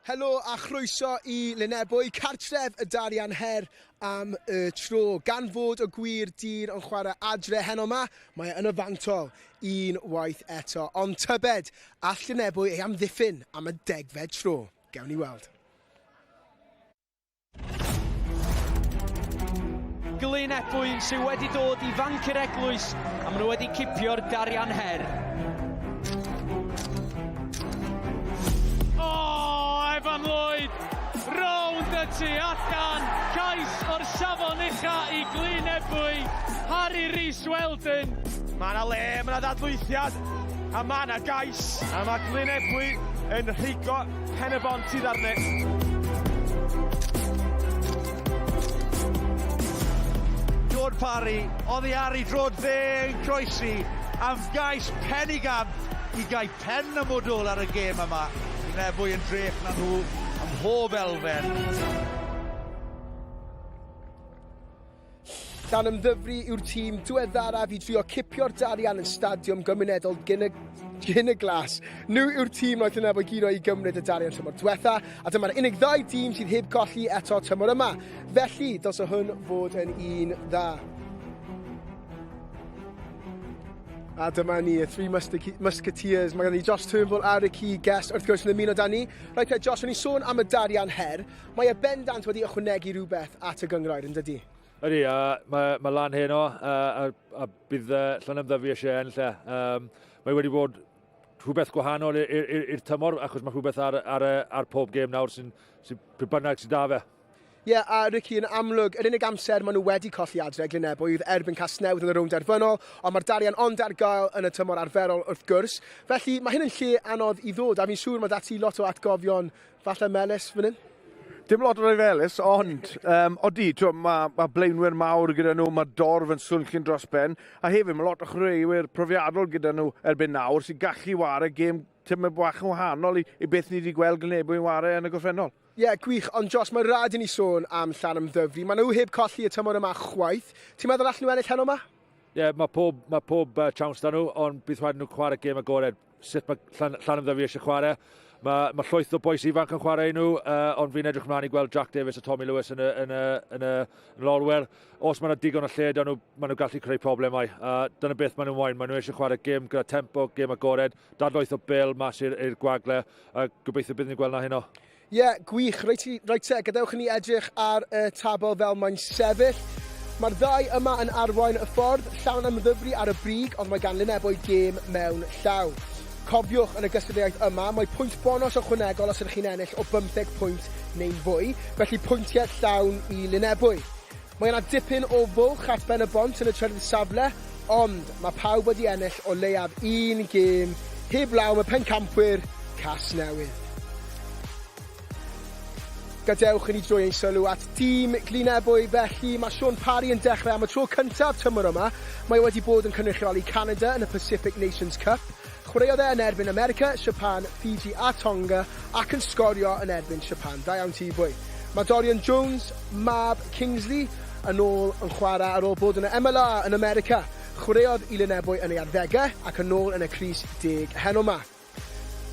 Helo a chroeso i Lynebwy, cartref y Darian Her am y tro. Gan fod y gwir dir yn chwarae adre heno yma, mae e yn y fantol un waith eto. Ond tybed, all Lynebwy ei amddiffyn am y degfed tro? Gewn ni weld. Glyn Ebwy sydd wedi dod i fanc yr eglwys a maen nhw wedi cipio'r Darian Her. O, oh, Evan Lloyd, rownd y tu allan, cais o'r safon ucha i Glyn Ebwy, Harry Rees Weldon. Mae yna le, mae yna ddadlwythiad, a mae yna gais, a mae Glyn Ebwy yn rhwygo Pen y Bont sydd arni. George Parry, oddi ar ei drod dde yn croesi am gais penigamp i gau pen y mwdwl ar y gêm yma. Lynebwy yn drech na nhw ym mhob elfen. Llanymddyfri yw'r tîm diweddaraf i drio cipio'r darian yn stadiwm gymunedol Gyn y Glas. Nhw yw'r tîm wnaeth Lynebwy guro i gymryd y darian tymor diwetha, a dyma'r unig ddau dîm sydd heb golli eto tymor yma. Felly, dylse hwn fod yn un dda. A dyma ni, y Three Musketeers. Mae gen i Josh Turnbull a Ricky Guest wrth gwrs yn ymuno da ni. Rhaid te, Josh, o'n i'n sôn am y darian her. Mae e bendant wedi ychwanegu rhywbeth at y gynghrair, yn dydy? Ydy, a mae, mae lan heno, a, a, a bydd uh, Llanymddyfri eisiau ennill e. Um, mae wedi bod rhywbeth gwahanol i'r tymor, achos mae rhywbeth ar, ar, ar pob gêm nawr sy'n sy, pryd bynnag sy'n da fe. Ie, yeah, a Ricky, yn amlwg, yr unig amser maen nhw wedi colli adre, Glynebwy, oedd erbyn Casnewydd yn y rownd derfynol, ond mae'r darian ond ar gael yn y tymor arferol wrth gwrs. Felly, mae hyn yn lle anodd i ddod, a fi'n siŵr mae 'da ti lot o atgofion Falle melys fan hyn? Dim lot o rai felys, ond um, odi, mae ma blaenwyr mawr gyda nhw, mae dorf yn swnllun dros ben, a hefyd mae lot o chwaraewyr profiadol gyda nhw erbyn nawr sy'n gallu ware gêm tymed bach yn wahanol i, i beth ni wedi gweld Glynebwy yn ware yn y gorffennol. Ie, yeah, gwych, ond Josh, mae rhaid i ni sôn am Llanymddyfri. Maen nhw heb colli y tymor yma chwaith. Ti'n meddwl allan nhw ennill heno yma? Ie, yeah, mae pob, mae pob uh, chance da nhw, ond bydd rhaid nhw chwarae gêm agored. Sut mae Llan, Llanymddyfri eisiau chwarae. Mae, mae llwyth o bois ifanc yn chwarae i nhw, uh, ond fi'n edrych ymlaen i gweld Jack Davies a Tommy Lewis yn y, yn y, yn y, yn yr olwyr. Os mae yna digon o lle, da nhw, maen nhw gallu creu problemau. Uh, dyna beth maen nhw'n moyn. Maen nhw eisiau chwarae gêm gyda tempo, gêm agored, dadlwyth o bel mas i'r gwagle, a gobeithio bydd ni'n gweld na heno. Ie, gwych. Reit, reit te, gadewch i ni edrych ar y tabl fel mae'n sefyll. Mae'r ddau yma yn arwain y ffordd, llawn ymddyfru ar y brig, ond mae gan Lynebwy gêm mewn llaw. Cofiwch, yn y gystadleuaeth yma, mae pwynt bonws ychwanegol os ydych chi'n ennill o bymtheg pwynt neu'n fwy, felly pwyntiau llawn i Lynebwy. Mae yna dipyn o fwlch at Ben-y-bont yn y trydydd safle, ond mae pawb wedi ennill o leiaf un gêm, heblaw am y pencampwyr, Casnewydd. Gadewch i ni droi ein sylw at dîm Glynebwy felly. Mae Sean Parry yn dechrau am y tro cyntaf tymor yma. Mae e wedi bod yn cynrychioli Canada yn y Pacific Nations Cup. Chwaraeodd e yn erbyn America, Japan, Fiji a Tonga ac yn sgorio yn erbyn Japan. Da iawn ti, bwy. Mae Dorian Jones, mab Kingsley, yn ôl yn chwarae ar ôl bod yn y MLR yn America. Chwaraeodd i Lynebwy yn ei arddegau ac yn ôl yn y crys deg heno 'ma.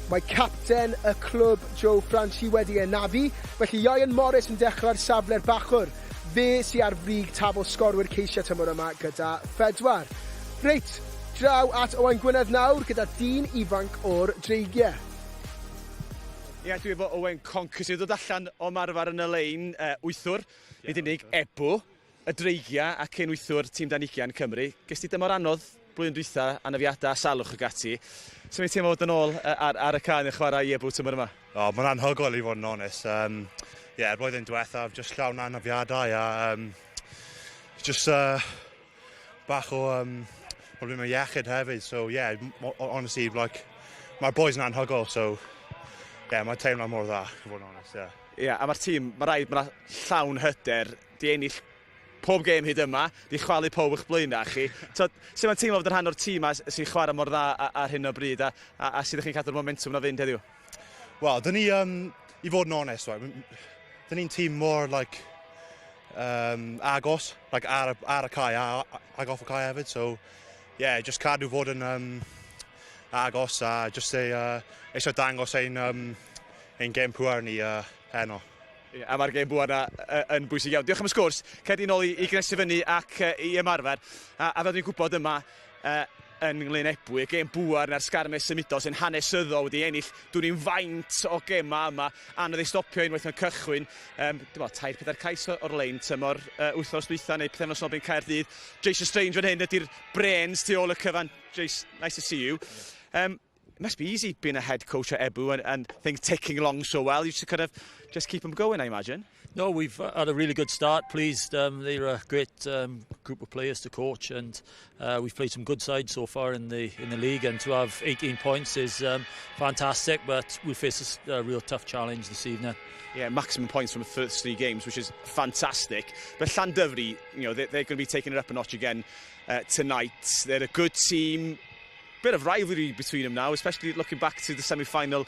Mae capten y clwb Joe Franchi wedi anafu, felly Ieuan Morris yn dechrau ar safle'r bachwr. Fe sy ar frig tabl sgorwyr ceisiau tymor yma gyda phedwar. Reit, draw at Owain Gwynedd nawr gyda dyn ifanc o'r Dreigiau. Ie, dwi efo Owen Conker sydd wedi dod allan o ymarfer yn y lein wythwr, nid unig ebw, y Dreigiau a cyn wythwr tîm dan ugian Cymru. Ges ti dymor anodd blwyddyn dwytha, anafiadau, salwch ac ati. Sut mae'n teimlo fod yn ôl ar, ar y cae yn chwarae i ebw tymor yma? O, mae'n anhygoel i fod yn onest. Um, yeah, blwyddyn diwethaf, just llawn anafiadau a um, just uh, bach o um, problemau iechyd hefyd. So yeah, honestly, like, mae'r boys yn anhygoel, so yeah, mae'n teimlo mor dda, i fod yn onest, yeah. Ie, yeah, a mae'r tîm, mae rhaid, mae'n llawn hyder, di ennill pob gêm hyd yma, di chwalu pob o'ch blaenau chi. So, sut mae'n teimlo fod yn rhan o'r tîm sy'n chwarae mor dda ar hyn o bryd, a, a, a sut ydych chi'n cadw'r momentum na fynd heddiw? Wel, dyn ni, um, i fod yn onest, right, dyn ni'n tîm mor, like, um, agos, like, ar, ar y cae a, ag off y cae hefyd, so, yeah, just cadw fod yn um, agos a just ei, uh, eisiau dangos ein um, ein gêm pŵer ni uh, heno. Yeah, a mae'r gêm bŵer yna yn bwysig iawn. Diolch am y sgwrs. Cer di nôl i, i gnesu fyny ac uh, i ymarfer. A, a fel dwi'n gwybod yma, uh, yn Nglyn Ebwy, y gêm bŵer na'r sgarmes symudol sy'n hanesyddol wedi ennill dwn i'n faint o gemau yma, anodd ei stopio unwaith mae'n cychwyn. Um, dim ond tair pedair cais o'r lein tymor uh, wythnos dwytha neu pythefnos nôl bu'n Caerdydd. Jason Strange fan hyn ydy'r brains tu ôl y cyfan. Jason, nice to see you. Um, it must be easy being a head coach at Ebu and, and things ticking along so well. You just kind of just keep them going, I imagine. No, we've had a really good start. Pleased. Um, they're a great um, group of players to coach, and uh, we've played some good sides so far in the in the league. And to have 18 points is um, fantastic. But we face a, a real tough challenge this evening. Yeah, maximum points from the first three games, which is fantastic. But Llandyfri, you know, they, they're going to be taking it up a notch again uh, tonight. They're a good team bit of rivalry between them now, especially looking back to the semi-final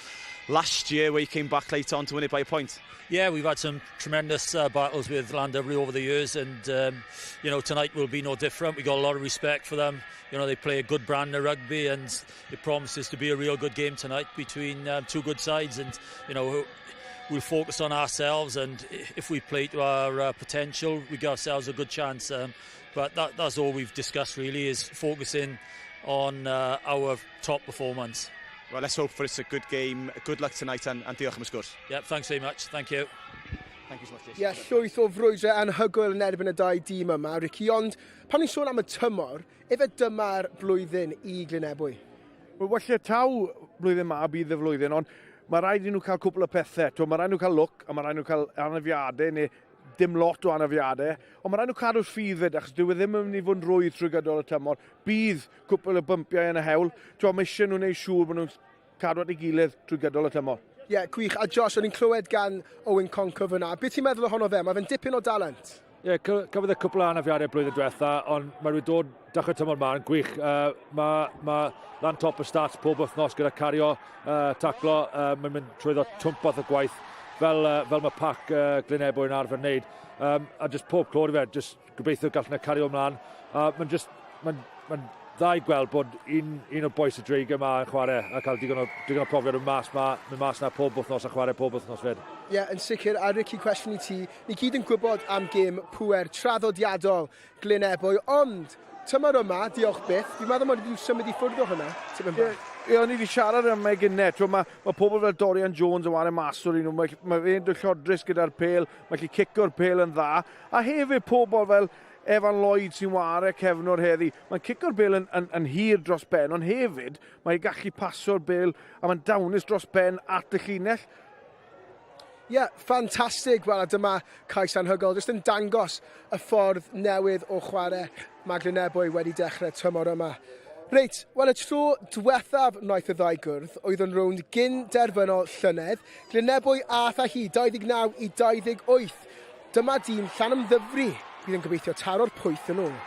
last year where he came back late on to win it by a point. Yeah, we've had some tremendous uh, battles with Llandovery over the years and, um, you know, tonight will be no different. We got a lot of respect for them. You know, they play a good brand of rugby and it promises to be a real good game tonight between um, two good sides and, you know, we'll focus on ourselves and if we play to our uh, potential, we give ourselves a good chance. Um, but that, that's all we've discussed really is focusing on uh, our top performance. Well, let's hope for it's a good game. Good luck tonight and, and diolch am y sgwrs. Yeah, thanks very much. Thank you. Thank you so much, Jason. Ie, yeah, llwyth o frwydrau anhygoel yn erbyn y dau dîm yma, Ricky, ond pan ni'n sôn am y tymor, efe dyma'r blwyddyn i Glynebwy? Wel, falle taw blwyddyn ma bydd y flwyddyn, ond mae rhaid i nhw cael cwpl o pethau. Mae rhaid nhw cael lwc, a mae rhaid nhw cael anafiadau neu dim lot o anafiadau, ond mae rhaid nhw cadw'r ffydd fyd, achos dyw e ddim yn mynd i fod yn rwydd trwy gydol y tymor. Bydd cwpl o bympiau yn y hewl. Ti'n mae eisiau nhw wneud siŵr bod nhw'n cadw at ei gilydd trwy gydol y tymor. Ie, yeah, gwych. A Josh, o'n i'n clywed gan Owen Conker fyna. Beth ti'n meddwl ohono fe? Mae fe'n dipyn o dalent. Ie, yeah, cafodd e cwpl o anafiadau blwyddyn diwetha, ond mae wedi dod dechrau tymor ma yn gwych. Uh, mae ma lan top y stats pob wythnos gyda cario, uh, taclo, uh, mae'n mynd trwyddo twmpath o gwaith fel, uh, fel mae pac uh, Glynebwy yn arfer wneud. Um, a just pob clod i fe, just gobeithio gallwn e cario ymlaen. A mae'n just, mae'n ma dda i gweld bod un, un o'r boys y Dreig yma yn chwarae a cael digon o, digon o profiad yn mas, ma, mynd mas na pob wythnos a chwarae pob wythnos fyd. Ie, yeah, yn sicr, a Ricky, cwestiwn i ti. Ni gyd yn gwybod am gêm pŵer traddodiadol Glyn Ebwy, ond tymor yma, diolch byth, fi'n meddwl mod i wedi symud i ffwrdd o hwnna, tipyn bach. Ie, o'n i wedi siarad am e gynne. Mae ma pobl fel Dorian Jones yn wario mas o'r un nhw. Mae, mae fe'n dwyllodrus gyda'r pel, mae'n gallu cico'r pel yn dda. A hefyd pobl fel Evan Lloyd sy'n ware cefnwr heddi. Mae'n cico'r bel yn, yn, yn hir dros ben, ond hefyd mae'n gallu paso'r bel a mae'n dawnus dros ben at y llinell. Ie, yeah, ffantastig. Wel, a dyma cais anhygoel, jyst yn dangos y ffordd newydd o chwarae mae Glynebwy wedi dechrau tymor yma. Reit, wel y tro diwethaf wnaeth y ddau gwrdd oedd yn rownd gyn derfynol llynedd. Glynebwy ath â hi 29 i 28. Dyma dîm Llanymddyfri fydd yn gobeithio taro'r pwyth yn ôl.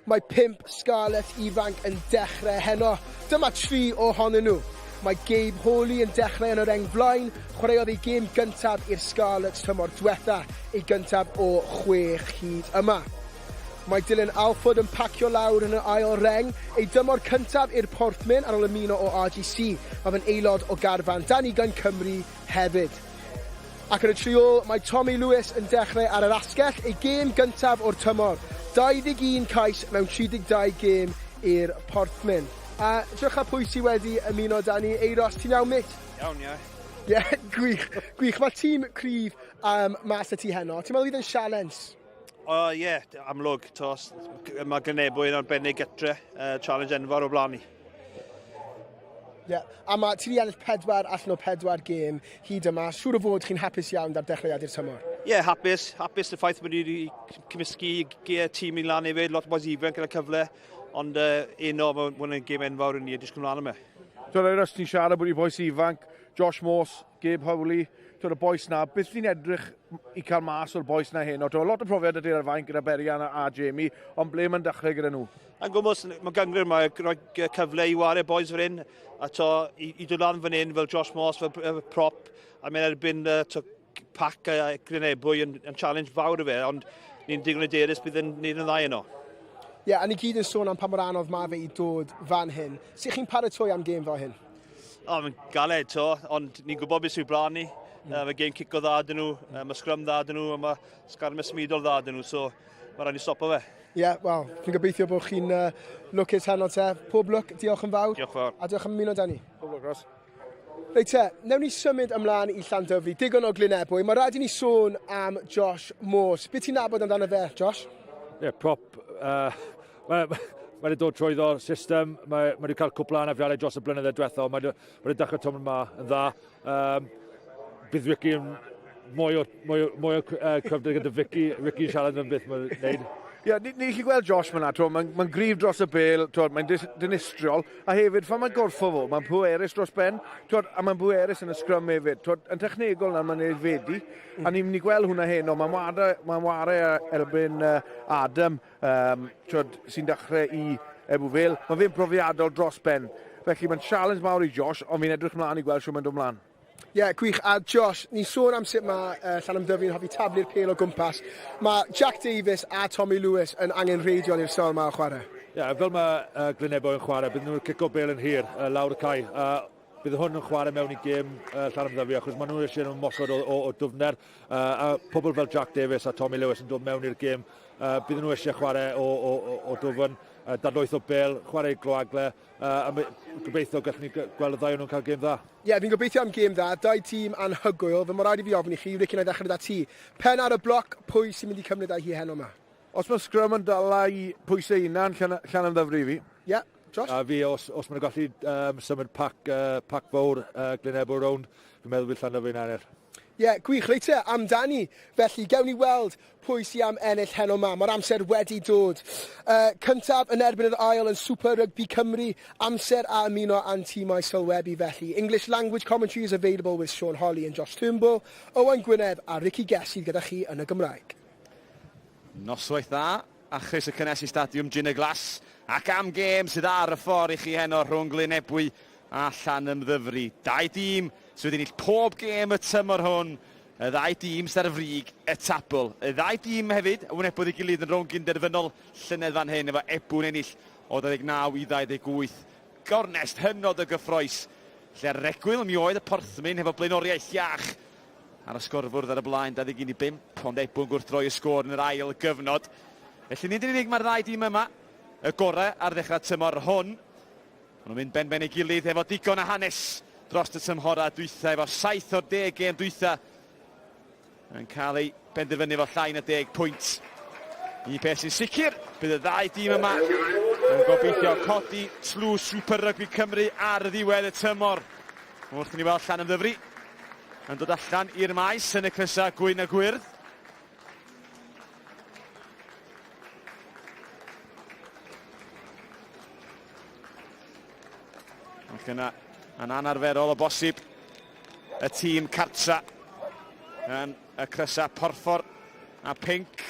Mae pump Scarlet ifanc yn dechrau heno. Dyma tri ohonyn nhw. Mae Gabe Hawley yn dechrau yn y reng flaen. Chwaraeodd ei gêm gyntaf i'r Scarlets tymor diwetha, ei gyntaf o chwech hyd yma. Mae Dylan Alford yn pacio lawr yn yr ail reng, ei dymor cyntaf i'r Porthmyn ar ôl ymuno o RGC. Mae fe'n aelod o garfan dan ugain Cymru hefyd. Ac yn y tri ôl, mae Tommy Lewis yn dechrau ar yr asgell, ei gêm gyntaf o'r tymor. 21 cais mewn 32 gêm i'r Porthmyn. A drycha pwy sydd wedi ymuno da ni. Eiros, ti'n iawn, mate? Iawn, ie. Ie, yeah, gwych, gwych. Mae tîm cryf um, mas y ti heno. Ti'n meddwl fydd yn sialens? O, oh, ie, yeah, amlwg. Tos, mae Glynebwy yn arbennig gytre. Uh, challenge enfawr o blaen ni. Ie, yeah. a mae ti wedi ennill pedwar allan o pedwar gêm hyd yma. Siŵr o fod chi'n hapus iawn da'r dechreuad i'r tymor. Ie, yeah, hapus. Hapus y ffaith bod ni wedi cymysgu tîm i'n lan hefyd. Lot o boys ifanc gyda cyfle. Ond uh, un o, mae hwn yn gêm enfawr i ni, a disgwyl mlaen am e. Dwi'n os ti'n siarad bod i boes ifanc, Josh Morse, Gabe Howley, twyd, y bois na, beth ni'n edrych i cael mas o'r bois na heno? Twyd, lot o profiad ydy'r ar fainc gyda Berian a, a Jamie, ond ble mae'n dechrau gyda nhw? Yn gwmws, mae gyngor yma rhoi cyfle i wario boys fan hyn, a to, i, i dod lan fan hyn fel Josh Morse, fel, fel prop, a mynd erbyn uh, to, pac a Glynebwy yn, yn challenge fawr i fe, ond ni'n digon hyderus bydd yn neud yn dda yno. Ie, yeah, a ni gyd yn sôn am pa mor anodd mae fe i dod fan hyn. Sut chi'n paratoi am gêm fel hyn? O, oh, mae'n galed, to, ond ni'n gwybod beth sy'n blaen ni. Mm. Mae gêm cico dda dyn nhw, mae scrum dda dyn nhw, a mae sgarmes symudol dda dyn nhw, so mae rhaid ni stopo fe. Ie, yeah, wel, fi'n gobeithio bod chi'n uh, lwcus heno te. Pob lwc, diolch yn fawr. Diolch fawr. A diolch am ymuno da ni. Pob lwc, Ross. Reit te, newn ni symud ymlaen i Llandyfri. Digon o Glynebwy. Mae rhaid i ni sôn am Josh Morse. Be ti'n nabod amdano fe, Josh? Ie, yeah, prop. Uh, mae mae wedi dod trwyddo'r system, mae, mae wedi cael cwpl o anafiadau dros y blynyddoedd diwethaf, ond mae wedi, mae wedi dechrau tymor yma yn dda. Um, bydd Ricky yn mwy o, mwy o, mwy o uh, cryfder gyda Vicky. Ricky'n siarad am beth mae'n gwneud. Ie, yeah, ni, ni chi gweld Josh fyna, mae'n ma gryf dros y bel, mae'n dinistriol, a hefyd, fan mae'n gorffo fo, mae'n pwerus dros ben, twod, a mae'n bwerus yn y sgrym hefyd. Twod, yn technegol na, mae'n aeddfedu, a ni'n mynd i gweld hwnna heno, mae'n ware, mae'n ware erbyn uh, Adam, um, twod, sy'n dechrau i Ebu Vale. Mae fe'n profiadol dros ben. Felly mae'n challenge mawr i Josh, ond fi'n edrych mlaen i gweld shwt mae'n dod mlaen. Ie, yeah, gwych. A Josh, ni'n sôn am sut mae uh, Llanymddyfri'n hoffi taflu'r pêl o gwmpas. Mae Jack Davies a Tommy Lewis yn angenrheidiol i'r sawl yma o chwarae. Ie, yeah, fel mae uh, Glynebo yn chwarae, bydden nhw'n cico bêl yn hir uh, lawr y cae. Uh, bydd hwn yn chwarae mewn i gêm uh, Llanymddyfri achos maen nhw eisiau nhw'n mosod o, o, o dwfner uh, a pobl fel Jack Davies a Tommy Lewis yn dod mewn i'r gêm uh, bydden nhw eisiau chwarae o, o, o, o dwfn, uh, dadlwyth o bêl, chwarae i gloagle. Uh, a gobeithio gallwn ni gweld y ddau o'n nhw'n cael gêm dda. Ie, yeah, fi'n gobeithio am gêm dda. Dau tîm anhygoel. Fe mae rhaid i fi ofyn i chi, Ricky, na i ddechrau gyda ti. Pen ar y bloc, pwy sy'n mynd i cymryd â hi heno yma? Os mae Scrum yn dala i pwysau hunan, llan, Llanymddyfri fi. Ie, yeah, Josh? A fi, os, os maen nhw'n gallu um, symud pac, uh, pac fawr uh, Glynebwy rownd, fi'n meddwl bydd Llandyfri'n ennill. Ie, yeah, gwych. Reit te, amdani. Felly, gewn ni weld pwy sy am ennill heno 'ma. Mae'r amser wedi dod. Uh, cyntaf yn erbyn yr ail yn Super Rugby Cymru. Amser a ymuno â'n tîmau sylwebu felly. English language commentary is available with Sean Holly and Josh Turnbull, Owain Gwynedd a Ricky Guest sydd gyda chi yn y Gymraeg. Noswaith dda a chroeso cynnes i Stadiwm Gin y Glas ac am gêm sydd ar y ffordd i chi heno rhwng Glyn Ebwy a Llanymddyfri. Dau dîm sydd wedi ennill pob gêm y tymor hwn Y ddau dîm sydd ar frig y tabl. Y ddau dîm hefyd a wynebodd ei gilydd yn rownd gynderfynol llynedd fan hyn efo Ebw'n ennill o 29 i 28. Gornest hynod o gyffroes lle ar yr egwyl mi oedd y Porthmyn hefo blaenoriaeth iach ar y sgorfwrdd ar y blaen 21 i 5 ond Ebw'n gwrthdroi y sgôr yn yr ail gyfnod. Felly nid yn unig mae'r ddau dîm yma y gorau ar ddechrau tymor hwn, Maen nhw'n mynd ben-ben ei gilydd efo digon o hanes dros y tymhorau dwytha, efo 7 o'r 10 gêm dwytha yn cael ei benderfynu efo llai na 10 pwynt. Un peth sy'n sicr, bydd y ddau dîm yma yn gobeithio codi tlws Super Rugby Cymru ar ddiwedd y tymor. Wrth i ni weld Llanymddyfri yn dod allan i'r maes yn y crysau gwyn a gwyrdd. Ac yna, yn anarferol o bosib, y tîm cartra yn y crysau porffor a pinc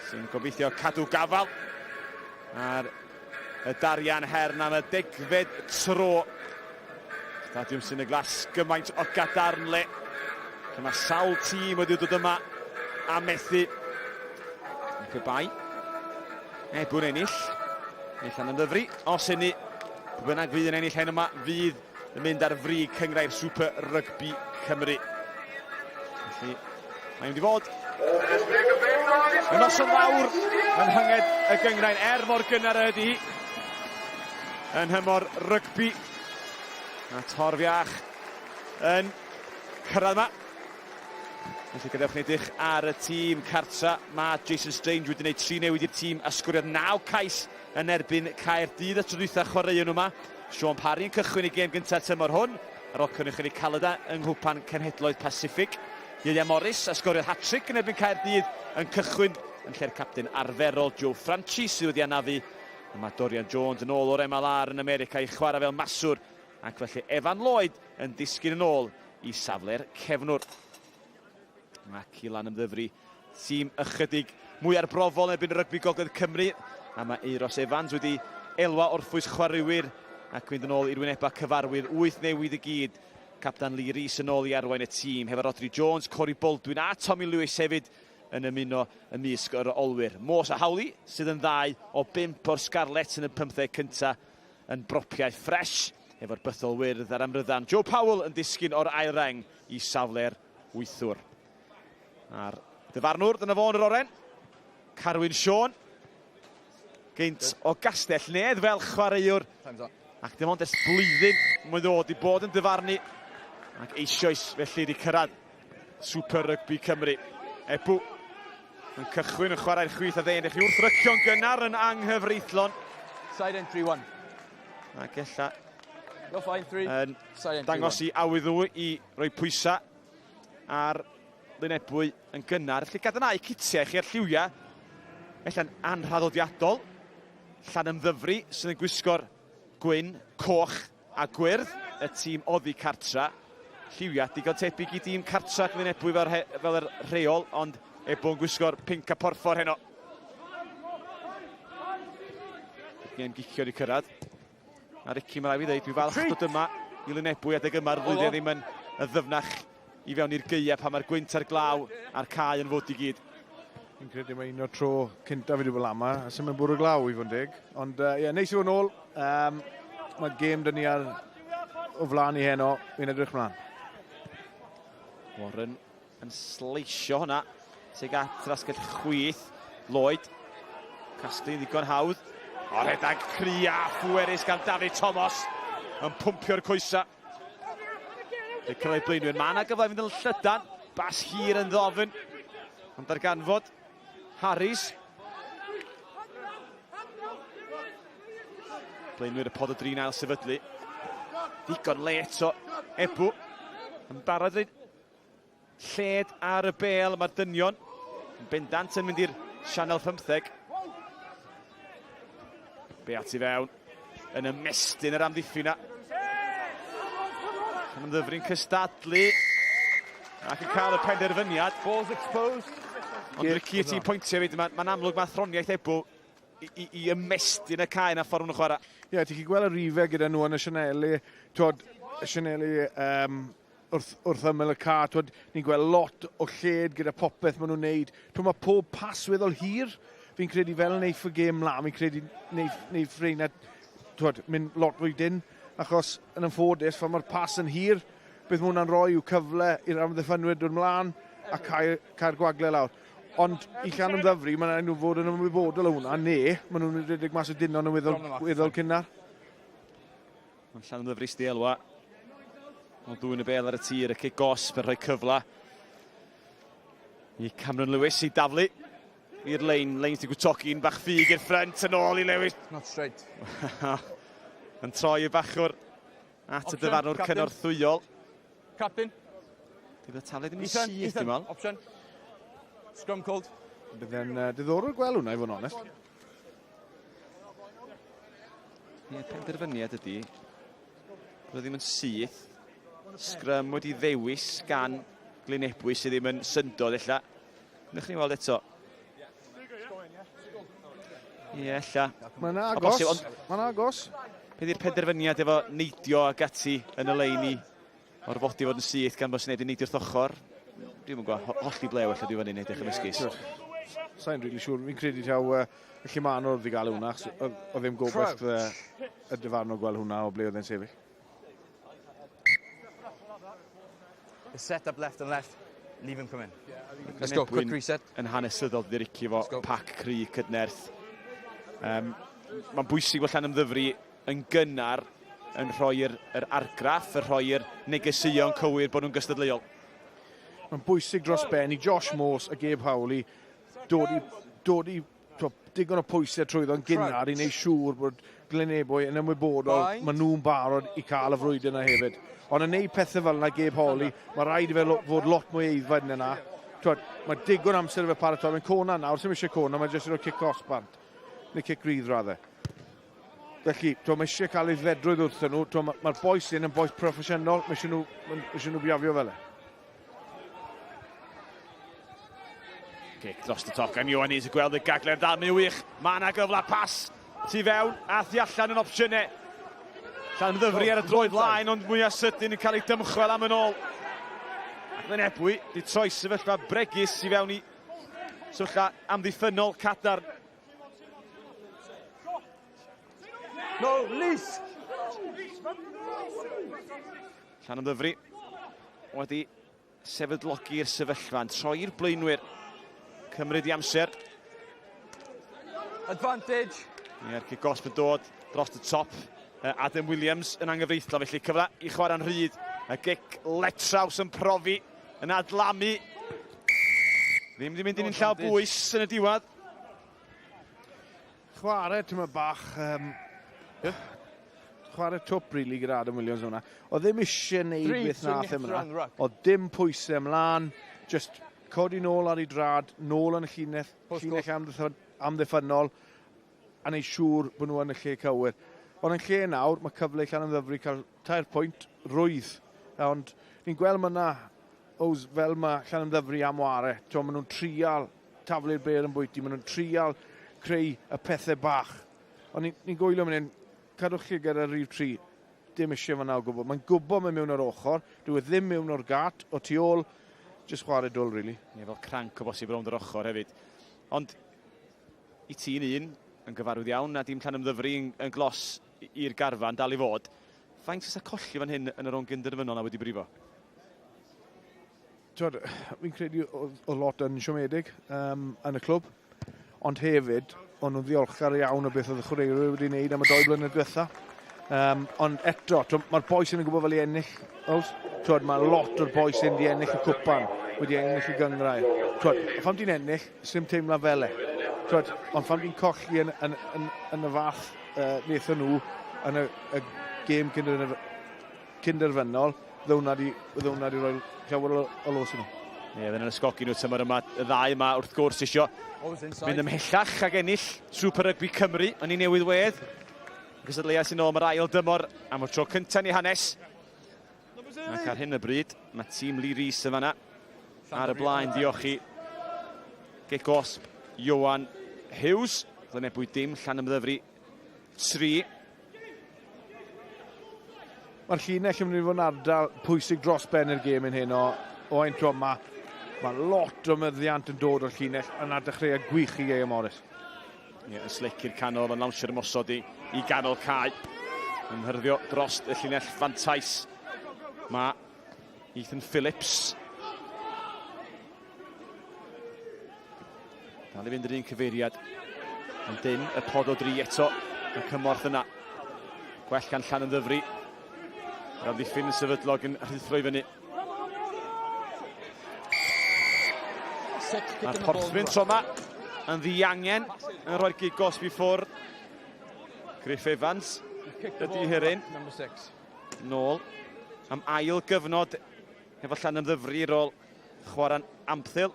sy'n gobeithio cadw gafal ar y Darian Hern am y degfed tro. Stadiwm sy'n y glas gymaint o gadarnle. Lle mae sawl tîm wedi dod yma a methu. Ac y bai. Ebw'n ennill. Neu Llanymddyfri. Os hynny, pwy bynnag fydd yn ennill heno yma, fydd yn mynd ar frig cynghrair Super Rugby Cymru. Felly, mae'n mynd i fod yn noson fawr yn hynged y gynghrair er mor gynnar ydy hi yn nhymor rygbi. A torf iach yn cyrraedd yma. Felly gadewch ni edrych ar y tîm cartra. Mae Jason Strange wedi gwneud tri newid i'r tîm a sgoriodd naw cais yn erbyn Caerdydd y tro dwytha chwaraeon nhw yma. Sean Parry yn cychwyn ei gêm gyntaf tymor hwn ar ôl cynrychioli Canada yng Nghwpan Cenhedloedd Pacific. Ieuan Morris a sgoriodd hat-trick yn erbyn Caerdydd yn cychwyn yn lle'r capten arferol Joe Franchi sydd wedi anafu. A mae Dorian Jones yn ôl o'r MLR yn America i chwarae fel maswr ac felly Evan Lloyd yn disgyn yn ôl i safle'r cefnwr. Ac i Lanymddyfri, tîm ychydig mwy arbrofol yn erbyn rygbi Gogledd Cymru. A mae Euros Evans wedi elwa orffwys chwaraewyr ac mynd yn ôl i'r wynebau cyfarwydd. Wyth newid i gyd. Captan Lee Rees yn ôl i arwain y tîm hefo Rhodri Jones, Corey Baldwin a Tommy Lewis hefyd. yn ymuno ymysg yr olwyr. Morse a Howley sydd yn ddau o bump o'r Scarlets yn y pymtheg cyntaf yn bropiau ffres efo'r bythol wyrdd a'r amryddan. Joe Powell yn disgyn o'r ail reng i safle'r wythwr. A'r dyfarnwr, dyna fo yn yr oren, Carwyn Siôn, gynt o Gastell Nedd fel chwaraewr, ac dim ond ers blwyddyn mae ddod i bod yn dyfarnu, ac eisoes felly wedi cyrraedd Super Rugby Cymru. Ebw yn cychwyn yn chwarae'r chwith a dde, chi wrth rycio'n gynnar yn anghyfreithlon. Side entry one. Ac ella You're fine, three. yn dangos i awydd nhw i roi pwysau ar Lynebwy yn gynnar. Felly gadarnhau citiau chi a'r lliwiau, ella'n anhraddodiadol. Llanymddyfri sydd yn gwisgo'r gwyn, coch a gwyrdd, y tîm oddi cartra. Lliwiau digon tebyg i dîm cartra Glynebwy fel, fel yr rheol, ond Ebw yn gwisgo'r pinc a porffor heno. Gêm gicio wedi cyrraedd. A Ricky, mae rhaid fi ddeud, dwi'n falch dod yma i Lynebwy adeg yma'r flwyddyn ddim yn y ddyfnach i fewn i'r gaeaf pan mae'r gwynt a'r glaw a'r cae yn fwd i gyd. Fi'n credu mae un o'r tro cynta fi wedi bod lan 'ma, a sy'n mynd bwrw glaw i fod yn deg. Ond ie, yeah, neis i fod nôl. Um, mae gêm dyn ni ar o flaen i heno, fi'n edrych mlaen. Warren yn sleisio hwnna tuag at yr asgell chwith. Lloyd, casglu'n ddigon hawdd. O rhedeg cry a phwerus gan David Thomas yn pwmpio'r coesa. Fe cyrraedd blaenwyr. Mae yna gyfle i fynd yn llydan. Bas hir yn ddofn. Ond darganfod Harris. Blaenwyr y pod o drin ail sefydlu. Digon le eto. Ebw yn barod rhaid Lled ar y bêl, mae'r dynion yn bendant yn mynd i'r sianel 15. Beat i fewn yn ymestyn yr amddiffyn na. Llanymddyfri'n cystadlu ac yn cael y penderfyniad. Balls exposed. Ond Ricky, ti'n pwyntio fi, mae'n ma amlwg mae athroniaeth Ebw i, i, i ymestyn y cae na ffordd nhw'n chwarae. Ie, yeah, ti'n gallu gweld y rifau gyda nhw yn y sianeli, twod, y sianeli um, wrth, wrth ymyl y ca, twod, ni'n gweld lot o lled gyda popeth maen nhw'n neud. Twod, mae pob pas weddol hir, fi'n credu fel neiff y gêm mlaen, fi'n credu neiff, neiff reina, twod, mynd lot fwy dyn, achos yn anffodus, pan mae'r pas yn hir, beth mae hwnna'n rhoi yw cyfle i'r amddiffynwyr dod mlaen a cael, cael gwagle lawr. Ond i Llanymddyfri, mae'n rhaid nhw fod yn ymwybodol o hwnna, neu maen nhw'n rhedeg mas o dynon yn weddol, weddol cynnar. Mae'n Llanymddyfri sydd elwa. O ddwyn y bel ar y tir, y cic gosb yn rhoi cyfle i Cameron Lewis i daflu i'r lein. Lein sy'n gwtogi'n bach ffug i'r ffrent yn ôl i Lewis. Not straight. yn troi y bachwr at y dyfarnwr cynorthwyol. Captain. Bydd y taflu ddim yn syth, dwi'n meddwl. Option. Scrum called. Bydd e'n uh, diddorol gweld hwnna, i fod yn onest. Ie, penderfyniad ydy. Bydd o ddim yn syth. Scrum wedi ddewis gan Glyn Ebwy sydd ddim yn syndod ella. Newch ni weld eto. Ie, ella. Mae'n agos. Mae'n agos. Be di'r penderfyniad efo neidio ac ati yn y lein i orfodi fod yn syth gan bod sneb 'di neidio wrth ochr? Dwi'm yn gwybod, hollti blew ella dwi fyny neu edrych yn esgus. Sa'n rili siŵr, fi'n credu taw uh, y Llimano oedd wedi gael hwnna, oedd ddim gobaith uh, y dyfarnwr gweld hwnna o ble oedd e'n sefyll. The set up left and left, leave him come in. Let's go, quick reset. Yn hanesyddol, dydy Ricky efo pac cry cydnerth. Um, Mae'n bwysig bod Llanymddyfri yn gynnar yn rhoi'r yr argraff, yn rhoi'r negeseuon cywir bod nhw'n gystadleuol. Mae'n bwysig dros ben i Josh Morse a Gabe Howley dod i, dod i to, digon o pwysau trwyddo'n gynnar i wneud siŵr bod Glynebwy yn ymwybodol maen nhw'n barod i cael y frwydr yna hefyd. Ond yn neud pethau fel yna, Gabe Hawley, mae rhaid i fe fod lot mwy eiddfed yn yna. Twod, mae digon amser i fe paratoi. Mae'n cona nawr, sy'n eisiau cona, mae jyst yn rhoi cic os bant. Neu cic rydd, rather. Felly, twod, mae eisiau cael ei ddedrwydd wrthyn nhw. Twod, mae'r ma bois hyn yn bois proffesiynol, mae eisiau nhw, mae eisiau nhw biafio fel e. Cic dros y top gan Ioan Hughes yn gweld y gaglen dal mi wych. Mae yna gyfle pas tu fewn a thu allan yn opsiynau. Llanymddyfri ar y droed flaen ond mwyaf sydyn yn cael ei dymchwel am yn ôl. Ac mae'n ebwy, di troi sefyllfa bregus i fewn i Sefyllfa amddiffynnol cadarn. No, release! Llanymddyfri wedi sefydlogi'r sefyllfa yn troi'r blaenwyr. Cymryd i amser. Advantage. Ie, cic gosb yn dod dros y top. Adam Williams yn anghyfreithlon, felly cyfle i chwarae'n rhydd. Y gic letraws yn profi, yn adlamu. Ddim wedi mynd i'n llaw bwys yn y diwedd. Chwarae tyma bach... Um, yeah. Chwarae twp, really, gyda Adam Williams hwnna. Oedd ddim eisiau neud beth nath e yma. Oedd dim pwysau ymlaen. Just codi nôl ar ei drad, nôl yn y llinell, llinell amddiffynnol, a neud siŵr bod nhw yn y lle cywir. Ond yn lle nawr, mae cyfle i Llanymddyfri cael tair pwynt rwydd. Ond ni'n gweld mae yna, ows, fel mae Llanymddyfri am ware. Maen nhw'n trial taflu'r bêl yn bwyty, maen nhw'n trial creu y pethau bach. Ond ni'n ni gwylio mynd hyn, cadwch chi gyda rhif 3, dim eisiau fan'na o gwbl. Mae'n gwybod mae'n mewn o'r ochr, dyw e ddim mewn o'r gat, o tu ôl, jyst chwarae dwl, really. Ie, fel cranc o bosib rownd yr ochr hefyd. Ond i ti'n un, yn gyfarwydd iawn, a dim Llanymddyfri yn, yn glos i'r garfan, dal i fod. Faint fysa colli fan hyn yn y rownd gynderfynol na wedi brifo? Twod, fi'n credu oedd lot yn siomedig um, yn y clwb, ond hefyd, o'n nhw'n ddiolchgar iawn o beth oedd y chwaraewyr wedi wneud am y doi blynedd diwetha. Um, ond eto, mae'r bois yn gwybod fel i ennill. Oes? Twod, mae lot o'r bois yn di ennill y cwpan, wedi ennill y gyngrair. Twod, pham ti'n ennill, sy'n teimlo fel e. Twod, ond pham ti'n colli yn, yn, yn, yn y fath uh, wnaethon nhw yn y, y gêm cynderfynol, fydde hwnna 'di, fydde hwnna 'di rhoi llawer o, o los i nhw. Ie, yeah, yn ysgogi nhw tymor yma, y ddau yma wrth gwrs isio mynd ymhellach ag ennill Super Rugby Cymru yn ei newydd wedd. Gystadleuaeth sy'n ôl mae'r ail dymor am y tro cyntaf yn ei hanes. Ac ar hyn o bryd, mae tîm Lee Rees yn fanna ar y blaen, diolch i gic osb Johan Hughes. Glynebwy dim, Llanymddyfri 3. Mae'r llinell yn mynd i fod yn ardal pwysig dros ben i'r gêm yn heno. Owain Twm, mae, mae lot o meddiant yn dod o'r llinell yna dechreuad gwych i Ieuan Morris. Ie, yn slic i'r canol, yn lawnsio'r ymosod i, i ganol cae. Yn hyrddio dros y llinell fantais. Mae Ethan Phillips. Dal i fynd yr un cyfeiriad. Ond dim y pod o dri eto. Y cymorth yna. Gwell gan Llan yn ddyfri. Yr amddiffyn yn sefydlog yn rhuthro i fyny. Mae'r porthmyn tro yma yn ddiangen yn rhoi'r gig gosb i ffwrdd. Griff Evans ydy Hiryn. Nôl am ail gyfnod efo Llanymddyfri ar ôl chwarae'n Ampthil.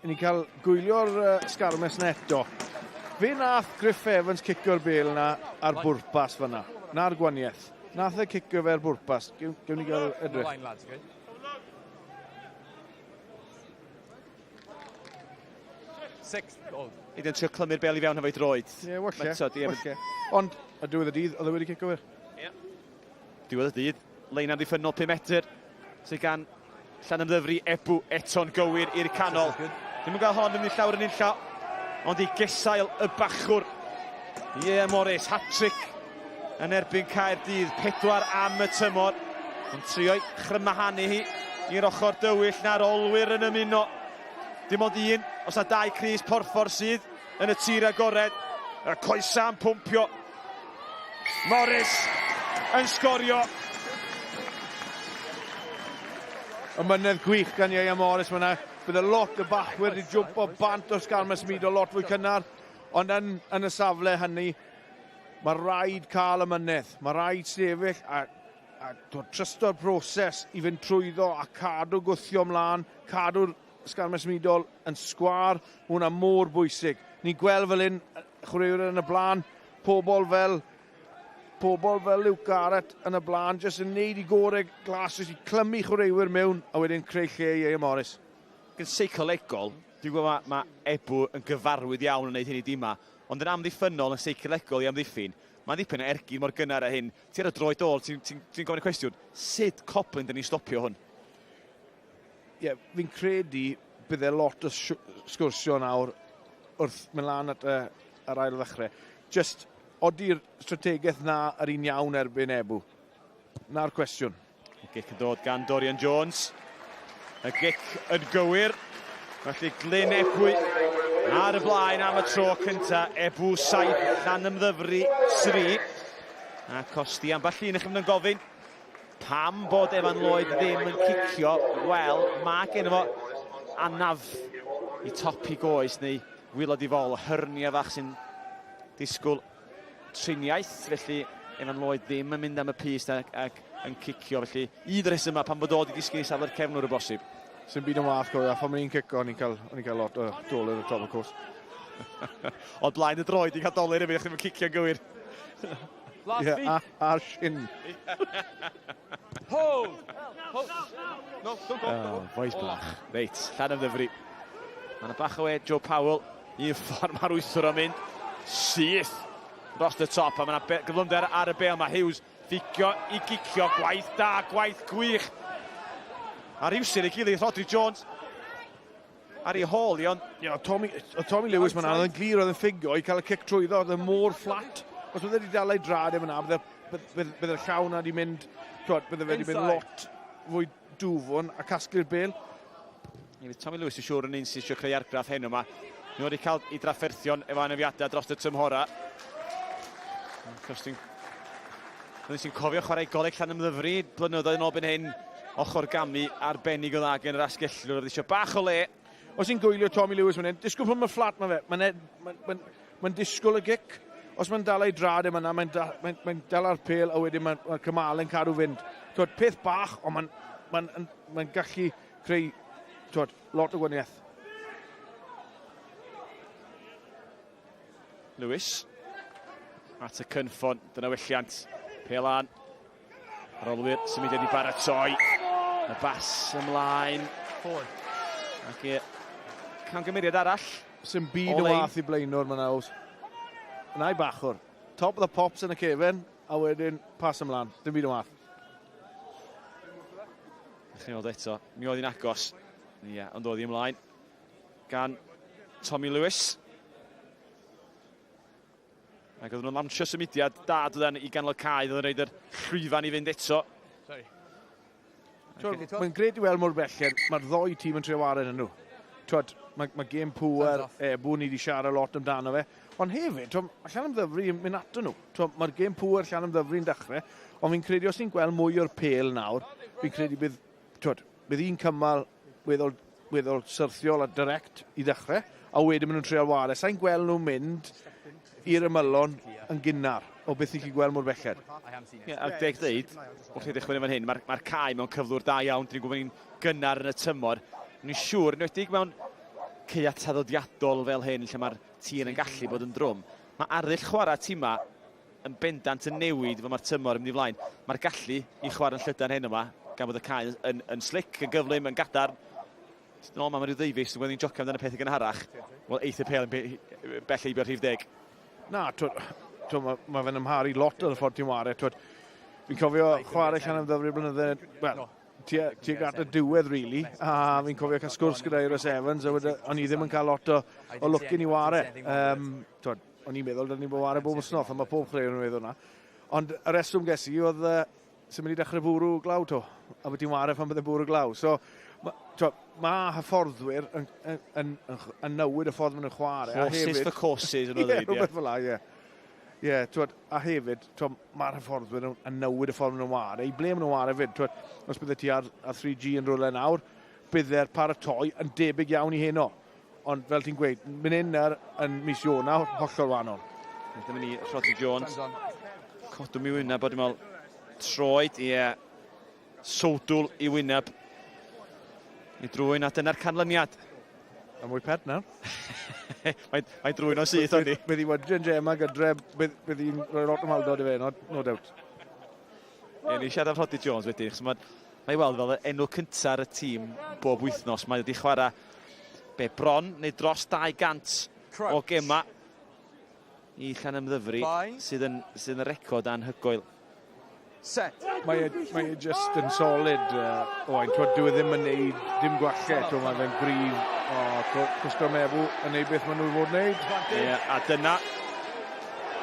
Ni'n cael gwylio'r uh, sgarmes na eto. Fe nath Griff Evans cicio'r bel na ar bwrpas fyna. Na'r gwaniaeth. Nath e cicio fe ar bwrpas. Gewn, gewn ni gael edrych. Line, lads, okay? Sixth goal. I'n trio clymu'r bel i fewn hefo'i droed. Ie, yeah, walle. Ond, ar diwedd y dydd, oedd e wedi cicio fe. Ie. Diwedd y dydd, lein amddiffynnol 5 metr sydd gan Llanymddyfri Ebw eto'n gywir i'r canol. Ddim yn gael hon, ddim yn llawr yn unlla, ond i gesail y bachwr. Ie, yeah, Morris, hat-trick yn erbyn Caerdydd, pedwar am y tymor. Yn trio'i chrymahanu hi i'r ochr dywyll na'r olwyr yn ymuno. Dim ond un, os a dau Cris Porffor sydd yn y tir agored. Y coesa'n pwmpio. Morris yn sgorio. Ymynedd gwych gan Ieuan Morris fyna. Bydd y lot o bachwyr wedi jwmpo bant o'r sgarmes mudo lot fwy cynnar. Ond yn, yn y safle hynny, mae rhaid cael ymynedd. Mae rhaid sefyll a, a trysto'r broses i fynd trwyddo a cadw gwthio ymlaen, cadw'r sgarmes mudol yn sgwâr, mae hwnna mor bwysig. Ni'n gweld fel hyn, chwaraewyr yn y blaen, pobl fel pobl fel Luke Garrett yn y blaen, jyst yn neud i gorau glas, jyst i clymu chwaraewyr mewn, a wedyn creu lle i Ian Morris. Yn seicolegol, dwi'n gwybod mae, mae Ebw yn gyfarwydd iawn yn gwneud hyn i dima, ond yn amddiffynnol, yn seicolegol i amddiffyn, mae'n ddipyn o ergyd mor gynnar â hyn. Ti ar y droed ôl, ti'n ti, ti gofyn y cwestiwn, sut coblyn dyn ni'n stopio hwn? Ie, yeah, fi'n credu bydde lot o sgwrsio nawr wrth mynd lan at y, yr ail ddechrau. Just, odi'r strategaeth na yr un iawn erbyn Ebw? Na'r cwestiwn. Y gic yn dod gan Dorian Jones. Y gic yn gywir. Felly Glyn Ebwy ar y blaen am y tro cynta. Ebw 7, Llanymddyfri 3. A costi ambell un eich mynd yn gofyn pam bod Evan Lloyd ddim yn cicio. Wel, mae gen fo anaf i topi goes neu wylod i fol, hyrnia fach sy'n disgwyl triniaeth, felly Evan Lloyd ddim yn mynd am y pys ac, ac yn cicio, felly un o'r rhesymau pan bod o wedi disgyn i safle'r cefnwr y bosib. Sy'n byd yn wath, cofio, a phan o'n i'n cico, o'n i'n cael, o'n i'n cael lot o dolyr o top y cwrs. Ond blaen y droed i cael dolyr hefyd, o'ch ddim yn cicio'n gywir. Last yeah, a, a'r shin. Hold! Hold! No, don't go. Oh, boys blach. Reit, llan ymddyfri. Mae yna bach o we, Joe Powell. Un ffordd mae'r wythwr o'n mynd. Syth dros y top, a mae yna gyflymder ar y bel. Mae Hughes fficio i gicio. Gwaith da, gwaith gwych. A rhywsyn ei gilydd, Rodri Jones ar ei hôl i, ond... Ie, yeah, Tommy, Tommy Lewis mae'n anodd yn glir oedd yn ffigo i cael y cic trwyddo, oedd yn mor fflat. Os bydde wedi dal ei drad e fyna, bydde'r bydde, bydde llaw na wedi mynd, twod, bydde fe wedi mynd lot fwy dwfwn a casglu'r bel. Ie, fydd Tommy Lewis yn siŵr yn un sy'n eisiau creu argraff heno yma. Nhw wedi cael ei drafferthion efo anafiadau dros y tymhora. Cos ti'n... Rwy'n sy'n cofio chwarae Goleg Llanymddyfri blynyddoedd yn ôl ben hyn, ochr gamu arbennig o dda gen yr asgellwr, oedd eisiau bach o le. Os ti'n gwylio Tommy Lewis fan hyn, disgwyl pan mae fflat mae fe, mae'n ma, ma, ma disgwyl y gic. Os mae'n dal ei drad e yna, mae'n da, mae, mae dal ar pel a wedyn mae'r mae cymal yn cadw fynd. Twod, peth bach, ond mae'n ma, ma, ma gallu creu twod, lot o gwaniaeth. Lewis at y cynffon, dyna welliant. Pelan, ar olwyr symudiad i baratoi. Y bas ymlaen. Ac e, camgymeriad arall. Sy'n byd o wath i blaenwr mae'n aws. Yna i bachwr. Top of the pops yn y cefen, a wedyn pas ymlaen. Dim byd o wath. Chi'n weld eto, mi oedd hi'n agos. Ie, yeah, ond oedd hi ymlaen gan Tommy Lewis. Ac oedden nhw'n lawnsio symudiad da doedden i ganol y cae, oedden nhw'n rhaid yr llwyfan i fynd eto. Sorry. Mae'n gred i weld mor belled, mae'r ddoi tîm yn trio wario yn nhw. Twod, mae, mae game pŵer, Ebw, ni wedi siarad lot amdano fe. Ond hefyd, twod, mae Llanymddyfri yn mynd ato nhw. Twod, mae'r game pŵer Llanymddyfri'n dechrau, ond fi'n credu os ni'n gweld mwy o'r pel nawr, fi'n credu bydd, twod, bydd un cymal weddol, weddol syrthiol a direct i ddechrau, a wedyn maen nhw'n treial ware. Sa'n gweld nhw'n mynd i'r ymylon yn gynnar o beth ni'n gallu gweld mor belled. Ie, a deg dweud, wrth i ddechrau fan hyn, mae'r mae cae mewn cyflwr da iawn, dyn ni'n gwybod ni'n gynnar yn y tymor. Ni'n siŵr, yn enwedig mewn caeau traddodiadol fel hyn, lle mae'r tir yn gallu bod yn drwm, mae arddull chwarae timau yn bendant yn newid fel mae'r tymor yn mynd i flaen. Mae'r gallu i chwarae'n llydan heno yma, gan bod y cae yn, yn slic, yn gyflym, yn gadarn. Yn ôl mae Rhyw Ddavies, yn gwneud jocio amdano y peth yn gynharach. Wel, eith y pêl yn bell heibio'r rhif deg. Na, twyd, twyd, mae, ma fe'n amharu lot ar y ffordd ti'n ware. Twyd, fi'n cofio chwarae Llanymddyfri blynydde, wel, tuag at y diwedd, really, a fi'n cofio cael sgwrs gyda Euros Evans, a wedi, o'n i ddim yn cael lot o, o lwcyn i ware. Um, twyd, o'n i'n meddwl, dyn ni'n bod ware bob wythnos, ond mae pob chwaraewr yn meddwl na. Ond y reswm ges i oedd uh, sy'n mynd i dechrau bwrw glaw to, a bod ti'n ware pan bydde bwrw glaw. So, ma, to, mae hyfforddwyr yn, yn, yn, yn, yn newid y ffordd maen nhw'n chwarae. Horses hefyd, for courses, yn ddweud. Ie, rhywbeth fel la, ie. Ie, twod, a hefyd, twod, mae'r hyfforddwyr yn, yn newid y ffordd maen nhw'n ware. I ble maen nhw'n ware fyd, twod, os bydde ti ar, ar 3G yn rhywle nawr, bydde'r paratoi yn debyg iawn i heno. Ond fel ti'n gweud, mynd hyn ar yn mis Ionawr, hollol wahanol. Dyma ni Rhodri Jones. Codwm i wyneb, dwi'n meddwl, troed, ie, yeah. sowdwl i wyneb. I drwy'n, a dyna'r canlyniad. A mwy pert nawr. mae, mae drwy'n o syth o'n i. Bydd hi wedyn Gemma gydre, bydd, bydd hi'n rhoi lot o maldod i fe, no, no doubt. Ie, ni siarad am Rhodri Jones wedyn, achos mae, mae weld fel enw cyntaf ar y tîm bob wythnos. Mae wedi chwarae be bron neu dros 200 o gema i Llanymddyfri sydd yn, sydd yn record anhygoel. Set. Mae e, mae e just yn solid, uh, Owain. Twod, dyw e ddim yn neud dim gwallau. Twod, mae fe'n gryf. O, Cwsgor Mebw yn neud beth maen nhw'n fod wneud. Ie, yeah, a dyna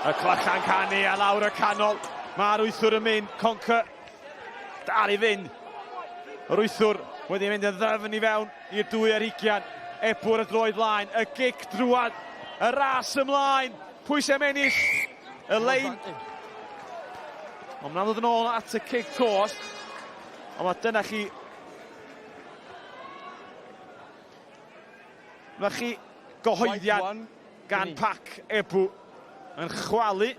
y clachan canu a lawr y canol. Mae'r wythwr yn mynd, Conker dal i fynd. Yr wythwr wedi mynd yn ddyfn i fewn i'r 2 ar 20. Ebwr y droed flaen, y gic drwad, y ras ymlaen. Pwy sy'n ennill y lein? Ond mae'n ddod yn ôl at y cic cosb. Ond mae dyna chi... Dyna chi gyhoeddiad gan Pac Ebw yn chwalu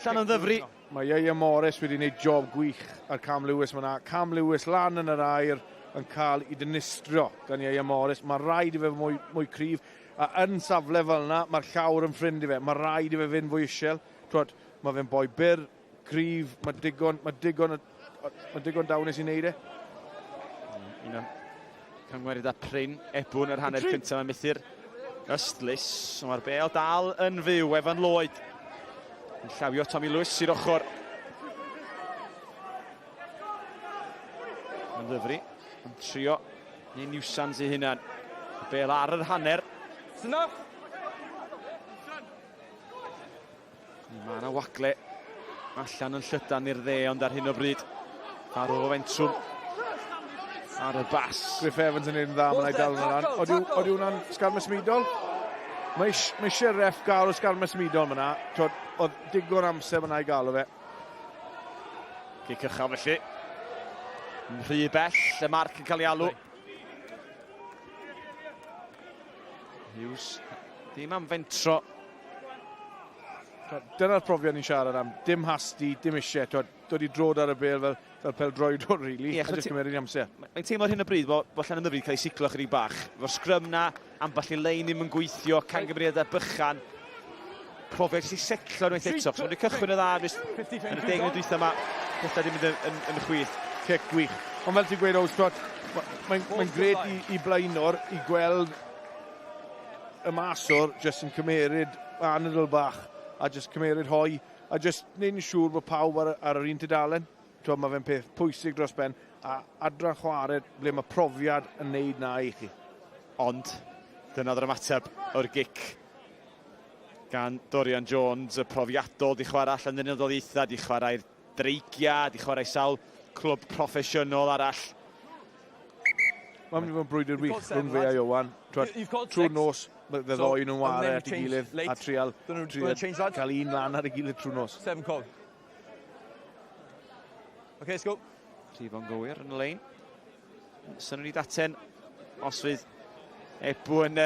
Llanymddyfri. Mae Ieia Morris wedi gwneud job gwych ar Cam Lewis fyna. Cam Lewis lan yn yr air yn cael ei dinistrio gan Ieia Morris. Mae rhaid i fe mwy, mwy cryf. A yn safle fel yna, mae'r llawr yn ffrind i fe. Mae rhaid i fe fynd fwy isiel. Twod, mae fe'n boi byr, cryf, mae digon, mae digon, mae digon dawnus i wneud e. Un o cyngweriad a prin Ebw yn yr hanner cyntaf yn methu'r ystlys. Mae'r bel dal yn fyw, Evan Lloyd. Yn llawio Tommy Lewis i'r ochr. Yn ddyfri, yn trio neu niwsans ei hunan. Y bel ar yr hanner. Enough. Mae yna wagle allan yn llydan i'r dde, ond ar hyn o bryd, ar ôl fentrwm ar y bas. Griff Evans yn un dda, mae'n dal yn lan. Odi hwnna'n sgarmes symudol? Mae eisiau ref gael o sgarmes symudol fyna. Oedd digon amser fyna i gael o fe. Cic uchel felly. Yn rhy bell, y marc yn cael ei alw. Hughes, ddim am fentro. Dyna'r profiad ni'n siarad am. Dim hasti, dim eisiau. Twod, dod i drod ar y bel fel, fel peldroedwr, really. Yeah, a jyst cymryd amser. Mae'n teimlo ar hyn o bryd bod, bod Llanymddyfri cael ei siglo chydig bach. Efo'r sgrym na, ambell i lein ddim yn gweithio, cangymeriadau bychan. Profiad sy'n setlo unwaith eto. Mae'n wedi cychwyn y dda, jyst yn y 10 munud dwytha yma, pethau ddim mynd yn, yn, yn chwith. Cic gwych. Ond fel ti'n gweud, Ows, mae'n mae gret i, i blaenor i gweld y maswr jyst yn cymeryd anadl bach a jyst cymeryd hoi a jyst wneud yn siŵr bod pawb ar, ar yr un tudalen. Twod, mae fe'n peth pwysig dros ben a adran chwarae ble mae profiad yn neud na i chi. Ond dyna oedd yr ymateb o'r gic gan Dorian Jones, y profiadol, di chwarae allan yn y eitha, di chwarae'r Dreigiau, di chwarae sawl clwb proffesiynol arall. Mae'n mynd i fod yn brwydr wych rhwng fe a Iowan. Trwy'r nos, fe ddoi nhw'n ware at ei gilydd a trial, trial cael un lan ar ei gilydd trwy'r nos. Seven call. Okay, let's go. Rhifon gywir yn y lein. Synnwn ni daten os fydd Ebw yn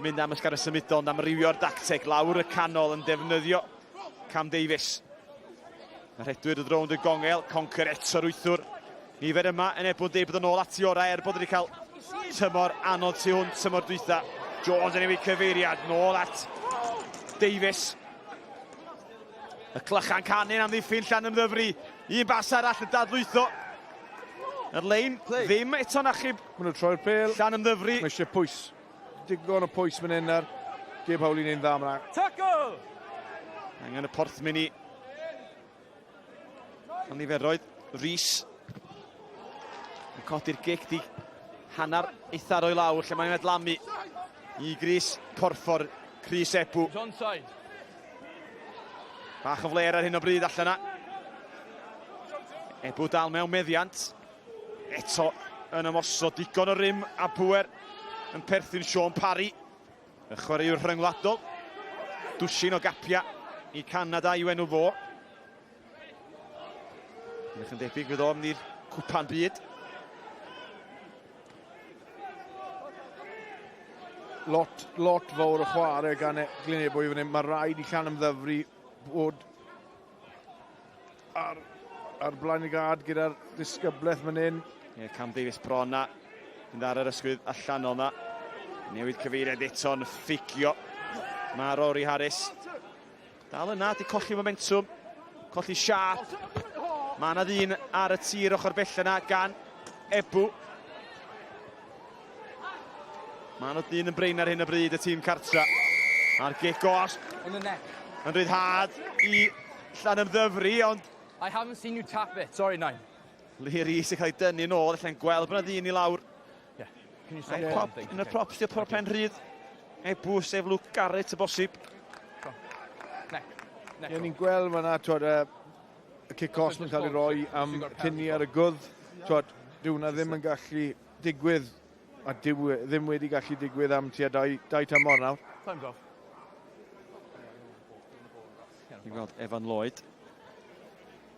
mynd am ysgar y symudol, ond amrywio'r dacteg lawr y canol yn defnyddio Cam Davies. Mae rhedwyr y rownd y gongel, Conker eto'r wythwr. Nifer yma yn Ebw'n deud bod yn ôl at i orau er bod wedi cael tymor anodd tu hwnt tymor dwytha. Jones yn newid cyfeiriad, nôl at Davies. Y clychan canu'n amddiffyn Llanymddyfri. Un bas arall yn dadlwytho. Yr lein ddim eto'n achub. Maen nhw'n troi'r pêl. Llanymddyfri. Mae eisiau pwys. Digon o pwys fan hyn ar Gabe Howley'n un dda yma. Tackle! Angen y porthmyn i Ond niferoedd, Rhys yn codi'r gic di hanner eitha roi lawr lle mae'n medlamu i Gris Porffor, Chris Ebw. Bach o fler ar hyn o bryd allan yna. Ebw dal mewn meddiant. Eto yn ymosod digon o rym a pŵer yn perthyn Sean Parry. Y chwaraewr rhyngwladol. Dwsin o gapia i Canada i'w enw fo. Edrych yn debyg fydd o mynd i'r cwpan byd. Lot, lot fawr o chwarae gan e, Glyn Ebwy fan hyn. Mae rhaid i Llanymddyfri bod ar, ar blaen y gad gyda'r disgyblaeth fan hyn. Ie, Cam Davies bron na. Mynd ar yr ysgwydd allanol na. Newid cyfeiriad eto'n ffugio. Mae Rory Harris. Dal yna, di colli momentum. Colli siap. Mae yna ddyn ar y tir ochr bell yna gan Ebw. Mae yna ddyn yn brin ar hyn o bryd y tîm cartra. A'r gic gosb. Yn ryddhad i Llanymddyfri, ond... I haven't seen you tap it. Sorry, nine. Lee Rees yn cael ei dynnu yn ôl, allan gweld bod yna ddyn i lawr. Yeah. Can you stop yeah. Yn y props, di'r prop pen rhydd. Ebw, sef Luke Garrett y bosib. Ie, ni'n gweld fyna, twod, y cic-os yn cael ei roi am tynnu ar y gwdd. Twod, dyw hwnna ddim yn gallu digwydd, a dyw e ddim wedi gallu digwydd am tua dau, dau tymor nawr. Time's off. Ni'n gweld Evan Lloyd.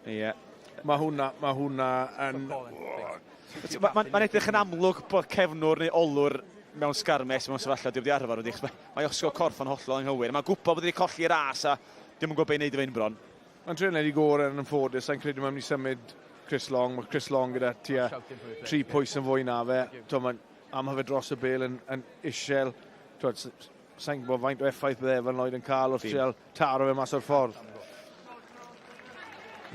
Ie. Yeah. Mae hwnna, mae hwnna yn... Mae'n ma, ma edrych yn amlwg bod cefnwr neu olwr mewn sgarmes mewn sefyllfa di wedi arfer wedi. Mae osgo corff yn hollol anghywir. Mae'n gwybod bod wedi colli ras a dim yn gwybod beth i wneud efo un bron. Mae'n trio wneud i gore yn anffodus. Sa'n credu mae'n mynd i symud Chris Long. Mae Chris Long gyda tua tri pwys yn fwy na fe. Mae'n am fe dros y bel yn, yn isel. Sa'n gwybod faint o effaith bydde Evan Lloyd yn cael wrth trial taro fe mas o'r ffordd.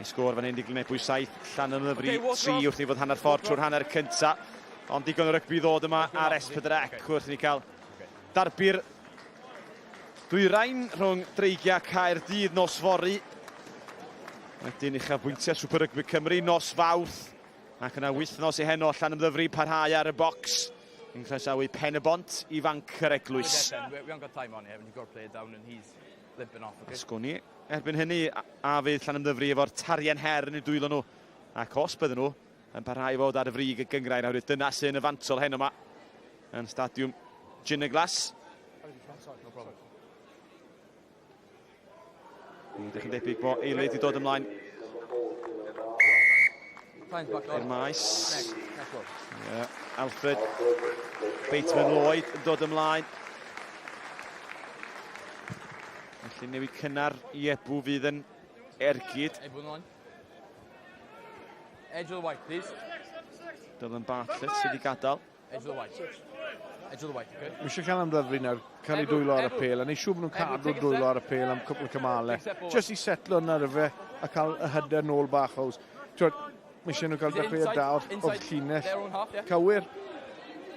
Ei sgôr fan hyn di Glynebwy 7, Llanymddyfri 3 wrth i fod hanner ffordd trwy'r hanner cynta. Ond digon o rygbi ddod yma ar S4C wrth i ni cael darbi'r dwyrain rhwng Dreigiau Caerdydd nos fory. Wedyn uchafbwyntiau Super Rygbi Cymru nos Fawrth. Ac yna wythnos i heno Llanymddyfri parhau ar y bocs yn croesawu Pen y Bont i fanc yr Eglwys. Sgwn i erbyn hynny a fydd Llanymddyfri efo'r tarian her yn eu dwylo nhw ac os bydden nhw yn parhau i fod ar y frig y gyngrair oherwydd dyna sy'n y fantol heno yma yn stadiwm Gineglas. Edrych yn debyg bod Eilid wedi dod ymlaen i'r maes. Yeah, Alfred Bateman Lloyd yn dod ymlaen. Felly newid cynnar i Ebw fydd yn ergyd. Edge of the white, please. Dylan Bartlett sydd wedi gadael. Edge of the white. Edge of the white, okay. Mae eisiau cael amddyfru nawr, cael ei dwylo ar y pel, a neu siŵr bod nhw'n cadw'r dwylo ar y pel am cwpl o cymalau. Just i setlo yna ryfe a cael y hyder nôl bach ows. Twyd, mae eisiau nhw cael dechreuad da o'r, o'r llinell cywir.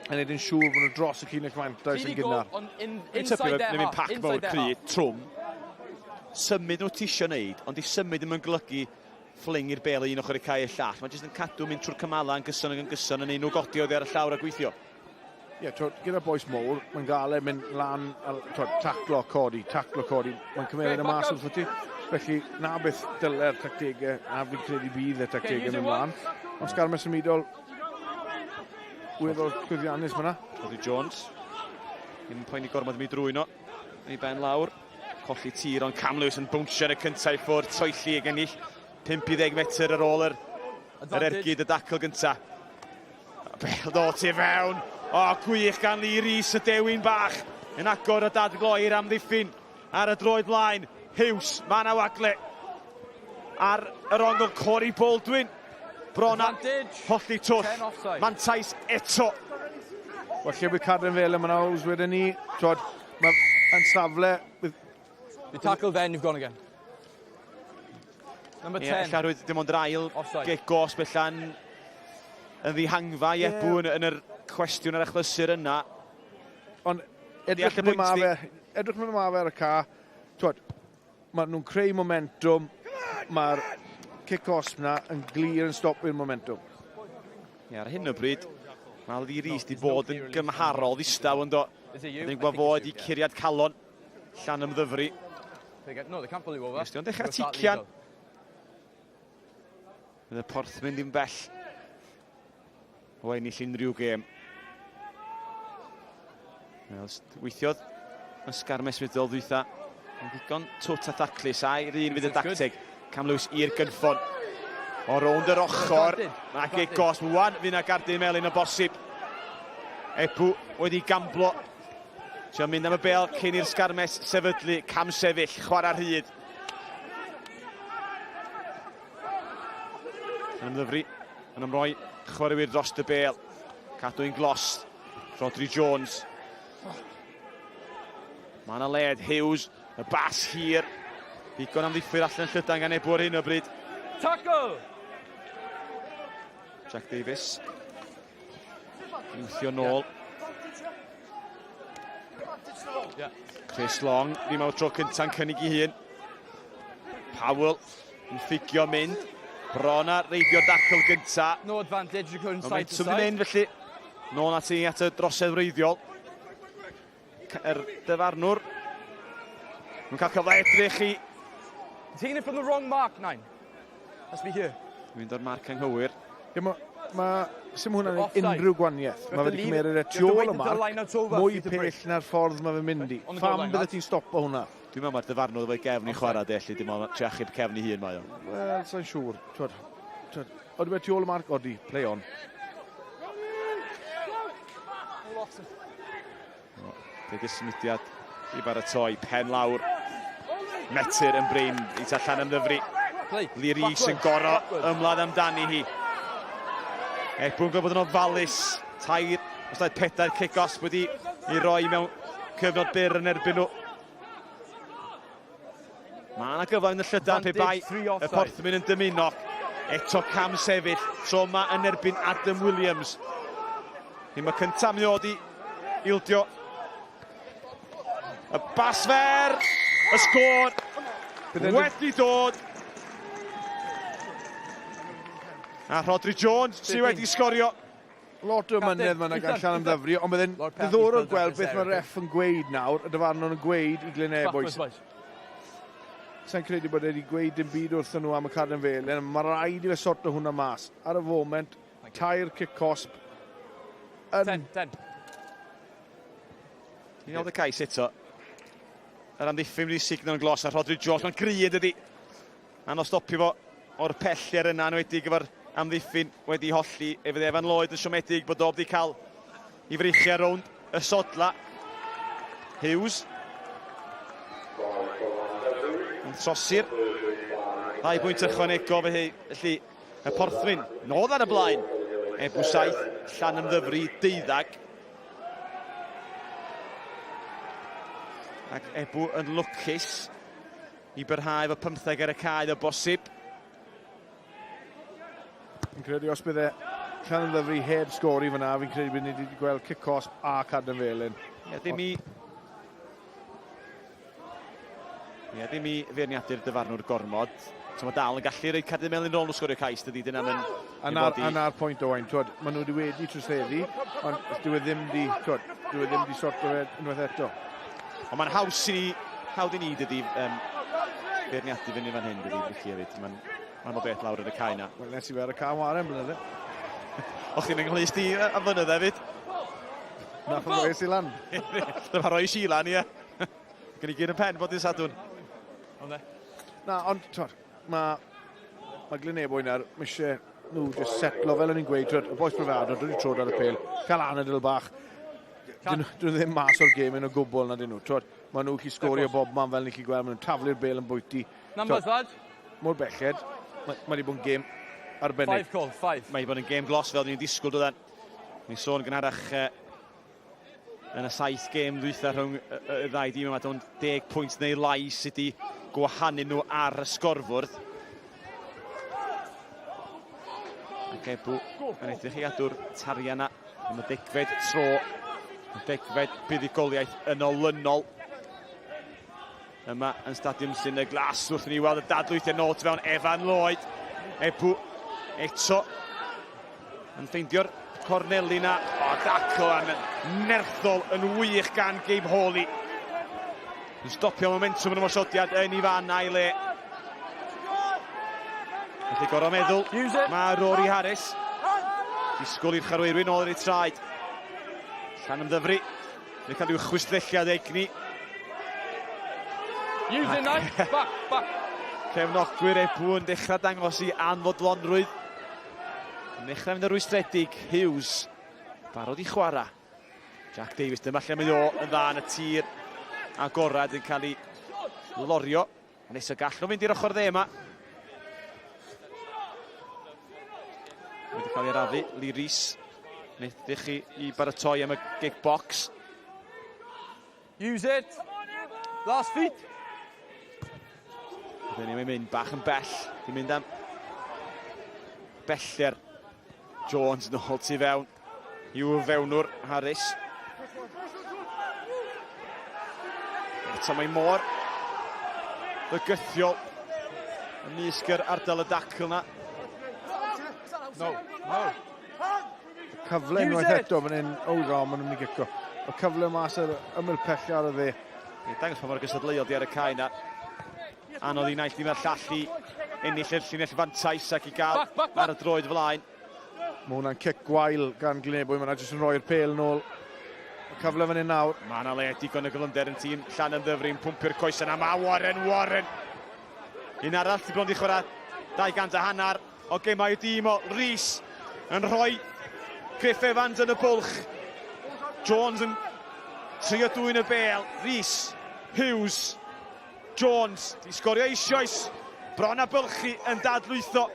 A wneud yn siŵr bod nhw dros y llinell mantais yn gynnar. Dwi'n tybio fe, mynd pac mawr cry, trwm. Symud nhw ti isio wneud, ond di symud ddim yn golygu ffling i'r bel o un ochr i'r cae i'r llall. Mae jyst yn cadw mynd trwy'r cymalau yn gyson ac yn gyson yn neud nhw godi oddi ar y llawr a gweithio. Ie, yeah, gyda boes mowr, mae'n galed mynd lan, a, twod, taclo, codi, taclo, codi. Mae'n cymeryd y mas wrth ti. Felly, na beth dyle'r tactegau, na fi'n credu bydd y tactegau mynd mlaen. Ond sgarmes symudol, weddol llwyddiannus fyna. Cody Jones, ddim yn poeni gormod mi drwy no. Ei ben lawr. Colli tir ond Cam Lewis yn bownsio yn y cyntaf i ffwrdd, troelli ag ennill 50 metr ar ôl yr, yr ergyd y dacl gyntaf. Bel dod tu fewn. O, gwych gan Lee Rees, y dewin bach yn agor y dadgloi i'r amddiffyn ar y droed blaen. Hughes, mae yna wagle ar yr ongl Corey Baldwin. Bron a holli twll. Mantais eto. Wel, lle bydd Cadwyn fel yma nawr, wedyn ni, twod, mae yn safle... You tackle then, you've gone again. Number 10. Ie, ella rwyd dim ond yr ail gig gosb ella'n yn ddihangfa i Ebw yn, yn yr cwestiwn ar achlysur yna. Ond edrych mynd ma fe, edrych mynd ma fe ar y ca, twod, Maen nhw'n creu momentum, mae'r cic-osb na yn glir yn stopio'r momentum. Ie, ar hyn o bryd, mae Lee Rees wedi bod yn gymharol ddistaw yn do. Dwi'n gwybod fod i curiad calon llan ymddyfru. Nes di dechrau tician. Bydd y porth mynd i'n bell o ennill unrhyw gêm. Wel, weithiodd y sgarmes fudol ddwytha. Yn ddigon twt a thaclus, a'r un fydd y dacteg. Cam Lewis i'r gynffon. O rownd yr ochr. Mae gig gos. Wan fydd na gardyn melyn o bosib. Ebw wedi gamblo. Trio mynd am y bel cyn i'r sgarmes sefydlu. Cam sefyll, chwarae rhydd. Yn ymddyfru, yn ymroi chwaraewyr dros y bel. Cadw un glos. Rodri Jones. Mae yna led, Hughes, y bas hir. Digon am ddiffyr allan llydan gan Ebw ar hyn o bryd. Tackle! Jack Davis. Yn wthio nôl. Chris Long, ddim awr tro cynta'n cynnig i hun. Powell yn ffugio mynd. Bron a reidio'r dacl gynta. No advantage, you're going side to side. Momentum di mynd felly. Nôl at i at y drosedd wreiddiol. Yr dyfarnwr. Mae'n cael cyfle edrych i... Taking it from the wrong mark, nine. Has to be here. Mynd o'r marc anghywir. Ie, ma, ma, sim hwnna'n gwneud unrhyw gwaniaeth. Mae fe wedi cymeryd e tu ôl y marc, mwy pell na'r ffordd mae fe'n mynd i. Pham bydde ti'n stopo hwnna? Dwi'n meddwl mae'r dyfarnwr efo'i gefn i chwarae de, lle dim ond trio achub cefn ei hun mae o. Wel, sa'n siŵr. Twod, twod, odi fe tu ôl y marc? Odi, play on. Dydy symudiad i baratoi, pen lawr. Metr yn brin i ta llan ymddyfru. Lee Rees yn goro ymladd amdani hi. Ebw'n gwybod bod yn ofalus. Tair, os tair pedair cic os wedi i roi mewn cyfnod byr yn erbyn nhw. Mae yna gyfle yn y llydan pe bai y Porthmyn yn dymuno. Eto cam sefyll, tro yma yn erbyn Adam Williams. Ddim y cyntaf mi oedd i ildio. Y bas fer, y sgôr wedi dod. A Rhodri Jones sydd wedi sgorio. Lot o ymynedd mae yna gan Llanymddyfri, ond byddai'n ddiddorol gweld beth mae'r ref yn gweud nawr, y dyfarnwr yn gweud i Glyn Ebwy. Sa'n credu bod e wedi gweud dim byd wrthyn nhw am y carden felyn, mae rhaid i fe sorto hwnna mas. Ar y foment, tair cic cosb. Yn... Ten, ten. Ni'n weld y cais eto. Yr amddiffyn wedi signo'n glos a Rhodri Jones, mae'n gry yn dydi. Anodd stopio fo o'r pellter yna, yn enwedig efo'r amddiffyn wedi holli. E fydd Evan Lloyd yn siomedig bod o wedi cael i freichiau rownd y sodla. Hughes. Yn trosi'r ddau bwynt ychwanegol fe felly y Porthmyn nôl ar y blaen. Ebw 7, Llanymddyfri 12. Ac Ebw yn lwcus i byrhau efo pymtheg ar y cae o bosib. Fi'n credu os bydde Llanymddyfri heb sgori fyna, fi'n credu bydd ni wedi gweld cic cosb a carden felyn. Ie, ddim i... Ie, ddim i feirniadu'r dyfarnwr gormod. So mae dal yn gallu rhoi cardyn melyn rôl nhw sgorio cais, dydy, dyna mynd A na'r, a na'r pwynt Owain, twod, maen nhw wedi wedi troseddu, ond dyw e ddim di, twod, dyw e ddim di sorto fe unwaith eto. Ond mae'n haws i ni, hawdd i ni dydy, um, beirniadu fyny fan hyn, dydy, Ricky hefyd. Mae'n ma o beth lawr yn y cae na. Wel, nes i fe ar y cae ware am blynydde. O'ch chi'n ynghlust i am flynydde hefyd? Nath o'n roes i lan. Dyma roi si lan, ie. Gen i gyd yn pen bod i'n Sadwrn. Na, ond, twod, mae ma Glyn Ebwy nawr, mae eisiau nhw just setlo, fel o'n i'n gweud, twyd, y boes profiadol, dod i trod ar y pel, cael anadl bach. Dyn nhw ddim mas o'r gêm yn o gwbl na dyn nhw. Twyd, maen nhw'n gallu sgorio bob man fel ni'n gallu gweld, maen nhw'n taflu'r bel yn bwyty. Numbers, lad. Mor belled, mae, mae wedi bod yn gêm arbennig. Five call, five. Mae wedi bod yn gêm glos fel ni'n disgwyl, dod Ni'n sôn gynharach yn y saith gêm ddwytha rhwng y, y, y ddau dîm yma, ond 10 pwynt neu lai sydd wedi gwahanu nhw ar y sgorfwrdd. Ac Ebw yn edrych i gadw'r tarian yna am y degfed tro, y degfed buddugoliaeth yn olynol yma yn Stadiwm Llyn y Glas wrth i ni weld y dadlwythiau nôl tu fewn Evan Lloyd. Ebw eto yn ffeindio'r corneli na. O, dacl yn nerthol yn wych gan Gabe Hawley. Yn stopio momentum yn ymosodiad yn ei fan a'i le. Felly gorau meddwl, mae Rory Harris. Disgwyl i'r charweirwyr nôl ar ei traed. Llan ymddyfru. Mae'n cael rhyw chwistrelliad egni. Use it, nice. Back, back. Cefnogwyr Ebw yn dechrau dangos i anfodlonrwydd. Yn dechrau mynd yn rwystredig. Hughes, barod i chwarae. Jack Davies, dyma lle mae o yn dda yn y tir agorad yn cael ei lorio. Nes y gall nhw fynd i'r ochr dde yma. Wedi cael ei arafu, Lee Rees. Wnaethoch chi i baratoi am y gig box. Use it. Last feet. Dyn ni'n mynd bach yn bell. Dwi'n mynd am beller. Jones nôl tu fewn. I'w fewnwr Harris. Eto mae mor fygythiol ymysg yr ardal y dacl na. No, no. Cyfle unwaith eto fan hyn. O, dda, maen nhw'n mynd i gico. Y cyfle mas ar ymyl pella ar y dde. Ie, dangos pa mor gystadleuol di ar y cae na. Anodd i naill ddim a'r llall i ennill yr llinell fantais ac i gael back, back, back. ar y droed flaen. Mae hwnna'n cic gwael gan Glynebwy, mae'n jyst yn rhoi'r pêl nôl. Y cyfle fan hyn nawr. Mae yna le digon o gyflymder yn tîm Llanymddyfri'n pwmpio'r coesau yna. Mae Warren Warren. Un arall sy'n bron di chwarae 200 a hanner o gemau dîm o Rhys yn rhoi Griff Evans yn y bwlch. Jones yn trio dwyn y bel. Rhys, Hughes, Jones, di sgorio eisoes. Bron a bylchu yn dadlwytho.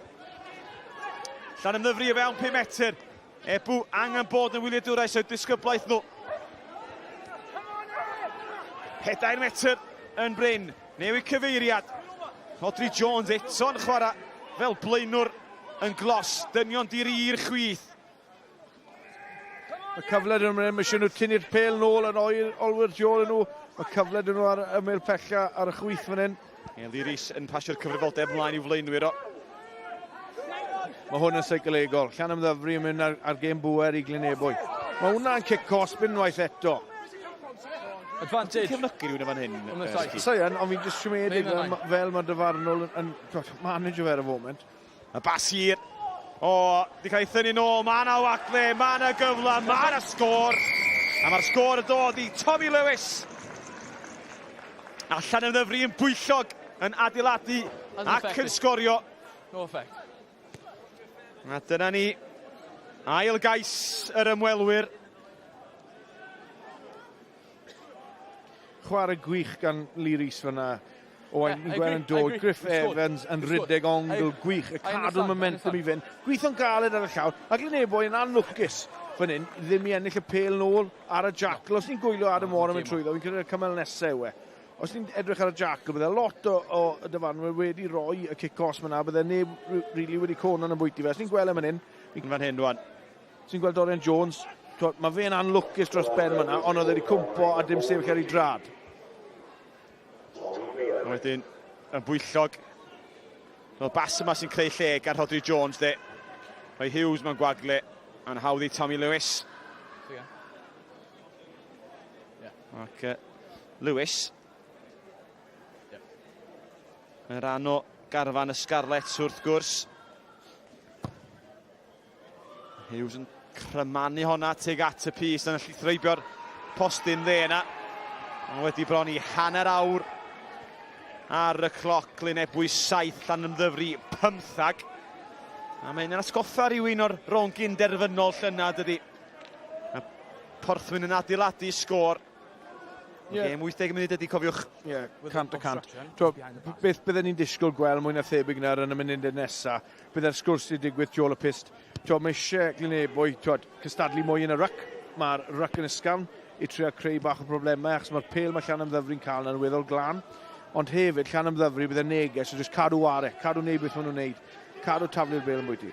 Llanymddyfri o fewn 5 metr. Ebw angen bod yn wyliadwraeth o'u disgyblaeth nhw. 4 metr yn brin. Newid cyfeiriad. Rhodri Jones eto'n chwarae fel blaenwr yn glos. Dynion diri i'r chwith. Mae cyfle dyn nhw'n mae eisiau nhw tynnu'r pel nôl yn oer, olwyr tu ôl nhw. Mae cyfle dyn nhw ar ymyl pella ar y chwith fan hyn. Eli Rees yn pasio'r cyfrifoldeb ymlaen i'w flaenwyr o. Mae hwn yn seicolegol. Llanymddyfri yn mynd ar, ar gêm bŵer i Glynebwy. Mae hwnna'n cic cosb unwaith eto. Advantage. Cefnogi rhywun yn fan hyn. Sai yn, ond fi'n just siomedig fel, fel mae dyfarnwr yn, yn manage o fe ar y foment. Y bas hir. O, di cael ei thynnu nôl. Mae yna wagle, mae yna gyfle, mae yna sgôr. A mae'r sgôr yn dod i Tommy Lewis. Allan yn ddyfru yn bwyllog yn adeiladu ac yn sgorio. No effect. A dyna ni. Ail gais yr ymwelwyr. Chwarae gwych gan Lee Rees fyna. Owain, ni'n gweld yn dod, Griff Evans yn rhedeg ongl gwych, y cadw momentum i fynd. Gweithio'n galed ar y llawr, a Glynebwy yn anlwcus fan hyn, ddim i ennill y pêl nôl ar y jackal. Os ni'n gwylio Adam Warren yn mynd trwyddo, fi'n credu'r cymal nesaf yw e. Os ni'n edrych ar y jackal, bydde lot o, o dyfarnwyr wedi rhoi y kick-off yna, bydde neb really wedi conan yn bwyty fe. Os ni'n gweld e fan hyn... Fan hyn, rwan. Ti'n gweld Dorian Jones, mae fe'n anlwcus dros ben fyna, ond oedd e wedi cwmpo a dim sefyll ar ei drad. A wedyn, yn bwyllog, fel bas yma sy'n creu lle gan Rhodri Jones de. Rhoi Hughes mewn gwagle, a'n hawdd i Tommy Lewis. Ac uh, Lewis. Yn rhan o garfan y Scarlets wrth gwrs. Hughes yn crymanu honna tuag at y pys yn allu threibio'r postyn dde yna. Ond wedi bron i hanner awr ar y cloc, Glyn Ebwy 7, Llanymddyfri 15. A mae'n atgoffa rhywun o'r rownd gyn derfynol llynad dydy. A Porthmyn yn adeiladu sgôr. Yeah. Gêm 80 munud ydy, cofiwch. Ie, yeah, cant y cant. Beth bydden ni'n disgwyl gweld mwy na thebyg nawr yn y munudau nesaf, bydde'r sgwrs wedi digwydd tu ôl y pyst. Twod, mae eisiau Glynebwy, twod, cystadlu mwy yn y ryc. Mae'r ryc yn ysgafn i trio creu bach o problemau, achos mae'r pêl mae Llanymddyfri'n cael yn weddol glân. Ond hefyd, Llanymddyfri bydde neges o jyst cadw ware, cadw wneud beth maen nhw'n wneud, cadw taflu'r bêl yn bwyty.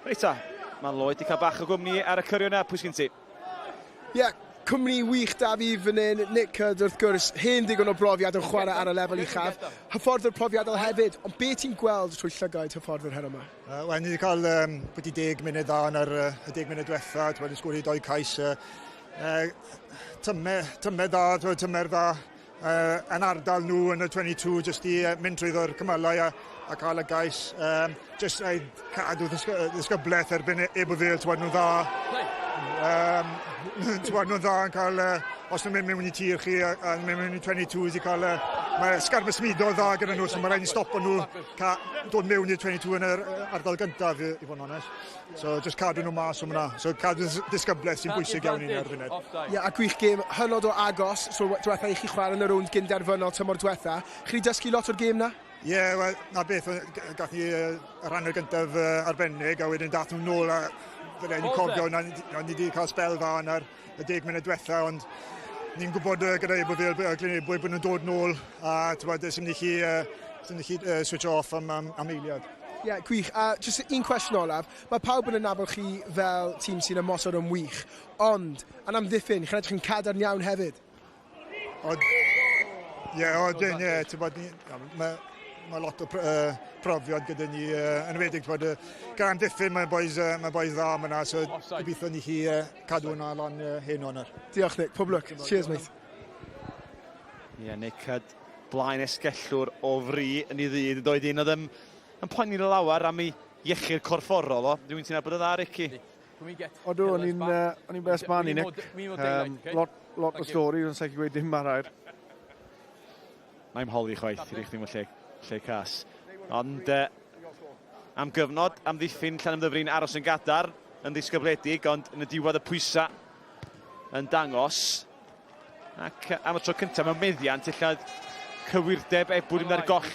Reit ta, mae Lloyd wedi cael bach o gwmni ar y cyrion yna, pwy sgyn ti? Ie, yeah, cwmni wych da fi fan hyn, Nick Cudd wrth gwrs, hen ddigon o brofiad yn chwarae ar y lefel uchaf. Hyfforddwr profiadol hefyd, ond be ti'n gweld trwy llygaid hyfforddwr heno yma? Wel, ni wedi cael byti 10 munud dda yn yr, y 10 munud diwetha, wedi sgori doi cais. Tymer, tymer dda, tymer dda yn ardal nhw yn y 22, jyst i mynd trwyddo'r cymylau a, a cael y gais. Jyst cadw ddisgyblaeth erbyn Ebbw Vale, ti'n nhw'n dda. Ti'n nhw'n dda yn cael, os nhw'n mynd mewn i tir chi a, a mynd mewn i 22s i cael, mae sgarb ysmudol dda gyda nhw, so mae rhaid i stopo nhw ca, dod mewn i'r 22 yn yr ardal gyntaf, i, i fod yn onest. So, just cadw nhw mas o hwnna. So, cadw disgyblaeth sy'n bwysig iawn i ni ar y funud. Ie, yeah, a gwych gêm hynod o agos, so diwetha i chi chwarae yn y rownd gynderfynol tymor diwetha. Chi wedi dysgu lot o'r gêm na? Ie, yeah, wel, na beth, gath ni y rhan gyntaf arbennig, a wedyn dath nhw nôl a fydde ni'n cofio, na, na ni wedi cael spel dda yn yr y 10 munud diwetha, ond ni'n gwybod gyda Ebwy Vale, Glyn Ebwy, bod nhw'n dod nôl, a ti'n sy'n ni chi, sy'n ni chi switch off am, am, am eiliad. Ie, yeah, gwych. A jyst un cwestiwn olaf. Mae pawb yn anabod chi fel tîm sy'n ymosod yn wych, ond yn amddiffyn, chi'n edrych yn cadarn iawn hefyd. Ie, o, dyn, ie, ti'n bod, mae ma lot o uh, profiad gyda ni, uh, yn enwedig bod uh, gan amddiffyn, mae'n boys, uh, mae boys dda yma, so gobeithio ni chi uh, cadw hwnna lan uh, heno yna. Diolch Nick, pob lwc. Cheers mate. Ie, yeah, Nick had blaen esgellwr o fri yn ei ddydd, yn doedd un oedd yn, yn poeni'n lawer am ei iechyd corfforol o. Rwy'n ti'n nabod y dda, Ricky? Odw, o'n i'n uh, best man i Nick. Um, lot, lot o stori, ond sa'n gweud dim ar air. Mae'n holi chwaith, i chdi mewn lle, lle cas. Ond uh, am gyfnod, am ddiffyn Llanymddyfri'n aros yn gadar, yn ddisgybledig, ond yn y diwedd y pwysau yn dangos. Ac am y tro cyntaf mewn meddiant, ella cywirdeb ebwyd yn ar goll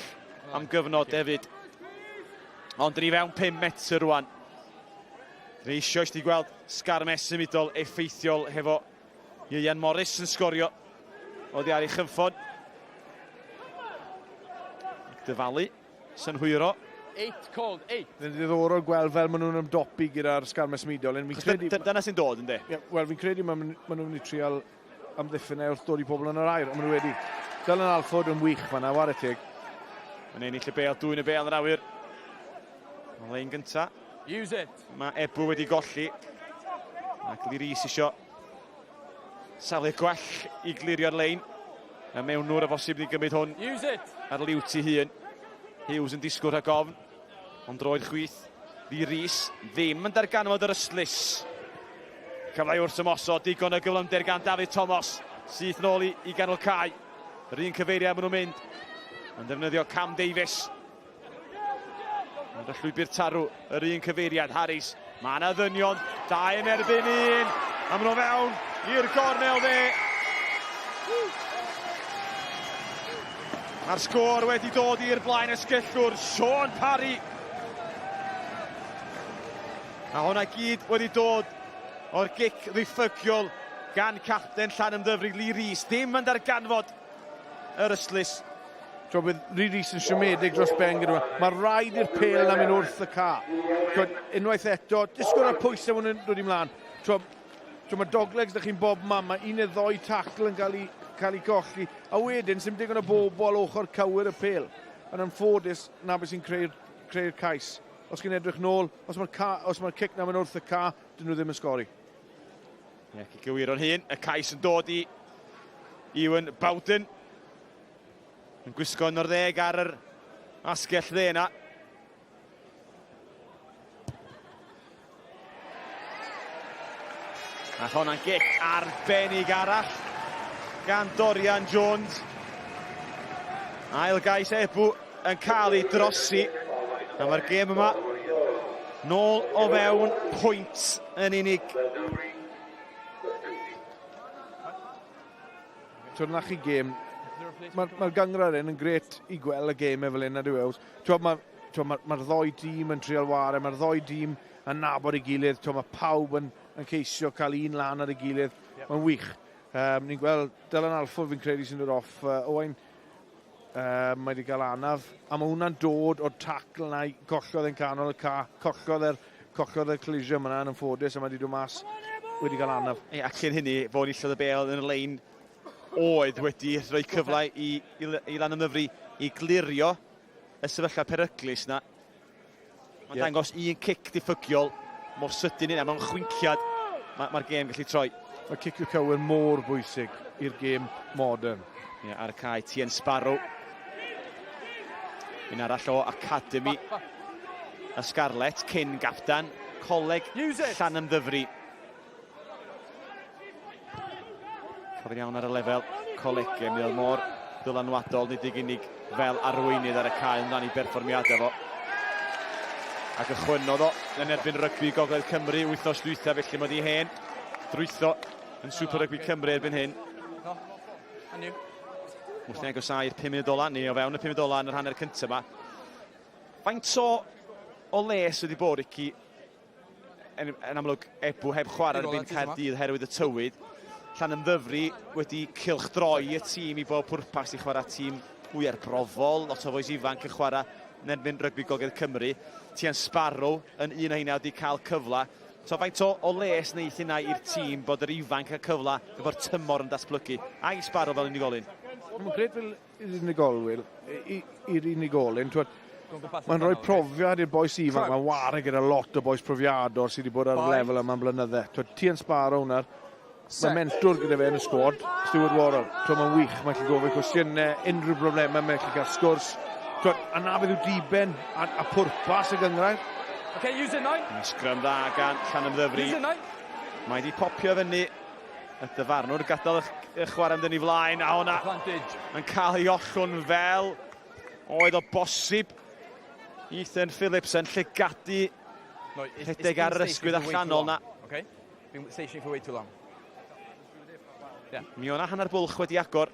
am gyfnod hefyd. Ond dyn ni fewn 5 metr rwan. Dyn ni eisoes wedi gweld sgarmes symudol effeithiol hefo Ieuan Morris yn sgorio oddi ar ei chynffon. Ac dyfalu synhwyro. Eight called, eight. Mae'n ddiddorol gweld fel maen nhw'n ymdopi gyda'r sgarmes symudol. Fi'n credu... Dyna sy'n dod, ynddi? Yeah, Wel, fi'n credu maen nhw'n mynd i trial amddiffyn e wrth dod i pobl yn yr air, ond maen nhw wedi. Dylan Alford yn wych fanna, ware teg. Mae'n ennill y bêl, dwyn y bêl yn yr awyr. Mae'n lein gynta. Use it. Mae Ebw wedi golli. Ac Lee Rees isio safle gwell i glirio'r lein. A mewnwr a bosib i gymryd hwn Use it. ar liwt i hun. Hughes yn disgwyl rhag ofn, ond droed chwith. Lee Rees ddim yn darganfod yr ystlys. Cyfle wrth ymosod, digon o gyflymder gan David Thomas. Syth nôl i, i ganol cae. Yr un cyfeiriad maen nhw'n mynd. Yn defnyddio Cam Davies. Ar y llwybr tarw, yr un cyfeiriad, Harris. Mae yna ddynion, dau yn erbyn un. A maen nhw fewn i'r gornel dde. Mae'r sgôr wedi dod i'r blaen esgyllwr, Sean Parry. A hwnna gyd wedi dod o'r gic ddiffygiol gan capten Llanymddyfri, Lee Rees. Ddim yn darganfod yr ystlys. Tro, bydd Lee Rees yn siomedig dros ben gyda fe. Mae rhaid i'r pêl na mynd wrth y ca. Tro, unwaith eto, disgwyl ar pwysau maen nhw'n dod i mlaen. Tro, tro mae doglegs da chi'n bob man, mae un neu ddoi tacl yn cael ei, cael ei golli. A wedyn, sy'n digon o bobl ochr cywir y pêl. Yn anffodus, na beth sy'n creu'r creu cais. Os chi'n edrych nôl, os mae'r os mae'r cic na mynd wrth y ca, dyn nhw ddim yn sgori. Ie, yeah, gywiro'n hun, y cais yn dod i Ewan Bowden. Yn gwisgo yn o'r ddeg ar yr asgell dde yna. A hwnna'n gic arbennig arall gan Dorian Jones. Ail gais Ebw yn cael ei drosi. A mae'r gêm yma nôl o fewn pwynt yn unig. Twr na chi gêm. Mae'r ma gynghrair hyn yn gret i gweld y gêm fel hyn, nad yw e? Mae'r ma, ma ddoi dîm yn trial ware, mae'r ddoi dîm yn nabod ei gilydd, mae pawb yn, yn ceisio cael un lan ar ei gilydd. Yep. Mae'n wych. Um, ni'n gweld Dylan Alford fi'n credu sy'n dod off. Uh, Owain, um, mae wedi cael anaf. A mae hwnna'n dod o'r tacl na i gollodd yn canol y ca, collodd yr, collodd y collision yna yn anffodus a mae wedi dod mas wedi cael anaf. E, a cyn hynny, fo enillodd y bêl yn y lein oedd wedi rhoi cyfle i, i, i Lanymddyfri i glirio y sefyllfa peryglus na. Mae'n yeah. dangos un cic diffygiol mor sydyn yna, mewn chwinciad mae'r ma gêm gallu troi. Mae cicio cywir mor bwysig i'r gêm modern. Yeah, ar y cae, Tien Sparrow. Un arall o Academy y Scarlets, cyn gapdan Coleg Llanymddyfri. Cofio'n iawn ar y lefel colegau, mi oedd mor ddylanwadol, nid ag unig fel arweinydd ar y cae yn ran i berfformiadau fo. Ac ychwynodd o yn erbyn rygbi Gogledd Cymru wythnos dwytha, felly mae wedi hen drwytho yn Super Rugby Cymru erbyn hyn. Wrth i agosau i'r 5 munud ola, neu o fewn y 5 munud ola yn yr hanner cyntaf yma. Faint o, o les wedi bod, Ricky, yn, yn amlwg Ebw heb chwarae erbyn Caerdydd herwydd y tywydd. Llanymddyfri wedi cylchdroi y tîm i bob pwrpas i chwarae tîm mwy arbrofol, lot o fois ifanc yn chwarae yn erbyn rygbi Gogledd Cymru. Tian Sparrow yn un o heina wedi cael cyfle. So faint o, o les wneith hynna i'r tîm bod yr ifanc cael cyfle efo'r tymor yn datblygu, a i Sparrow fel unigolyn? Mae'n gret fel i'r unigolwyr, i'r unigolyn, mae'n rhoi profiad i'r boes ifanc, mae'n ware gyda lot o boes profiadol sydd wedi bod ar y lefel yma'n blynydde. Ti yn Sparrow nawr, mae mentor gyda fe yn y sgwad, Stuart Worrell. Mae'n wych, mae'n gallu gofyn cwestiynau, unrhyw broblemau, mae'n gallu cael sgwrs. Twod, a na beth yw diben a, a pwrpas y gyngrair. Okay, use it nine. Sgrym dda gan Llanymddyfri. Use it nine. Mae wedi popio fyny y dyfarnwr gadael y chwarae mynd yn ei flaen a hwnna yn cael ei ollwng fel oedd o bosib. Ethan Phillips yn llygadu rhedeg ar yr ysgwydd allanol na. Okay. Been stationary for way too long. Yeah. Mi o'na hanner bwlch wedi agor.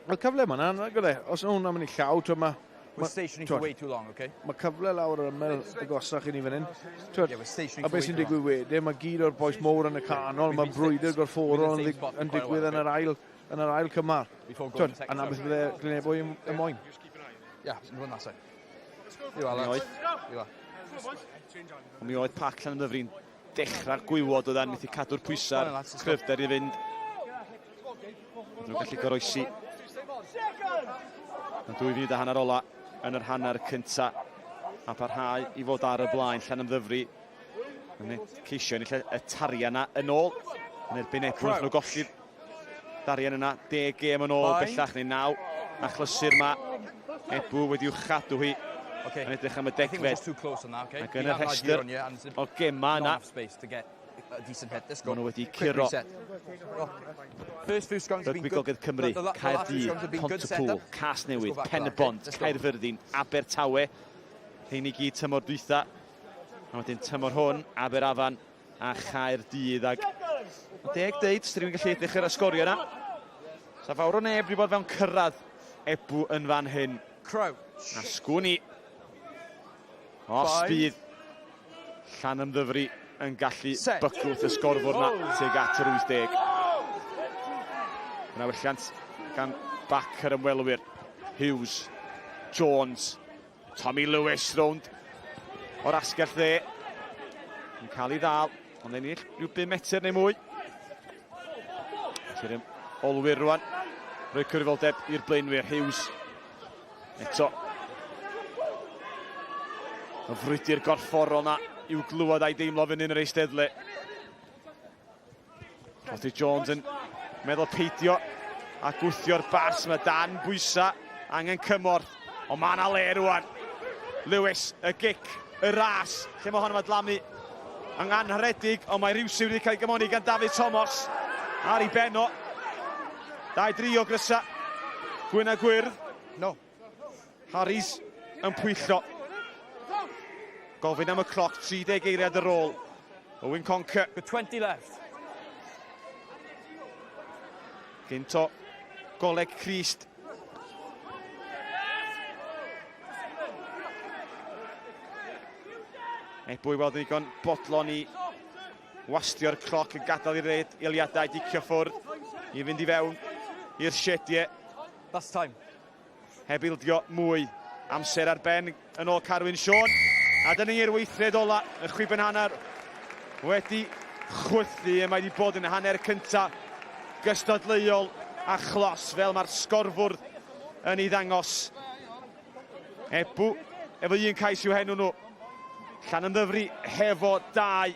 Wel, cyfle yma, na, nag oedd e. Os yna hwnna'n mynd i llaw, twyd, mae... We're stationary for way too long, okay? Mae cyfle lawr yr ymyl agosach i ni fan hyn. Twyd, yeah, we're a beth sy'n digwydd wedyn, mae gyd o'r boes mowr yn y canol, mae brwydr gorfforol yn, yn digwydd yn yr ail, yn yr ail cymar. Twyd, a na beth fydde Glynebwy yn, yn moyn. Yeah, run that side. You are, lads. You are. Mi oedd pac Llanymddyfri'n dechrau'r gwywod oedd methu cadw'r pwysau'r cryfder i fynd. Nhw'n gallu goroesi. Yn dwy funud a hanner ola yn yr hanner cynta a parhau i fod ar y blaen Llanymddyfri yn ceisio ennill y tarian yna yn ôl yn erbyn Ebwrth nhw golli'r darian yna 10 gêm yn ôl bellach neu 9 achlysur ma Ebw wedi'w chadw hi okay. yn edrych am y degfed okay. ac yn y rhestr o gemau yna Maen nhw wedi curo Rygbi Gogledd Cymru, Caerdydd, Pontypool, Casnewydd, Pen-y-bont, Caerfyrddin, Abertawe. Rhein i gyd tymor dwytha. A wedyn tymor hwn, Aberafan a Chaerdydd. Ac deg deud, sydd rhywun gallu edrych ar y sgorio yna. Sa fawr o neb wedi bod fewn cyrraedd Ebw yn fan hyn. Crouch. A sgwn i. Os bydd Llanymddyfri yn gallu bygwth y sgorfwr na tuag at yr 80. Yna welliant gan bac yr ymwelwyr. Hughes, Jones, Tommy Lewis rownd o'r asgell dde. Yn cael ei ddal, ond ennill rhyw 5 metr neu mwy. Felly'r olwyr rwan. Rhoi cyfrifoldeb i'r blaenwyr. Hughes eto. Y frwydr gorfforol na i'w glywed a'i deimlo fyny yn yr eisteddle. Rhodri Jones yn meddwl peidio a gwthio'r bas. Mae dan bwysa, angen cymorth. Ond mae yna le rwan. Lewis, y gic, y ras. Lle mae hon yma dlamu yn anrhedig, ond mae rhywsut wedi cael ei gymoni gan David Thomas ar ei ben o. 2-3 o grysa. Gwyn a gwyrdd. No. Harries yn pwyllo. Gofyn am y cloc, 30 eiliad ar ôl. Owen Conker. Got 20 left. Gynt o Goleg Crist. Ebwy weld yn ddigon bodlon i wastio'r cloc yn gadael i'r red eiliadau dicio ffwrdd i fynd i fewn i'r siediau. That's time. Heb ildio mwy. Amser ar ben yn ôl Carwyn Siôn. A dyna ni'r weithred ola, y chwiben hanner wedi chwythu. Mae wedi bod yn hanner cynta gystadleuol a chlos fel mae'r sgorfwrdd yn ei ddangos. Ebw efo un cais i'w henw nhw. Llanymddyfri hefo dau.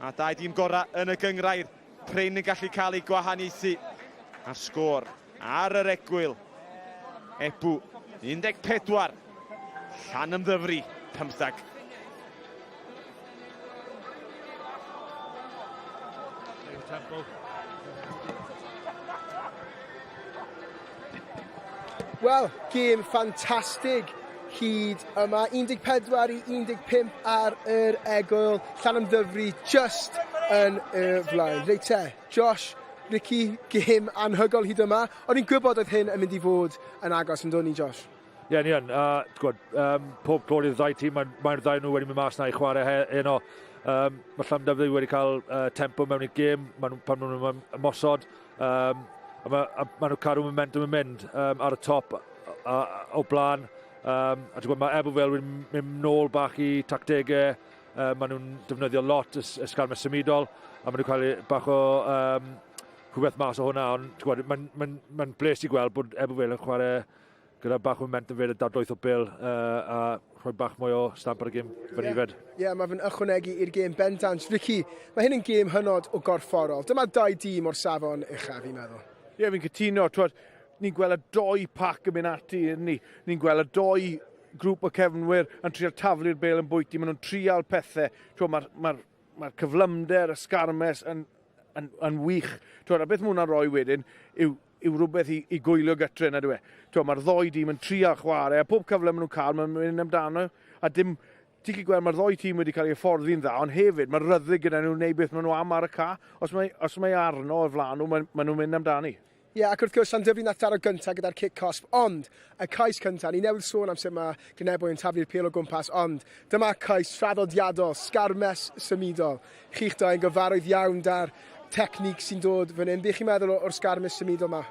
A dau dîm gorau yn y gyngrair. Prin yn gallu cael ei gwahaniaethu. A'r sgôr ar yr egwyl. Ebw 14. Llanymddyfri 15. Wel, gêm ffantastig hyd yma. 14 i 15 ar yr egwyl. Llanymddyfri just yn y flaen. Reit te, Josh, Ricky, gêm anhygol hyd yma. O'n i'n gwybod oedd hyn yn mynd i fod yn agos yn dod ni, Josh? Ie, yeah, ni yn. Uh, um, pob clod i'r ddau tîm, mae'r mae ddau nhw wedi mynd mas na i chwarae he, heno. Um, mae Llanddyfri wedi cael uh, tempo mewn i'r gêm ma nhw, pan maen nhw'n ymosod. Um, a mae a ma nhw cadw momentum yn mynd um, ar y top a, a, o blaen. Um, a ti'n gwybod, mae Ebervale wedi mynd nôl bach i tactegau. Uh, maen nhw'n defnyddio lot y, y sgarmau symudol a maen nhw'n cael bach o um, rhywbeth mas o hwnna, ond mae'n ma, ma, ma bles i gweld bod Ebbw Vale yn chwarae gyda bach o momentum fyd a dadlwyth o bil uh, a rhoi bach mwy o stamp ar y gêm fyny yeah. fyd. Ie, yeah, mae fe'n ychwanegu i'r gêm bendant. Ricky, mae hyn yn gêm hynod o gorfforol. Dyma dau dîm o'r safon uchaf, fi'n meddwl. Ie, yeah, fi'n cytuno. Twad, ni'n gweld y doi pac yn mynd ati, ni. Ni'n gweld y doi grŵp o cefnwyr yn trial taflu'r bel yn bwyty. Maen nhw'n trial pethau. Mae'r ma, ma cyflymder, y sgarmes yn, yn, yn wych. Twad, a beth mae hwnna'n rhoi wedyn yw, yw rhywbeth i, i gwylio gytre, na dwi. E? Mae'r ddoi dîm yn trial chwarae, a pob cyfle maen nhw'n cael, maen nhw'n mynd amdano. A dim, ti'n gallu gweld mae'r ddoi tîm wedi cael ei hyfforddi'n dda, ond hefyd mae rhyddid gyda nhw wneud beth maen nhw am ar y ca. Os mae, os mae arno o'r flaen nhw, maen, maen nhw'n mynd amdani. Ie, ac wrth gwrs, Llandyfri nath daro gyntaf gyda'r cic cosb, ond y cais cyntaf, ni newydd sôn am sut mae Glynebwy yn taflu'r pêl o gwmpas, ond dyma cais traddodiadol, sgarmes symudol. Chi'ch dau yn gyfarwydd iawn da'r technique sy'n dod fan hyn. Be chi'n meddwl o'r sgarmes symudol ma?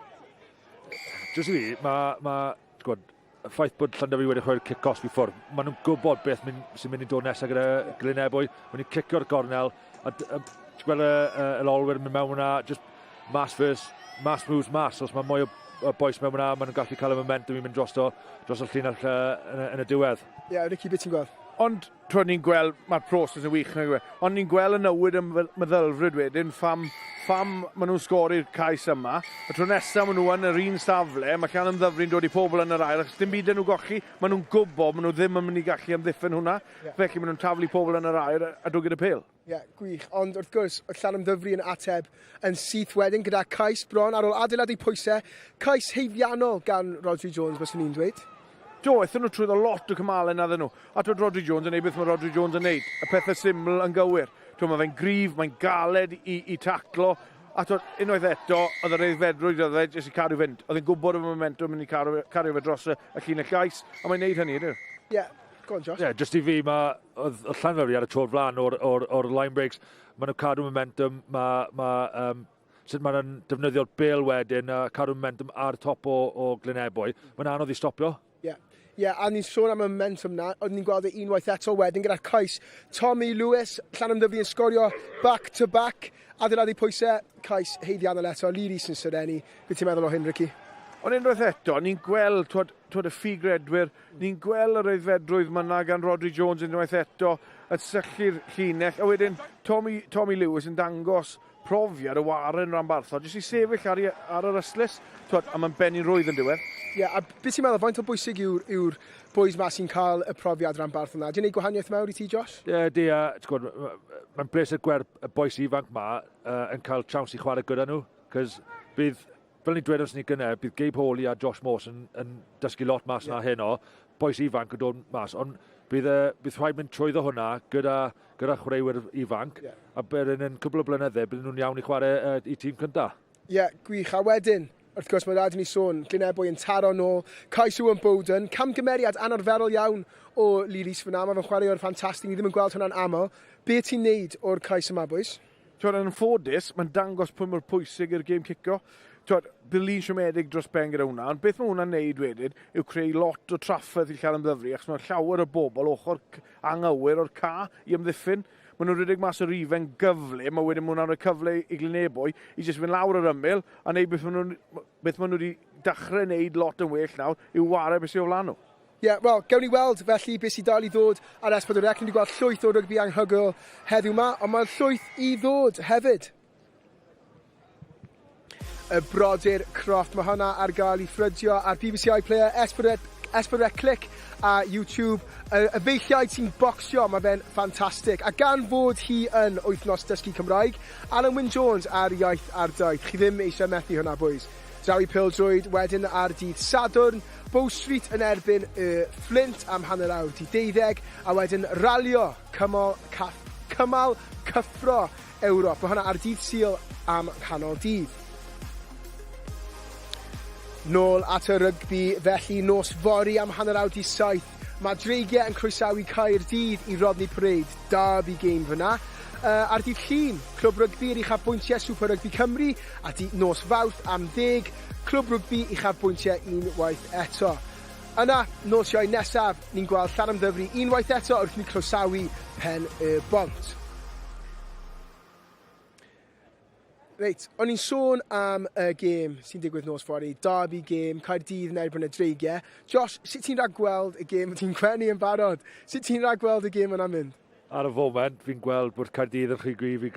Jyst i fi, mae, ma, gwybod, y ffaith bod Llandyfi wedi rhoi'r cic cosb i ffwrdd, maen nhw'n gwybod beth mynd, sy'n mynd i dod nesaf gyda Glynebwy. Maen nhw'n cicio'r gornel, a, a ti'n gweld y, y, y olwyr yn mynd mewn hwnna, just mass first, mass moves mass. Os mae mwy o, o boys mewn hwnna, maen nhw'n gallu cael y momentum i mynd drosto, dros y llinell yn, yn y diwedd. Ie, yeah, Ricky, beth ti'n gweld? Ond Twod, ni'n gweld, mae'r proses yn wych, nag yw e? Ond ni'n gweld y newid yn meddylfryd wedyn, pham, pham maen nhw'n sgori'r cais yma. Y tro nesaf maen nhw yn yr un safle, mae Llanymddyfri'n dod i pobl yn yr ail, achos dim byd yn nhw golli, maen nhw'n gwybod, maen nhw ddim yn mynd i gallu amddiffyn hwnna. Yeah. Felly maen nhw'n taflu pobl yn yr air a, a dod gyda pêl. Ie, yeah, gwych. Ond wrth gwrs, oedd Llanymddyfri yn ateb yn syth wedyn gyda cais bron ar ôl adeiladu pwysau. Cais heifiannol gan Rhodri Jones, byswn i'n dweud. Do, aethon nhw trwyddo lot o cymalau na nhw. A twyd Rhodri Jones yn neud beth mae Rhodri Jones yn neud. Y pethau syml yn gywir. Twyd, mae fe'n gryf, mae'n galed i, i taclo. A twyd, unwaith eto, oedd yr aeddfedrwydd oedd e jyst i cadw fynd. Oedd e'n gwybod y momentum yn mynd i cario, cario fe dros y, y llinell gais, a mae'n neud hynny, ydw. Ie, yeah. go on Josh. Ie, yeah, jyst i fi, mae, oedd, oedd Llanfair ar y tro'r flan o'r, or, or line breaks. Maen nhw'n cadw momentum, mae, ma, um, sut maen nhw'n defnyddio'r bel wedyn a cadw momentum ar top o, o Glynebwy. Mae'n anodd i stopio. Ie. Yeah. Ie, yeah, a ni'n sôn am y momentum na, oeddwn ni'n gweld e unwaith eto wedyn gyda'r cais. Tommy Lewis, Llanymddyfri yn sgorio back to back, adeiladu pwysau, cais haeddiannol eto, Lee Rees yn serennu. Be ti'n meddwl o hyn, Ricky? Ond unwaith eto, ni'n gweld twod, twod y ffigredwyr, ni'n gweld yr aeddfedrwydd myna gan Rhodri Jones unwaith eto, yn sychu'r llinell, a wedyn Tommy, Tommy Lewis yn dangos profiad y waren ranbarthol, jyst i sefyll ar, i, ar yr ystlys, twod, a mae'n benni'n rwydd yn diwedd. Ie, yeah, a beth ti'n meddwl, faint o bwysig yw'r yw boys ma sy'n cael y profiad ranbarthol na? Dwi'n gwneud gwahaniaeth mawr i ti, Josh? Ie, yeah, di, a ti'n gwybod, mae'n bleser gweld y boys ifanc ma uh, yn cael chance i chwarae gyda nhw, cos bydd, fel ni'n dweud os ni gynnau, bydd Gabe Hawley a Josh Morse yn, yn dysgu lot mas yeah. na heno, boys ifanc yn dod mas, ond bydd, uh, bydd rhaid mynd trwyddo hwnna gyda, gyda chwaraewyr ifanc, yeah. a bydd yn cwbl o blynydde, bydd nhw'n iawn i chwarae uh, i tîm cyntaf. Ie, yeah, gwych. A wedyn, wrth gwrs, mae rhaid i ni sôn, Glynebwy yn taro nôl, cais Owen Bowden, camgymeriad anarferol iawn o Lee Rees fyna, mae fe'n chwaraewr ffantastig, ni ddim yn gweld hwnna'n aml. Be ti'n neud o'r cais yma, boys? Twod, yn anffodus, mae'n dangos pwy mor pwysig yw'r gêm cico. Twod, bydd Lee'n siomedig dros ben gyda hwnna, ond beth mae hwnna'n neud wedyn yw creu lot o trafferth i Llanymddyfri, achos mae llawer o bobl ochr anghywir o'r ca i amddiffyn. Maen nhw'n rhedeg mas o'r rifen gyflym, a wedyn mae hwnna'n rhoi cyfle i Glynebwy i jyst fynd lawr yr ymyl a neud beth maen nhw'n beth maen nhw wedi dechrau neud lot yn well nawr, yw ware beth sydd o flaen nhw. Ie, yeah, wel, gewn ni weld felly beth sydd dal i ddod ar S4C. Ni wedi gweld llwyth o rygbi anghygoel heddiw ma, ond mae llwyth i ddod hefyd. Y brodyr Croft, mae hwnna ar gael i ffrydio ar BBC iPlayer, S4C, S4C Click a YouTube. Y, y feilliaid sy'n bocsio, mae fe'n ffantastig. A gan fod hi yn wythnos dysgu Cymraeg, Alan Wyn Jones ar Iaith ar Daith. Chi ddim eisiau methu hwnna, boys. Draw i Pêl-droed wedyn ar dydd Sadwrn, Bow Street yn erbyn y Fflint am hanner awr di deuddeg, a wedyn ralio cymal, caff, cymal cyffro Ewrop. Mae hwnna ar dydd Sul am canol dydd. Nôl at y rygbi felly nos fory am hanner awr di saith. Mae Dreigiau yn croesawu Caerdydd i Rodney Parade, derby game fyna. Uh, ar dydd Llun, Clwb Rygbi yr Uchafbwyntiau Super Rygbi Cymru, a di nos Fawrth am ddeg, Clwb Rygbi Uchafbwyntiau unwaith eto. Yna, nos Iau nesaf, ni'n gweld Llanymddyfri unwaith eto wrth ni croesawu Pen y Bont. Reit, o'n i'n sôn am y gêm sy'n digwydd nos fory, derby game, Caerdydd yn erbyn y Dreigiau. Josh, sut ti'n rhagweld y gêm? Ti'n gwenu yn barod. Sut ti'n rhagweld y gêm yna'n mynd? Ar y foment, fi'n gweld bod Caerdydd yn rhy gryf i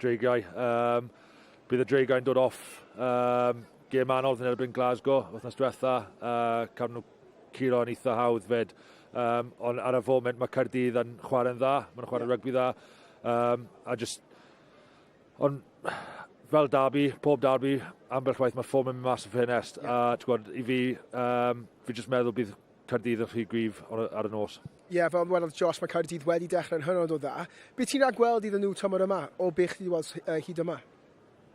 Dreigiau. Um, bydd y Dreigiau'n dod off um, gêm anodd yn erbyn Glasgow wythnos diwetha. Uh, cael nhw curo yn eitha hawdd fyd. Um, ond ar y foment mae Caerdydd yn chwarae'n dda, maen nhw'n chwarae yeah. rygbi dda. Um, a just Ond fel derby, pob derby, ambell waith mae ffom yn mynd mas o ffenest. Yeah. A ti'n gwybod, i fi, um, fi jyst meddwl bydd Caerdydd yn rhy gryf ar y nos. Ie, yeah, fel wedodd Josh, mae Caerdydd wedi dechrau'n hynod o dda. Be ti'n rhagweld iddyn nhw tymor yma, o be chdi wedi weld uh, hyd yma?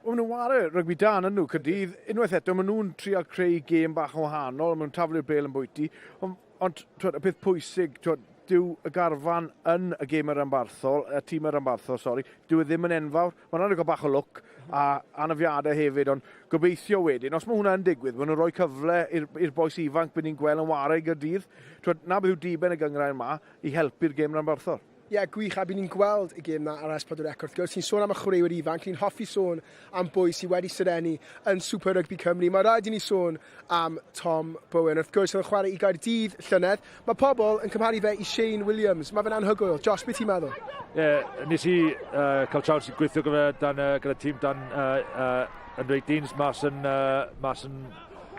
Wel, maen nhw'n ware rygbi da yn nhw, Caerdydd. Unwaith eto, maen nhw'n trial creu gêm bach yn wahanol, maen nhw'n taflu'r bel yn bwyty. Ond, ond twyd, y peth pwysig, twyd, dyw y garfan yn y gêm y ranbarthol, y tîm y ranbarthol, sori, dyw e ddim yn enfawr. Mae'n rhaid i gael bach o lwc a anafiadau hefyd, ond gobeithio wedyn, os mae hwnna yn digwydd, maen nhw'n rhoi cyfle i'r bois ifanc bydd ni'n gweld yn ware i Gaerdydd. Twyd, na beth yw diben y gynghrair yma, i helpu'r gêm ranbarthol. Ie, yeah, gwych, a bydd ni'n gweld y gêm na ar S4C wrth gwrs. Ti'n sôn am y chwaraewyr ifanc, ni'n hoffi sôn am bwy sydd wedi serennu yn Super Rugby Cymru. Mae rhaid i ni sôn am Tom Bowen. Wrth gwrs, oedd yn chwarae i Gaerdydd llynedd. Mae pobl yn cymharu fe i Shane Williams. Mae fe'n anhygoel. Josh, beth ti'n meddwl? Ie, yeah, nes i uh, cael chance i gweithio gyda, dan, uh, gyda tîm dan uh, uh, under 18s mas yn, uh, mas yn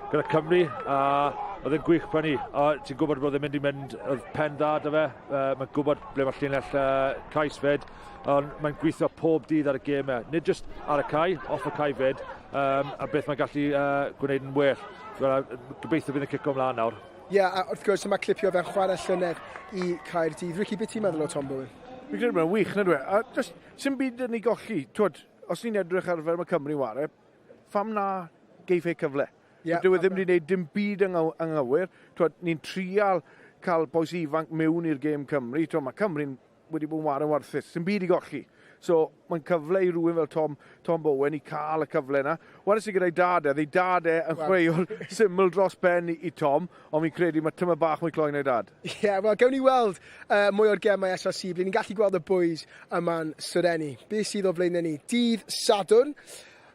gyda Cymru a oedd e'n gwych prynu. A ti'n gwybod bod e'n mynd i mynd, oedd pen dda da fe, uh, mae'n gwybod ble mae llinell uh, cais fyd, ond mae'n gweithio pob dydd ar y gemau. Nid just ar y cae, off y cae fyd, um, a beth mae'n gallu uh, gwneud yn well. Gobeithio bydd yn cico ymlaen nawr. Ie, yeah, a wrth gwrs yma clipio fe'n chwarae llynedd i Caerdydd. Ricky, beth ti'n meddwl o Tom Bowen? Fi'n credu mae'n wych, na dwi. E? A just, sy'n byd yn ei golli. Twyd, os ni'n edrych ar fel mae Cymru ware, pham na geiff ei cyfle? Yeah, Dyw e ddim wedi gwneud dim byd yng anghywir. Twyd, ni'n trial cael bois ifanc mewn i'r gêm Cymru. Twyd, mae Cymru'n wedi bod yn ware'n warthus. Sy'n byd i golli. So, mae'n cyfle i rhywun fel Tom, Tom Bowen i cael y cyfle yna. Wares i gyda'i dad e, ei dad e yn chwaraewr syml dros ben i, i Tom, ond fi'n credu mae tyma bach mwy cloi na'i dad. Ie, yeah, wel, gawn ni weld uh, mwy o'r gemau SRC, ble ni'n gallu gweld y boys yma'n serennu. Be sydd o flaenau ni? Dydd Sadwrn.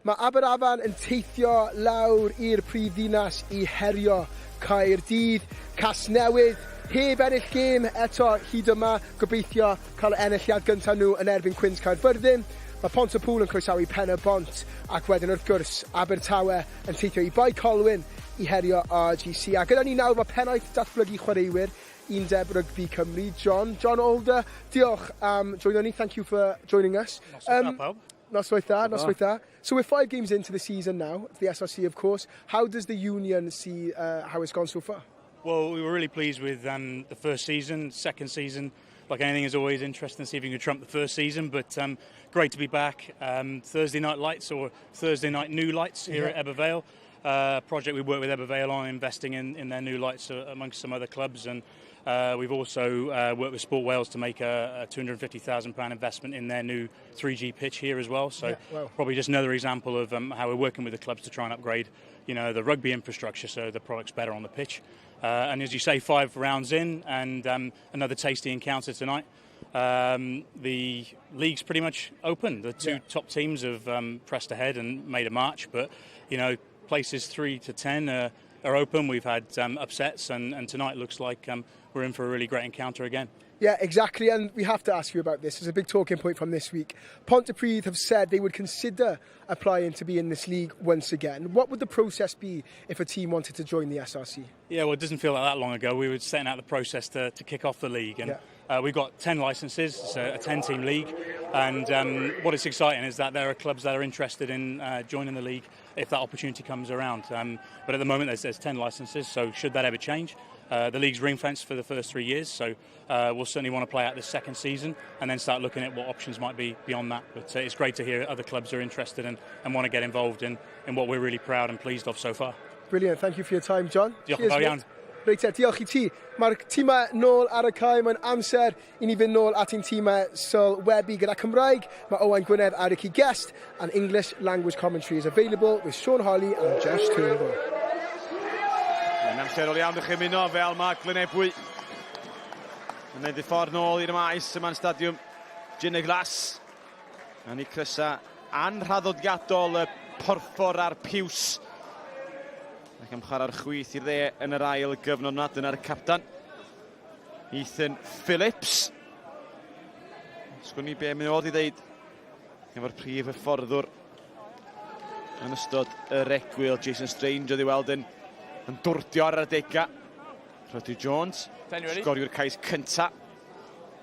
Mae Aberafan yn teithio lawr i'r prif ddinas i herio Caerdydd. Casnewydd heb ennill gêm eto hyd yma, gobeithio cael y enilliad gyntaf nhw yn erbyn Cwins Caerfyrddin. Mae Pont-y-pŵl yn croesawu Pen-y-bont ac wedyn wrth gwrs Abertawe yn teithio i Bae Colwyn i herio RGC. A gyda ni nawr mae pennaeth datblygu chwaraewyr Undeb Rygbi Cymru, John. John Alder, diolch am joino ni. Thank you for joining us. Noswaith dda pawb. Noswaith dda, noswaith dda. So we're five games into the season now, the SRC of course. How does the union see uh, how it's gone so far? Well, we were really pleased with um, the first season, second season. Like anything, is always interesting to see if you can trump the first season. But um, great to be back. Um, Thursday night lights or Thursday night new lights here yeah. at Ebbw Vale. Uh, project we work with Ebbw Vale on investing in, in their new lights uh, amongst some other clubs and uh, we've also uh, worked with Sport Wales to make a, a £250,000 investment in their new 3G pitch here as well. So yeah, wow. probably just another example of um, how we're working with the clubs to try and upgrade, you know, the rugby infrastructure so the product's better on the pitch. Uh, and as you say, five rounds in and um, another tasty encounter tonight. Um, the league's pretty much open. The two yeah. top teams have um, pressed ahead and made a march, but you know, places three to ten are, are open. We've had um, upsets, and, and tonight looks like um, we're in for a really great encounter again. Yeah, exactly. And we have to ask you about this. It's a big talking point from this week. Pontypridd have said they would consider applying to be in this league once again. What would the process be if a team wanted to join the SRC? Yeah, well, it doesn't feel like that long ago. We were setting out the process to, to kick off the league. And yeah. uh, we've got 10 licenses, so a 10 team league. And um, what is exciting is that there are clubs that are interested in uh, joining the league if that opportunity comes around. Um, but at the moment, there's, there's 10 licenses, so should that ever change, Uh, the league's ring fenced for the first three years, so uh, we'll certainly want to play out the second season and then start looking at what options might be beyond that. But uh, it's great to hear other clubs are interested and, and want to get involved in, in what we're really proud and pleased of so far. Brilliant. Thank you for your time, John. Diolch yn fawr iawn. Reit te, diolch i ti. Mae'r tîmau nôl ar y cae. Mae'n amser i ni fynd nôl at ein tîmau sylwebu gyda Cymraeg. Mae Owain Gwynedd a Ricky Guest and English language commentary is available with Sean Holly and Josh Turnbull. Mae'n amserol iawn i chi ymuno fel mae Glynebwy yn mynd i ffordd nôl i'r maes yma'n stadiwm Gyn Glas. A ni crysa anrhaddodiadol y porffor a'r piws. Ac am chwarae'r chwith i'r dde yn yr ail gyfnod yna, dyna'r captan. Ethan Phillips. Sgwn i be mae oedd i ddeud efo'r prif hyfforddwr yn ystod yr egwyl. Jason Strange oedd i weld yn, yn dwrdio ar yr adegau. Rhodri Jones, sgoriwr cais cynta.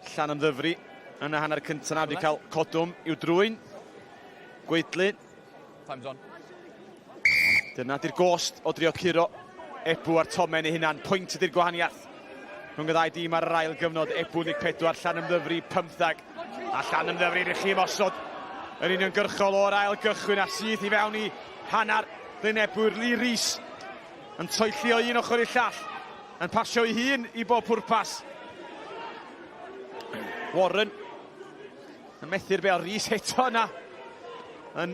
Llanymddyfri yn y hanner cynta na wedi cael codwm i'w drwyn. Gweidlu. Time's on. Dyna di'r gost o drio curo Ebw a'r tomen ei hunan. Pwynt ydy'r gwahaniaeth rhwng y ddau dîm ar yr ail gyfnod. Ebw 14, Llanymddyfri 15. A Llanymddyfri rych chi ymosod yn uniongyrchol o'r ail gychwyn a syth i fewn i hanner Glyn-Ebwy'r Lee Rees yn toelli o un ochr i'r llall, yn pasio ei hun i bob pwrpas. Warren yn methu'r bel, Rees eto yna yn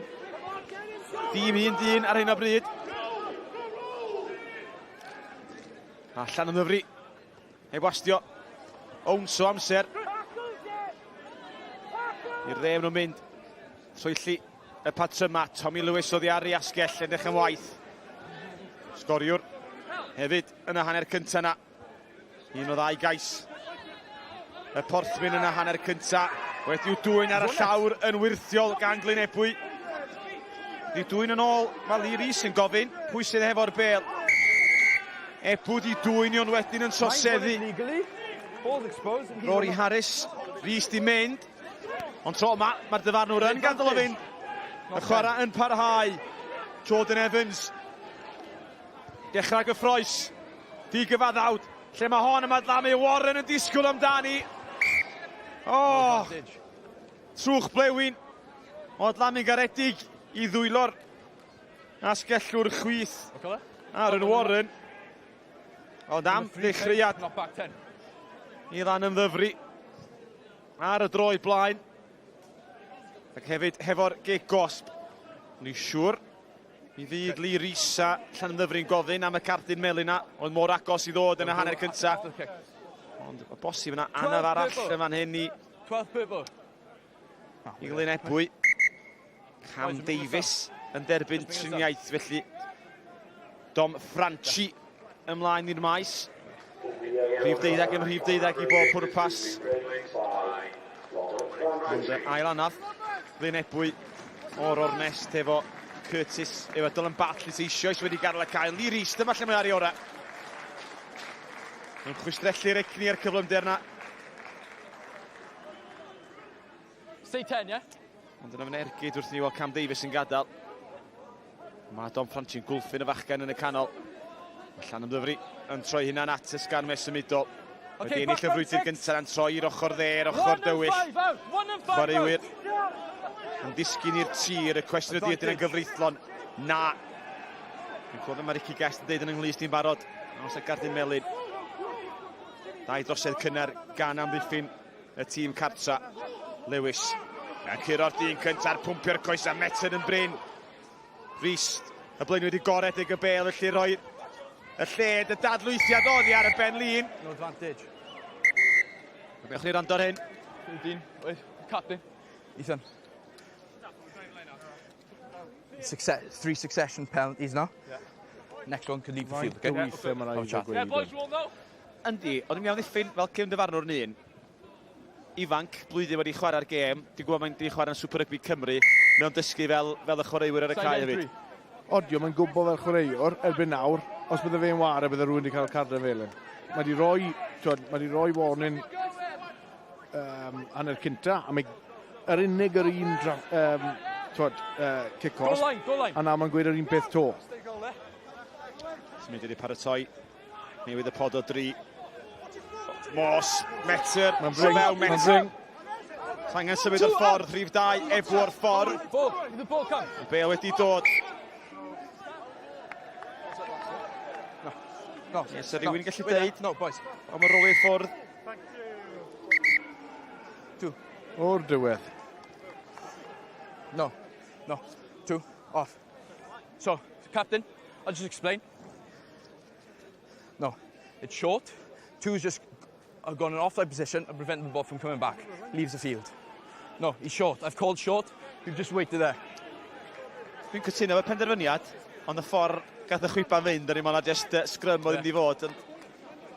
dîm un dyn ar hyn o bryd. Allan yn ddyfru, heb wastio owns o amser. I'r dde nhw'n mynd, troelli y patryma. Tommy Lewis oddi ar ei asgell yn dechrau'n waith. Sgoriwr hefyd yn y hanner cyntaf yna. Un o ddau gais. Y porthmyn yn y hanner cyntaf wedi'w dwyn ar y llawr yn wyrthiol gan Glyn Ebwy. Di dwyn yn ôl, mae Lee Rees yn gofyn pwy sydd hefo'r bel. Ebw di dwyn i ond wedyn yn troseddu. Rory Harris, Rees di mynd. Ond tro yma, mae'r dyfarnwr yn gadael o fynd. Y chwarae yn parhau. Jordan Evans. Dechrau gyffroes. Digyfaddawd. Lle mae hon yma dlamu. Warren yn disgwyl amdani. Oh! Trwch blewyn. O dlamu'n garedig i ddwylo'r asgellwr chwith. Aaron Warren. Ond am ddechreuad i lan ymddyfru. Ar y droed blaen. Ac hefyd hefo'r gig gosb. Ni'n siŵr mi fydd Lee Rees a Llanymddyfri'n gofyn am y cardyn melyn na, oedd mor agos i ddod yn y hanner cyntaf. Ond o bosib yna anaf arall yn fan hyn i... I Glyn Ebwy. Cam Davies yn derbyn triniaeth felly. Dom Franchi ymlaen i'r maes. Rhif deuddag yn rhif deuddag i bob pwrpas. Ond ail anaf, Glyn Ebwy o'r ornest efo Curtis, efo Dylan Bartlett eisoes wedi gadael y cael. Lee Rees, dyma lle mae ar ei orau. Yn chwistrellu'r egni a'r cyflymder na. Stay 10, yeah? Ond yna fe'n ergyd wrth ni weld Cam Davies yn gadael. Mae Dom Franchi'n gwlffyn y fachgen yn y canol. Mae Llanymddyfri yn troi hunan at y sgarmes symudol. Wedi ennill y frwydr gyntaf yn troi i'r ochr dde, yr ochr dywyll. Chwaraewyr yn disgyn i'r tir. Y cwestiwn ydy ydyn nhw'n gyfreithlon? Na. Dwi'n clywed mae Ricky Guest yn deud yn ynghlys di'n barod. Os y gardyn melyn. Dau drosedd cynnar gan amddiffyn y tîm cartra. Lewis yn curo'r dyn cynta'r pwmpio'r coesau, Metten yn brin. Rhys, y blaen wedi goredeg y bel, felly rhoi y lled, y dadlwythiad oddi ar y ben lin. No advantage. Gewch ni rando ar hyn. 13, wait, captain. Ethan. Success, three succession penalties now. Yeah. Next one could leave the field, okay? Weithiau mae'n rhaid i Yeah, boys, roll now. Yndi, ond i'n amddiffyn fel cyn dyfarnwr yn un. Ifanc, blwyddyn wedi chwarae'r gêm, dwi'n gwybod mae'n di chwarae'n Super Rugby Cymru, mewn dysgu fel, fel y chwaraewyr ar y cae hefyd. Odio, mae'n gwybod fel chwaraewr, erbyn nawr, os bydde fe'n ware, bydde rhywun wedi cael carden felyn. Mae wedi rhoi, twod, mae wedi rhoi warning hanner cynta, a mae yr unig yr un twod, kick off, a na mae'n gweud yr un peth to. Symud wedi paratoi, newydd y pod o dri. Mos, metr, Mae'n bring, fewn mae'n metr. bring. Angen symud o'r ffordd, rhif 2, Ebw o'r ffordd. Y bel wedi dod. No, Yes, rhywun gallu deud. No, boys. Ond mae'n roli ffwrdd. Two. O'r diwedd. No, no, two, off. So, captain, I'll just explain. No, it's short. Two's just gone in offside position and preventing the ball from coming back. Leaves the field. No, he's short. I've called short. You've just waited there. Dwi'n cytuno efo penderfyniad, ond y ffordd gath y chwiban fynd, o'n i'n meddwl na just uh, scrum oedd yeah. mynd i fod. Ond...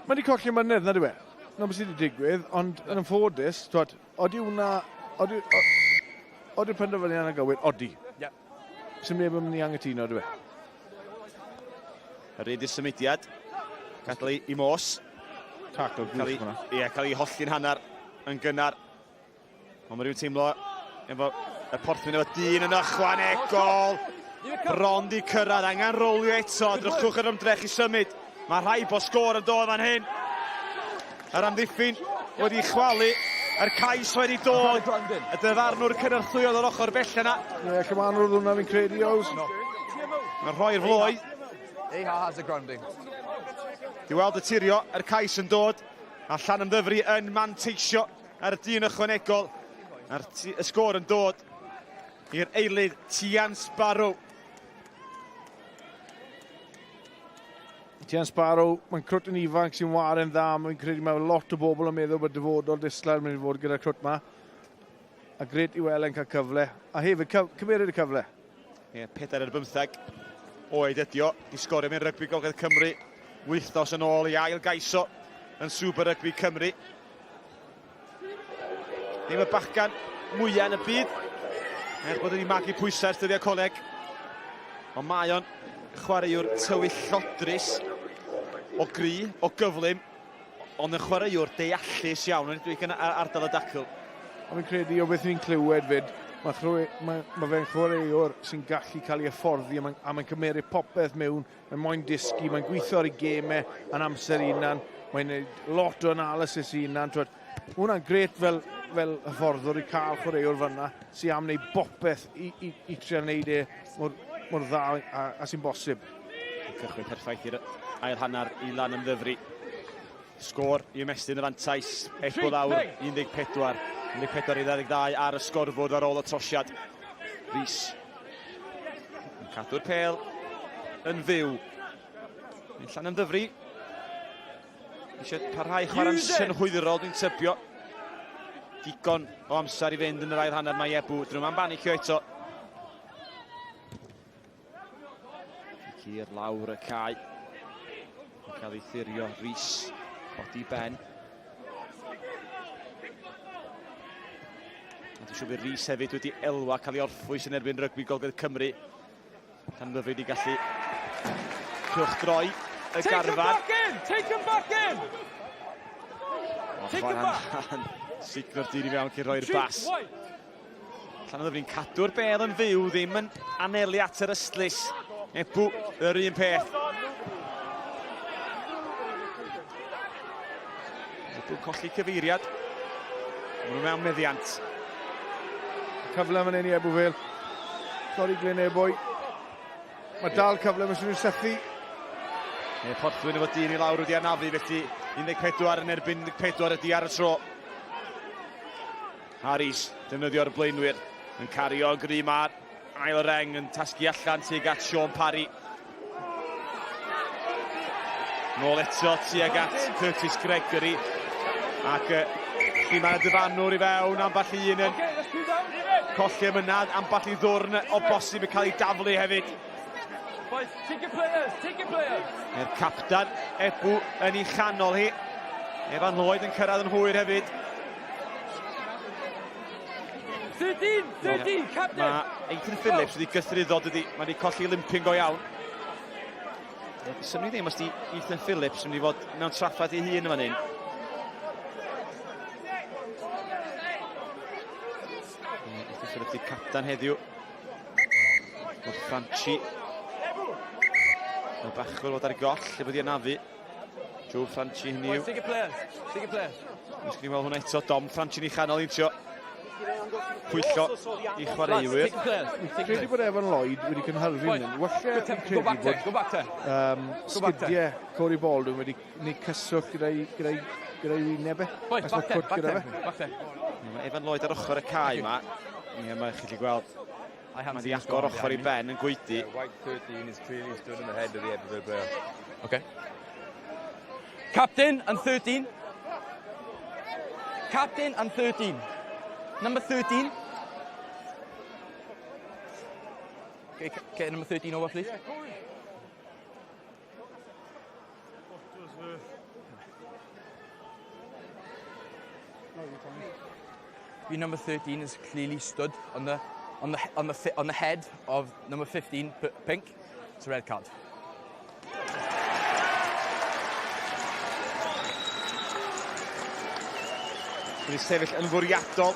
Mae wedi colli mynydd, na dwi e? Na beth sydd wedi digwydd, ond yn anffodus, twod, odi hwnna... Odi, odi'r penderfyniad yn gywir? Odi. Yeah. Sy'n neb yn mynd i angytuno, dwi e? Yr un symudiad. Gadael i, i Mos. Tackle gwych hwnna. Ie, cael ei hollti'n hanner yn gynnar. Ond mae rhywun teimlo efo y porthmyn efo dyn yn ychwanegol. Bron di cyrraedd, angen rolio eto, drychwch yr ymdrech i symud. Mae rhaid bod sgôr yn dod fan hyn. Yr amddiffyn wedi chwalu, yr cais wedi dod. Y dyfarnwr cynorthwyodd o'r ochr bell yna. Ie, lle ma'n roedd hwnna fi'n credu, Ows. Mae'n rhoi'r floi. Eha has a grounding. Di weld y tirio, yr cais yn dod. A Llanymddyfri yn manteisio ar y dyn ychwanegol. A'r y sgôr yn dod i'r eilydd Tian Sparrow. Tian Sparrow, mae'n crwt yn ifanc sy'n waren dda. Mae'n credu mae lot o bobl yn meddwl bod dyfodol disglair yn mynd i fod gyda'r crwt ma. A gret i weld e'n cael cyfle. A hefyd, cymeryd y cyfle. Ie, 4 ar bymtheg oed ydi o. Di sgorio mewn rygbi Gogledd Cymru wythnos yn ôl i ail gaiso yn Super Rygbi Cymru. Ddim y bachgan mwyaf yn y byd, er bod wedi magu pwysau ers dyddiau coleg. Ond mae o'n chwaraewr tywyll llodrus o gry, o gyflym, ond yn chwaraewr deallus iawn, yn edrych yn ardal y dacl. A fi'n credu o beth ni'n clywed fyd, mae, chrwy, mae, mae fe'n chwaraewr sy'n gallu cael ei hyfforddi a mae'n mae cymeryd popeth mewn, mae'n moyn dysgu, mae'n gweithio ar ei gemau yn amser unan, mae'n gwneud lot o analysis i unan. Twod, mae hwnna'n gret fel, fel hyfforddwr i cael chwaraewr fanna sy'n am wneud bopeth i, i, i trio wneud e mor, mor dda a, a sy'n bosib. Cychwyn perffaith i'r ail hanner i lan ymddyfru. Sgôr i ymestyn y fantais. Ebw lawr 14. 14 i 22 ar y sgorfwrdd ar ôl y trosiad. Rhys yn cadw'r pêl yn fyw. Yn llan ymddyfru. Eisiau parhau chwarae'n synhwyrol, dwi'n tybio. Digon o amser i fynd yn yr ail hanner mae Ebw. Dyn nhw'n banicio eto. Cicir lawr y cae. Yn cael ei thurio Rhys. Codi ben. A dwi'n siŵr fydd Rhys hefyd wedi elwa cael ei orffwys yn erbyn rygbi Gogledd Cymru. Llandyfri wedi gallu cylchdroi y Take garfan. Take him back in! Take him back in! Take him back! Signo'r dyn i fewn cyn rhoi'r bas. Llanymddyfri'n cadw'r bel yn fyw, ddim yn anelu at yr ystlys. Ebw, yr un peth. Ebw'n colli cyfeiriad. Maen nhw mewn meddiant. Cyfle fan hyn i Ebw Vale. Sori Glyn Ebwy. Mae dal cyfle, mae nhw'n sythu. Neu Porthwyn efo dyn i lawr wedi anafu, felly 14 yn erbyn 14 ydi ar y tro. Harries, defnyddio'r blaenwyr, yn cario yn gry mae'r ail reng yn tasgu allan tuag at Sean Parry. Nôl eto tuag at Curtis Gregory. Ac uh, lle mae'r dyfanwr i fewn, ambell un yn colli ymynad, ambell i ddwrn o bosib yn cael ei daflu hefyd. Boys, take your players, take your players. Mae'r captan Ebw yn ei chanol hi. Evan Lloyd yn cyrraedd yn hwyr hefyd. 13, 13, captain! Mae Ethan Phillips wedi gythruddo, dydy. Mae wedi colli limping go iawn. Symud ddim os di Ethan Phillips yn mynd i fod mewn trafferth ei hun yn fan hyn. Ethan Phillips di captan heddiw. Wrth Franchi. Mae bachwr fod ar goll, lle bod i anafu. Joe Franchi hynny yw. Take a player, take a player. Nes ni weld hwnna eto, Dom Franchi ni chanol un tio. Pwyllo i chwaraewyr. Fi'n credu bod Evan Lloyd wedi cynhyrfu mynd. Walle fi'n credu bod um, sgidiau Corey Baldwin wedi gwneud cyswllt gyda'i gyda gyda wyneb e. Boys, back ten, back ten, back ten. Mae Evan Lloyd ar ochr y cae yma. Ie, mae chi'n gallu gweld. Mae di agor ochr i ben yn gweidi. White 13 is clearly stood in the head of the Ebbsville player. Okay. Captain and 13. Captain and 13. Number 13. Get, get number 13 over, please. Your number 13 is clearly stood on the on the on the on the head of number 15, pink. It's a red card. Wedi sefyll yn fwriadol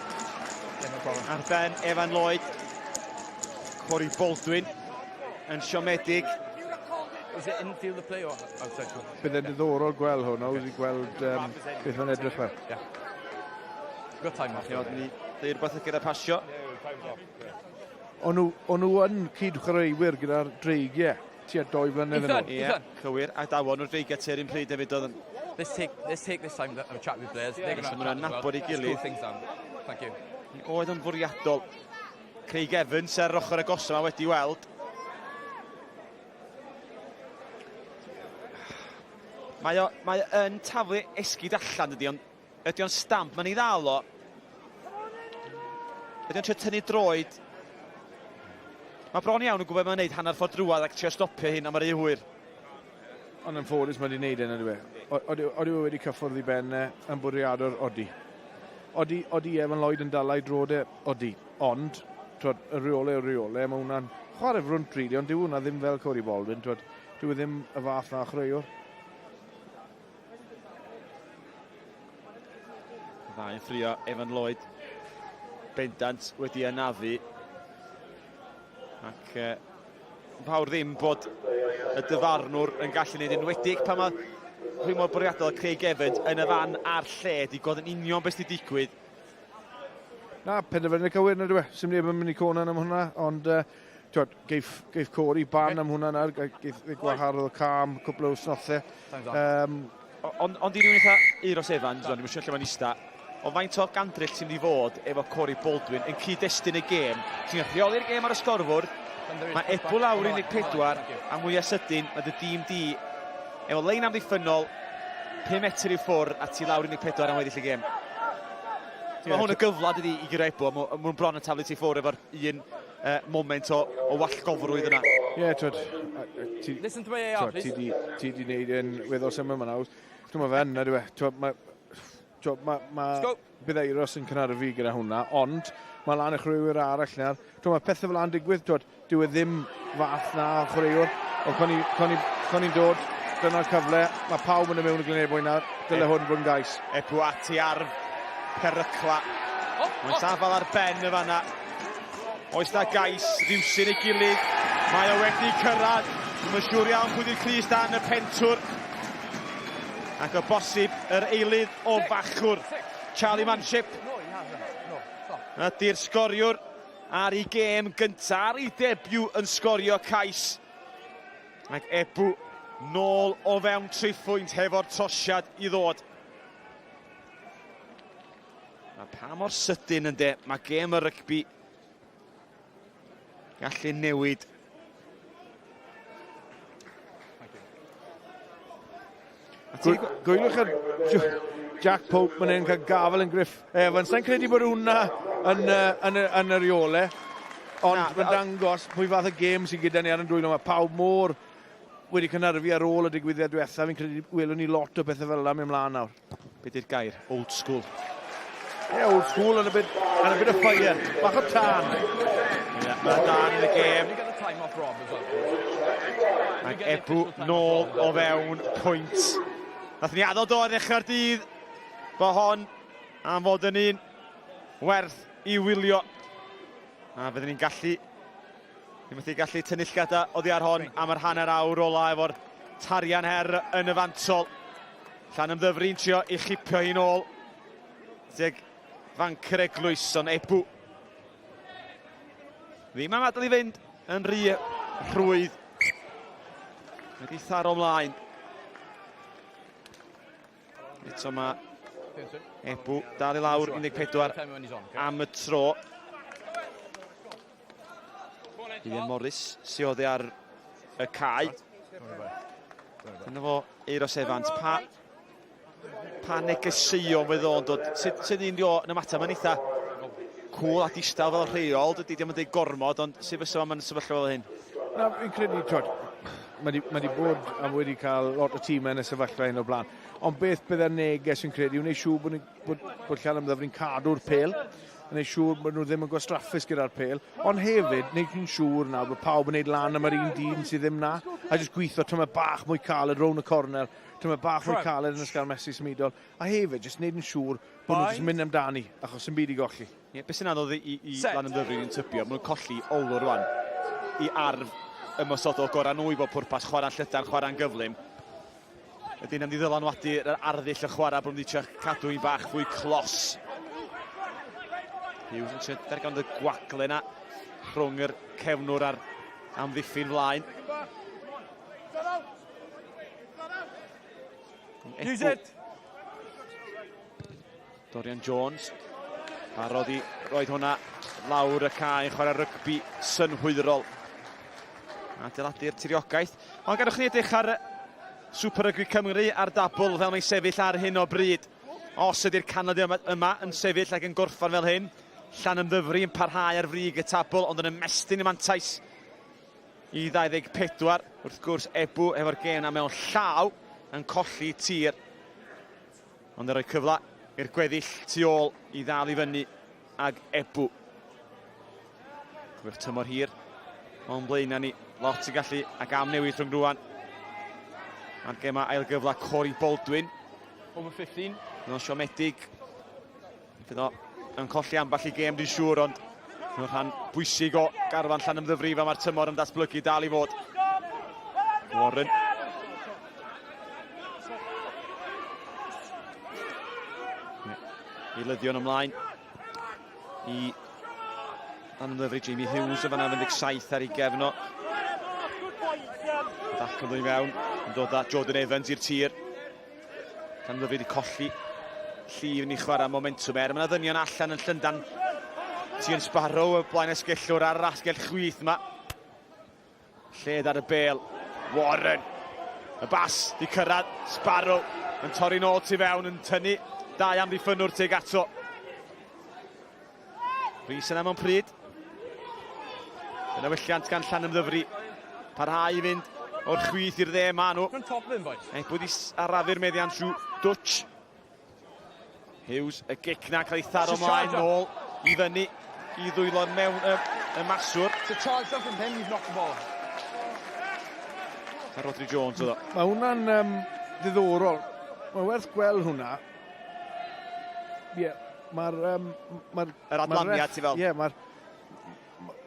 ar ben Evan Lloyd. Corey Baldwin yn siomedig. Is it infield the play or outside? Bydd e'n diddorol gweld hwn, oes i gweld um, beth mae'n edrych fel. Yeah. Got time off. Ni ni ddeud rhywbeth gyda pasio. O'n nhw, o'n nhw yn cyd-chwaraewyr gyda'r dreigiau tua doi flynedd yn ôl. Ie, cywir. A dawon nhw'r dreigiau tua'r un pryd hefyd oedd yn... Let's take, let's take this time to have a chat with players. They're gonna So maen nhw'n nabod ei gilydd. Let's cool things down. Thank you. Oedd yn fwriadol. Craig Evans ar ochr agosaf yma wedi weld. Mae o, mae o yn taflu esgid allan dydy, ond ydy o'n stamp, mae'n ei ddal o. Ydy o'n trio tynnu droed. Mae bron iawn yn gwybod mae'n gwneud hanner ffordd drwad ac trio stopio hyn am yr ei hwyr. Ond yn ffodus mae wedi gwneud e, nad yw e? Odi e wedi cyffwrdd i ben e yn bwriadwr? Odi. Odi, odi Evan Lloyd yn dala i drod e? Odi. Ond, twod, y reole yw'r reole, mae hwnna'n chwarae frwnt rili, ond dyw hwnna ddim fel Corey Baldwin, twod, dyw e ddim y fath na chwaraewr. Ddau yn ffrio Evan Lloyd. Bendant wedi anafu. Ac uh, fawr ddim bod y dyfarnwr yn gallu gwneud enwedig pan mae rhwymor bwriadol Craig Evans yn y fan a'r lle di gweld yn union beth sydd wedi digwydd. Na, penderfyniad cywir na dwi. E. Sim neb yn mynd i conan am hwnna, ond uh, twod, geith, geith Corey ban am hwnna nawr, geith ei gwahardd o cam cwpl o wythnosau. Um, Ond on i rywun eitha Euros Evans, o'n i'n siŵr lle mae'n ista, ond faint o gandryll ti'n mynd i fod efo Corey Baldwin yn cyd-destun y gêm? Ti'n rheoli'r gêm ar y sgorfwrdd, mae Ebw lawr 14, a mwyaf sydyn, mae dy dîm di efo lein amddiffynnol, 5 metr i ffwrdd, a ti lawr 14 am weddill y gêm. Yeah, mae hwn yn gyfle dydi i gyrra Ebw, a maen bron yn taflu ti ffwrdd efo'r un uh, moment o, o wallgofrwydd yna. Ie, yeah, twyd, ti, Listen to my AR, please. Ti di, ti di neud yn weddol syml yma nawr. Dwi'n meddwl fe yna, dwi e. Mae, ma, ma, bydd Eiros yn cynarfu gyda hwnna, ond mae lan y chwaraewyr arall nawr. Dwi'n meddwl, pethau fel yna'n digwydd, twyd, dyw e ddim fath na chwaraewr. Ond con ni'n con ni, con ni dod, dyna'r cyfle. Mae pawb yn y mewn y Glynebwy nawr. Dyle hwn fod yn gais. Ebw at ei arf perycla. Mae'n safal ar ben y fanna. Oes na gais rhywsyn ei gilydd. Mae o wedi cyrraedd. Dwi'n yn siŵr iawn pwy di'r Cris dan y pentwr. Ac o bosib yr eilydd o fachwr. Charlie Manship. Ydy'r sgoriwr ar ei gêm gyntaf, ar ei debut yn sgorio cais. Ac Ebw nôl o fewn triphwynt hefo'r trosiad i ddod. A pa mor sydyn ynde, mae gêm y rygbi gallu newid. Gwylwch ar Jack Pope mae'n ein cael gafel yn Griff Evans. Sa'n credu bod hwnna yn, yn, yn, yn yr iole, ond mae'n dangos pwy fath o gêm sydd gyda ni ar yn dwylo. Mae pawb mor wedi cynhyrfu ar ôl y digwyddiad diwethaf. Fi'n credu welwn ni lot o bethau fel yna mynd mlaen nawr. Be di'r gair? Old school. Yeah, old school and a bit, and a bit of fire. Bach o tân. Yeah, mae dan yn y gêm. Ac Ebw nôl o fewn pwynt. Nath ni addo do ar ddechrau'r dydd. Bo hon am fod yn un werth i wylio. A fyddwn ni'n gallu Ni methu gallu tynnu llgada oddi ar hon am yr hanner awr ola efo'r tarian her yn y fantol. Llanymddyfri'n trio i chipio hi'n ôl. Tuag fanc yr eglwys, ond Ebw. Ddim am adael i fynd yn rhy rhwydd. Wedi tharo mlaen. Eto mae Ebw dal i lawr 14 am y tro. Ian Morris sydd oddi ar y cae. Dyna fo Eiros Evans. Pa, pa negeseuon fydd o'n dod? Sut, sut un dio yn ymateb? Mae'n eitha... cwl a distaw fel rheol, dydy ddim yn dweud gormod, ond sut fysa fo mewn sefyllfa fel hyn? Na, fi'n credu, twod, mae di, mae di bod a wedi cael lot o tîmau yn y sefyllfa hyn o'r blaen. Ond beth bydde'r neges fi'n credu, wneud siŵr bod, bod, bod Llanymddyfri'n cadw'r pel, wneud siŵr bod nhw ddim yn gwastraffus gyda'r pel, ond hefyd, wneud yn siŵr nawr bod pawb yn gwneud lan am yr un dyn sydd ddim na, a jyst gweithio tyma bach mwy caled rown y cornel, tyma bach mwy caled yn y sgarmesu symudol, a hefyd jyst wneud yn siŵr bod nhw jyst yn mynd amdani, achos sy'n byd i golli. Ie, beth sy'n anodd i, i Lanymddyfri yn tybio, maen nhw'n colli olwr rwan i arf ymosodol gorau nhw i bob pwrpas, chwarae'n llydan, chwarae'n gyflym. Ydy'n mynd i ddylanwadu yr arddull y chwarae bod nhw'n trio cadw un bach fwy clos. Hughes yn trio darganfod y gwagle yna rhwng yr cefnwr a'r amddiffyn flaen. Use it! Dorian Jones. Barod i roed hwnna lawr y cae yn chwarae rygbi synhwyrol. Adeiladu'r tiriogaeth. Ond gadwch ni edrych ar Super Rygbi Cymru a'r dabl fel mae'n sefyll ar hyn o bryd. Os ydy'r canod yma, yma yn sefyll ac yn gorffan fel hyn, Llanymddyfri yn parhau ar frig y tabl ond yn ymestyn y mantais i 24. Wrth gwrs, Ebw efo'r gêm na mewn llaw yn colli tir. Ond yn rhoi cyfle i'r gweddill tu ôl i ddal i fyny ag Ebw. Cofiwch tymor hir o'n blaenau ni. Lot yn gallu ac am newid rhwng rwan. A'r gemau ail gyfle Corey Baldwin. Over 15. Mae'n siomedig. Fydd o yn colli ambell i gêm dwi'n siŵr, ond mae'n rhan bwysig o garfan Llanymddyfri fel mae'r tymor yn datblygu dal i fod. Warren. I lyddion ymlaen i Llanymddyfri Jamie Hughes yn fanna 17 ar ei gefn o. Dac yn dod i mewn, yn dod â Jordan Evans i'r tir. Llandyfi wedi colli llif yn ei chwarae momentum er. Mae yna ddynion allan yn Llundain. Tien Sparrow, y blaen esgellwr ar yr asgell chwith yma. Lled ar y bel. Warren. Y bas di cyrraedd. Sparrow yn torri nôl tu fewn yn tynnu dau amddiffynnwr tuag ato. Rhys yna mewn pryd. Dyna welliant gan Llanymddyfri. Parhau i fynd o'r chwith i'r dde ma nhw. Ebwyd i arafu'r meddiant trwy dwtch. Hughes, y gic na cael ei tharo mlaen nôl i fyny i ddwylo mewn y, y maswr. It's a charge down from him, he's knocked the ball. A Rodri Jones oedd o. Mae hwnna'n um, ddiddorol. Mae werth gweld hwnna. Ie, yeah, mae'r... Um, ma Yr adlaniad ti fel? Ie, yeah, mae'r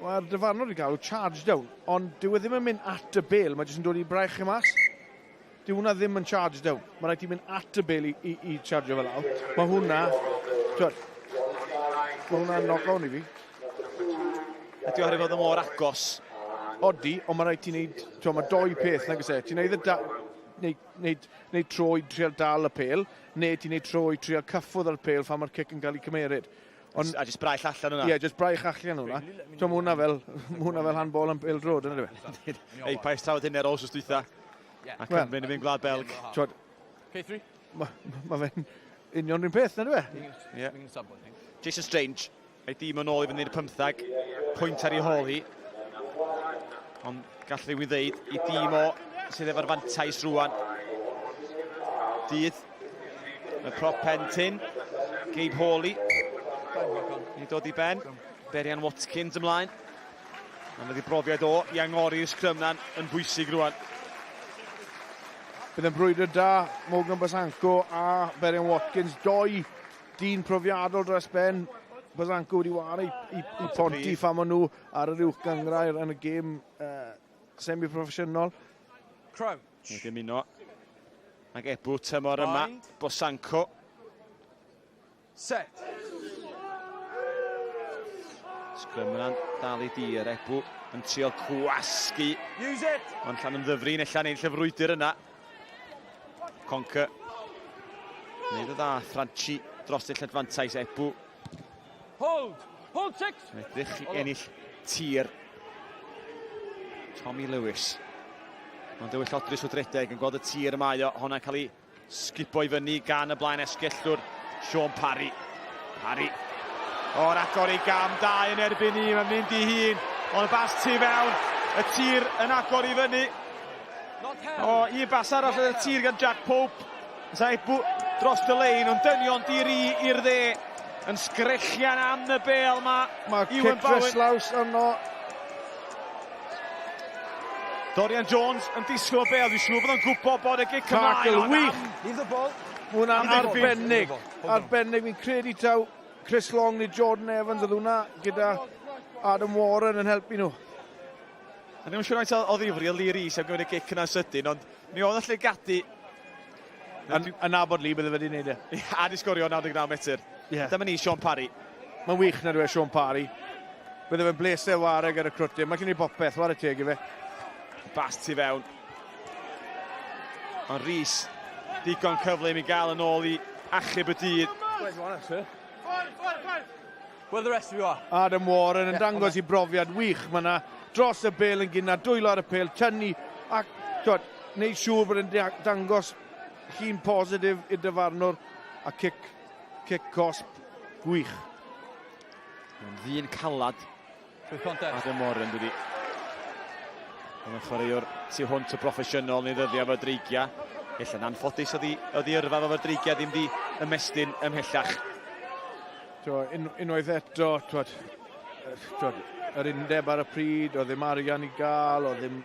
mae'r dyfarnwr wedi galw charge down, ond dyw e ddim yn mynd at y bel, mae jyst yn dod i braich i mas. Dyw hwnna ddim yn charge down. Mae rhaid ti mynd at y bel i, i, i charge fel lawr. Mae hwnna, twyd, mae hwnna'n knock on i fi. Ydy oherwydd fod o mor agos? Odi, ond mae rhaid ti wneud, twyd, mae doi peth, nag oes e? Ti'n neud y da, neud, neud, neud tro i trial dal y pel, neu ti'n neud tro i trial cyffwrdd ar y pêl phan mae'r cic yn cael ei cymeryd. Ond, a jyst braich allan hwnna? Ie, yeah, jyst braich allan hwnna. So, mae hwnna fel, ma hwnna fel handball am pêl drod, yna dwi. Ei, pa trafod hynny ar ôl wsos dwytha. A Cymru yn mynd Gwlad Belg. Twod, K3? Mae ma fe'n union rhywun peth, na dwi? Ie. Jason Strange. Mae dîm yn ôl i fyny'r pymthag, pwynt ar ei hôl hi. Ond gall rhywun ddeud i dîm o sydd efo'r fantais rwan. Dydd, y prop pen tyn, Gabe Hawley. I dod i ben, Berian Watkins ymlaen. A mae wedi brofiad o i angori'r sgrym na'n yn bwysig rwan. Bydd yn brwydr da, Morgan Basanko a Berian Watkins, doi Dyn profiadol dros ben, Bazanko wedi wario i, i, i Ponty phan maen nhw ar yr uwch gynghrair yn y gêm uh, semi-proffesiynol. Crouch. Wedi ymuno ag Ebw tymor yma, Bosanko. Set. Sgrym yna'n dal i dir, Ebw yn trio gwasgu. Use it! Ond Llanymddyfri yn ella neud llyfrwydr yna. Conker. Wneud y dda, Franchi dros y lledfantais, Ebw. Hold! Hold six! Yn edrych i ennill tir. Tommy Lewis. Ond dywyll odrus o dredeg yn gweld y tir y mae o. Hwnna'n cael ei sgubo i fyny gan y blaen esgellwr Sean Parry. Parry. O'r agor i gam, dau yn erbyn un, mae'n mynd i hun. Ond y bas tu fewn, y tir yn agor i fyny. O, un bas arall oedd y tir gan Jack Pope. Saebu dros y lein, ond dynion diri i'r dde yn sgrechian am y bel ma. Mae Iwan Bowen. yno. Dorian Jones yn disgwyl y bel, dwi'n siŵr bod o'n gwybod bod y gic ymlaen. Tackle wych! Leave the ball. Mae hwnna'n arbennig. Arbennig, fi'n credu taw Chris Long neu Jordan Evans oedd hwnna gyda Adam Warren yn helpu nhw. A ddim yn siŵr faint o ddifri o Lee Rees am gymryd y gic yna sydyn, ond mi oedd y llygadu. Yn, yn nabod Lee, bydde fe wedi gwneud e. A di sgorio 99 metr. Yeah. Dyma ni, Sean Parry. Mae'n wych na dwi e, Sean Parry. Bydde fe'n bleser wareg ar y crwtyn. Mae'n gwneud popeth, ware teg i fe. Bas tu fewn. Ond Rees, digon cyfle i mi gael yn ôl i achub y dydd. Where the rest of you are. Adam Warren yn dangos i brofiad wych. Mae yna dros y bel yn gynnar, dwylo ar y pel, tynnu ac twod, wneud siŵr bod yn dangos llun positif i'r dyfarnwr a cic, cic cosp gwych. Mae'n ddyn calad. Adam Warren, dydi. Mae'n chwaraewr tu hwnt o broffesiynol neu ddyddiau efo dreigiau. Ella'n anffodus oedd ei yrfa efo dreigiau ddim di ymestyn ymhellach. Twa, un, unwaith eto, twad, twad, yr undeb ar y pryd, oedd ddim arian i gael, oedd ddim,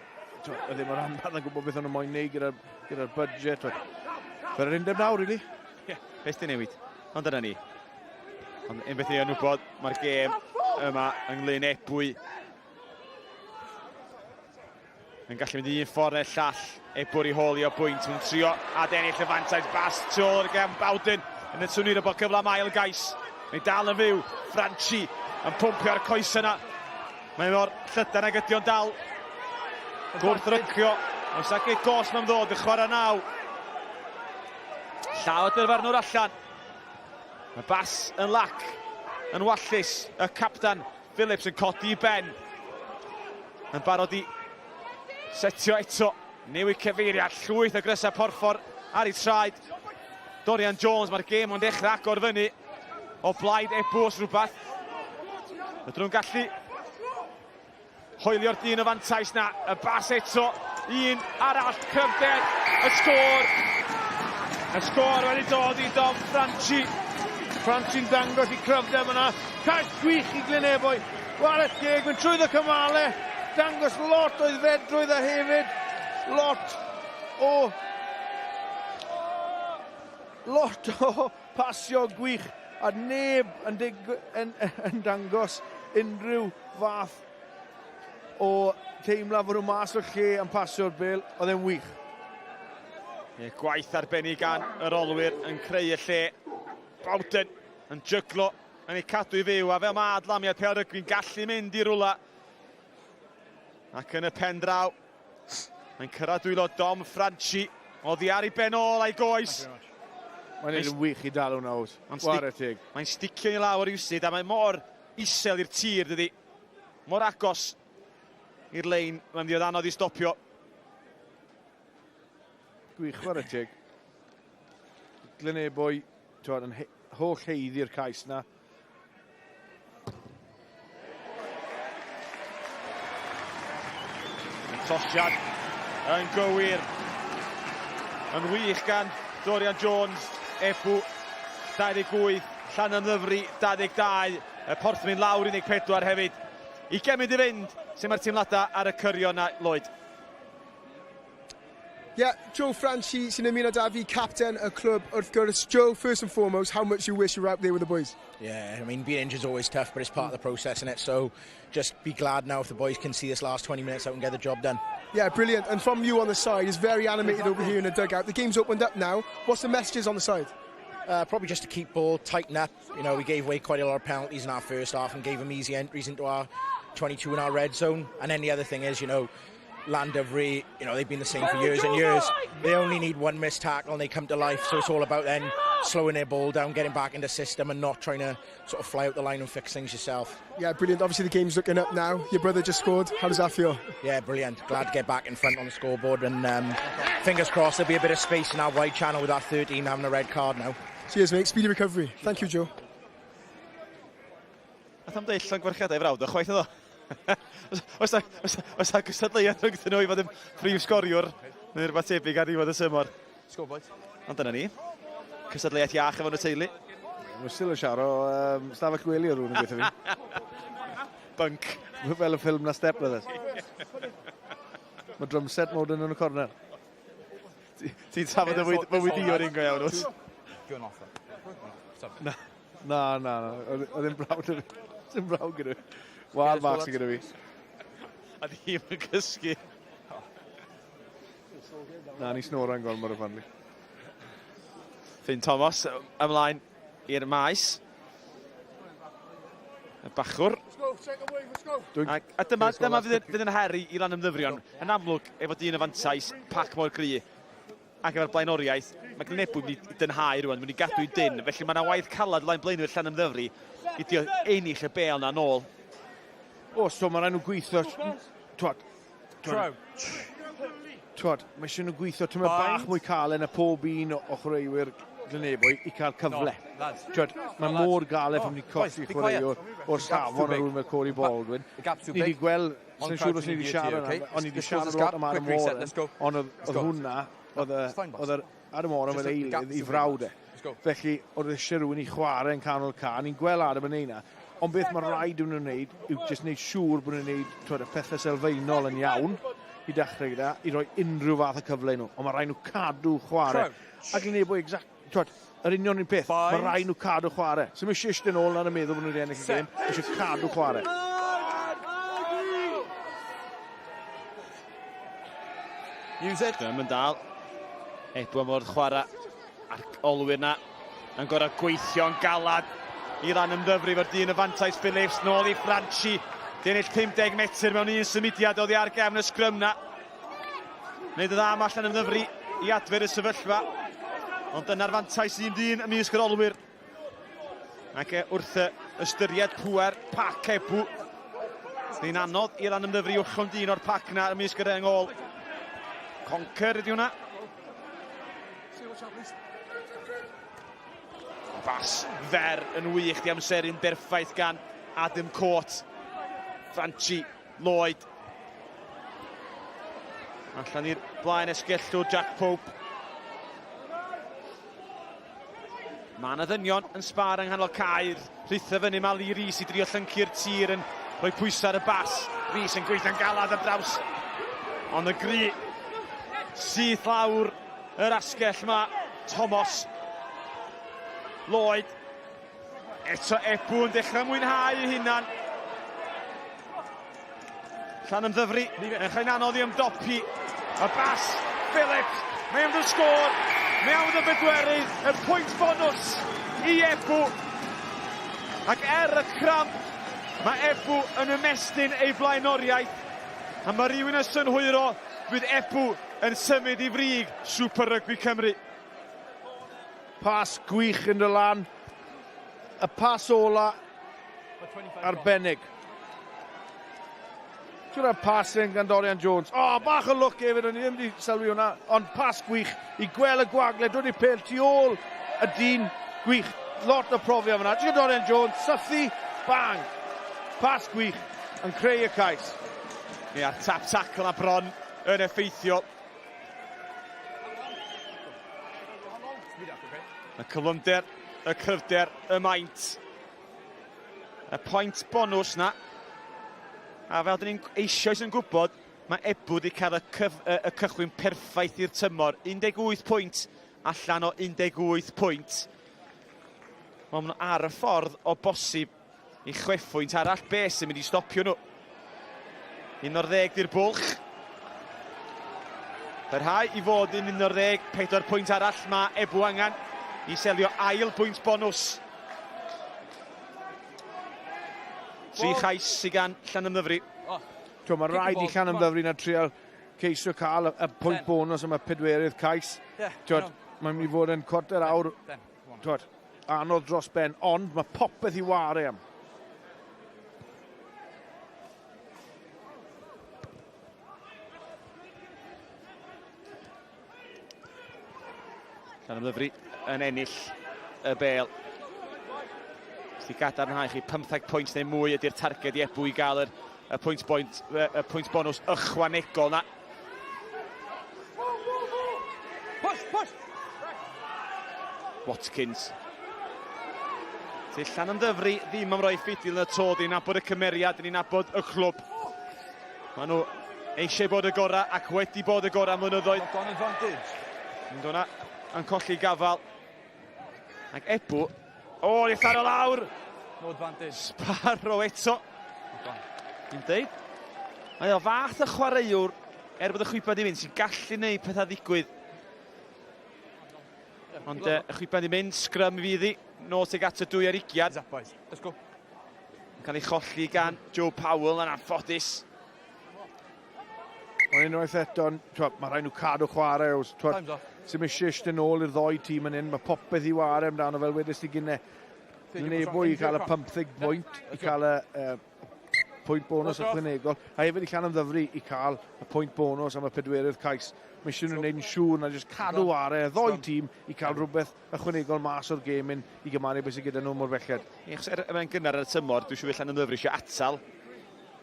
twad, oedd ddim yr rhanbarth yn gwybod beth o'n nhw moyn neud gyda'r gyda budget. Twad. Fel yr undeb nawr, really. Ie, yeah, beth di newid. Ond dyna ni. Ond un beth i yn wybod, mae'r gêm yma ynglyn ebwy yn gallu mynd un ffordd neu'r llall. Ebwr i hôl i o bwynt, mae'n trio adennill y fantais bas tu ôl i'r gefn Bowden yn y twnir o bod cyfle am ail gais. Mae'n dal yn fyw, Franchi yn pwmpio'r coes yna. Mae mor llydan ag ydi o'n dal. Gwrth rycio, oes ag ei gos mae'n ddod yn chwarae naw. Llaw y dyfarnwr allan. Mae bas yn lac, yn wallus, y captan Phillips yn codi i ben. Yn barod i setio eto. Newid cyfeiriad, llwyth o grysau porffor ar ei traed. Dorian Jones, mae'r gêm ond dechrau agor fyny o blaid Ebw os rhywbeth. Ydyn nhw'n gallu Hoelio'r dyn y fantais na, y bas eto, un arall, cryfder, y sgôr. Y sgôr wedi dod i Dom Franchi. Franchi'n dangos i cryfder fyna. Cais gwych i Glynebwy. Ware teg, mynd trwyddo cymale. Dangos lot o'i fedrwydd a hefyd lot o lot o pasio gwych a neb yn, dig, yn, yn dangos unrhyw fath o teimlad fod nhw mas o'r lle yn pasio'r bel, oedd e'n wych. Ie, gwaith arbennig gan yr olwyr yn creu y lle. Bowden yn jyglo, yn ei cadw i fyw, a fel mae adlamiad pêl rygbi'n gallu mynd i rwla. Ac yn y pen draw, mae'n cyrraedd dwylo Dom Franchi, oddi ar ei ben ôl a'i goes. Mae'n neud yn wych i dal hwnna, Ows. Ware teg. Mae'n sticio i lawr rywsut, a mae mor isel i'r tir, dydy. Mor agos i'r lein, mae'n mynd i fod anodd i stopio. Gwych, chwarae teg. Glynebwy, twad, yn holl heiddi'r cais na. Trosiad yn gywir. Yn wych gan Dorian Jones, Ebw 28, Llanymddyfri 22. Y Porthmyn lawr 14 hefyd. I gemyd i fynd, sut mae'r teimladau ar y cyrion na, Lloyd? Yeah, Joe Franchi sy'n ymuno da fi, captain y clwb wrth gwrs. Joe, first and foremost, how much you wish you were out there with the boys? Yeah, I mean, being injured is always tough, but it's part of the process, isn't it? So just be glad now if the boys can see this last 20 minutes out and get the job done. Yeah, brilliant. And from you on the side, it's very animated over here in the dugout. The game's opened up now. What's the messages on the side? Probably just to keep ball, tighten up. You know, we gave away quite a lot of penalties in our first half and gave them easy entries into our 22 in our red zone. And then the other thing is, you know, Llandovery, you know, they've been the same for years and years. They only need one missed tackle and they come to life. So it's all about then slowing their ball down, getting back in the system and not trying to sort of fly out the line and fix things yourself. Yeah, brilliant. Obviously the game's looking up now. Your brother just scored. How does that feel? Yeah, brilliant. Glad to get back in front on the scoreboard and fingers crossed there'll be a bit of space in our wide channel with our 13 having a red card now. Cheers, mate. Speedy recovery. Thank you, Joe. Nath o'm deud llongyfarchiadau i frawd o chwaith iddo. Oes na, oes, oes na gystadleuaeth rhwngthyn nhw i fod yn prif sgoriwr neu rhywbeth tebyg ar ddiwedd y tymor. Ond dyna ni. Cystadleuaeth iach efo yn y teulu. Mae still yn siarad o um, stafell gwely o rhywun yn gweithio fi. Bunk. Fel y ffilm na Step Brothers. Mae drum set mode yn y corner. Ti'n trafod y fywyd i o'r un go iawn, oes? Na, na, na. Oedd e'n brawd gyda fi. Oedd brawd gyda fi. Wal bach sy'n gyda fi. A di hi'n yn cysgu. Na, ni snora'n gormod o family. Finn Thomas ymlaen i'r maes. Y bachwr. A, a dyma, dyma fydd, fydd yn her i, i Lanymddyfrion. Yn amlwg, efo dyn y fantais, pac mor gry, ac efo'r blaenoriaeth, mae Glynebwy mynd i dynhau rwan, mynd i gadw i dyn. Felly mae yna waith calad flaen blaenwyr Llanymddyfri i dio ennill y bel na nôl. O, so mae rhaid nhw gweithio... Twad, Crouch. Twod, mae eisiau nhw gweithio tymed bach mwy caled na pob un o chwaraewyr Glynebwy i cael cyfle. Twod, mae mor galed pan ni'n colli chwaraewr o'r safon o rhywun fel Corey Baldwin. Ni wedi gweld, sy'n siŵr os ni wedi siarad am, ond ni wedi siarad lot am Adam Warren, ond oedd hwnna, oedd yr Adam Warren fel eilydd i frawd e. Felly, oedd eisiau rhywun i chwarae yn canol ca, ni'n gweld Adam yn neud Ond beth mae rhaid iddyn nhw wneud yw jyst wneud siŵr bod nhw'n wneud twed, y pethau sylfaenol yn iawn i dechrau gyda, i roi unrhyw fath o cyfle i nhw. Ond mae rhaid nhw cadw chwarae. Ac yn nebo, exact, twed, yr union un peth, mae rhaid nhw cadw chwarae. So mae eisiau eistedd yn ôl ar y meddwl bod nhw wedi ennill y gêm, mae eisiau cadw chwarae. Use it. Graham yn dal. Ebw am fod chwarae a'r olwyr na yn gorau gweithio'n galad i ran ymddyfru fo'r dyn y fantais Phillips nôl i Franchi. Di ennill 50 metr mewn un symudiad oddi ar gefn y sgrym na. Wneud y dda am allan ymddyfru i adfer y sefyllfa. Ond dyna'r fantais un dyn ymysg yr olwyr. Ac wrth ystyried pŵer pac Ebw, ni'n anodd i Lanymddyfri wrchwm dyn o'r pac na ymysg yr ôl. Conker ydi hwnna. Bas fer yn wych, di amseru'n berffaith gan Adam Court. Franchi Lloyd. Allan i'r blaen esgellwr Jack Pope. Mae yna ddynion yn sbar yng nghanol cae. Rhutha fyny mae Lee Rees i drio llyncu'r tir yn rhoi pwysau ar y bas. Rees yn gweithio'n galad ar draws. Ond y gri syth lawr yr asgell mae Thomas Lloyd. Eto Ebw yn dechrau mwynhau ei hunan. Llanymddyfri yn chael anodd i ymdopi. Y bas, Phillips, mae am y sgôr, mae am y bedwerydd, y pwynt bonws i Ebw. Ac er y cramp, mae Ebw yn ymestyn ei blaenoriaeth. A mae rhywun yn synhwyro, bydd Ebw yn symud i frig Super Rugby Cymru. Pas gwych yn dy lan. Y pas ola arbennig. Ti'n rhaid pas yn gan Dorian Jones. O, oh, bach o lwc hefyd, o'n i ddim wedi sylwi hwnna, ond pas gwych i gweld y gwagle, dod i'r pel tu ôl y dyn gwych. Lot o profiad fyna. Ti'n Dorian Jones, sythu, bang! Pas gwych yn creu y cais. Ie, a'r tap tackle a bron yn effeithio. Y cyflymder, y cryfder, y maint. Y pwynt bonws na. A fel dyn ni'n eisoes yn gwybod, mae Ebw wedi cael y, cyf, y, y cychwyn perffaith i'r tymor. 18 pwynt allan o 18 pwynt. Mae nhw ar y ffordd o bosib i chwefwynt arall. Be sy'n mynd i stopio nhw? 11 di'r bwlch. Parhau i fod yn 11, 4 pwynt arall mae Ebw angen i selio ail bwynt bonws. Tri chais sydd gan Llanymddyfri. Twa, mae rhaid i Llanymddyfri na trial ceisio cael y, y pwynt bonus am y pedwerydd cais. Twod, mae'n mynd i fod yn cwarter awr. Twod, anodd dros ben, ond mae popeth i ware am. Llanymddyfri yn ennill y bel. Felly gadarnhau chi, 15 pwynt neu mwy ydy'r targed i Ebw i gael yr, y pwynt, boint, y pwynt bonws ychwanegol na. Push, push! Watkins. Ti Llanymddyfri ddim am roi ffidil yn y to, dyn ni'n nabod y cymeriad, dyn ni'n nabod y clwb. Maen nhw eisiau bod y gorau ac wedi bod y gorau am flynyddoedd. Knock on advantage. Yn dod yn colli gafael. Ac Ebw, o, oh, i tharo lawr! No advantage. Sparrow eto. Ni'n deud. Mae o fath y chwaraewr, er bod y chwiban di mynd, sy'n gallu gwneud pethau ddigwydd. Ond y chwiban di mynd, sgrym fydd hi. Nôl tuag at y 2 ar 20. Let's go. Yn cael ei cholli gan Joe Powell yn anffodus. Ond unwaith eto, mae rhaid nhw cadw chwarae. Os, twod, sy'n eisiau eistedd nôl i'r ddoi tîm yn hyn, mae popeth i ware amdano fel wedys di gynne. Nebo i cael y 15 pwynt, i cael y pwynt bonus ychwanegol, a hefyd i Llanymddyfri i cael y pwynt bonus am y pedwerydd cais. Mae eisiau nhw'n gwneud yn siŵr na jyst cadw ware y ddoi tîm i cael rhywbeth ychwanegol mas o'r gêm un i gymharu beth sydd gyda nhw mor belled. Ie, achos er, mae'n gynnar ar y tymor, dwi'n siŵr Llanymddyfri eisiau atal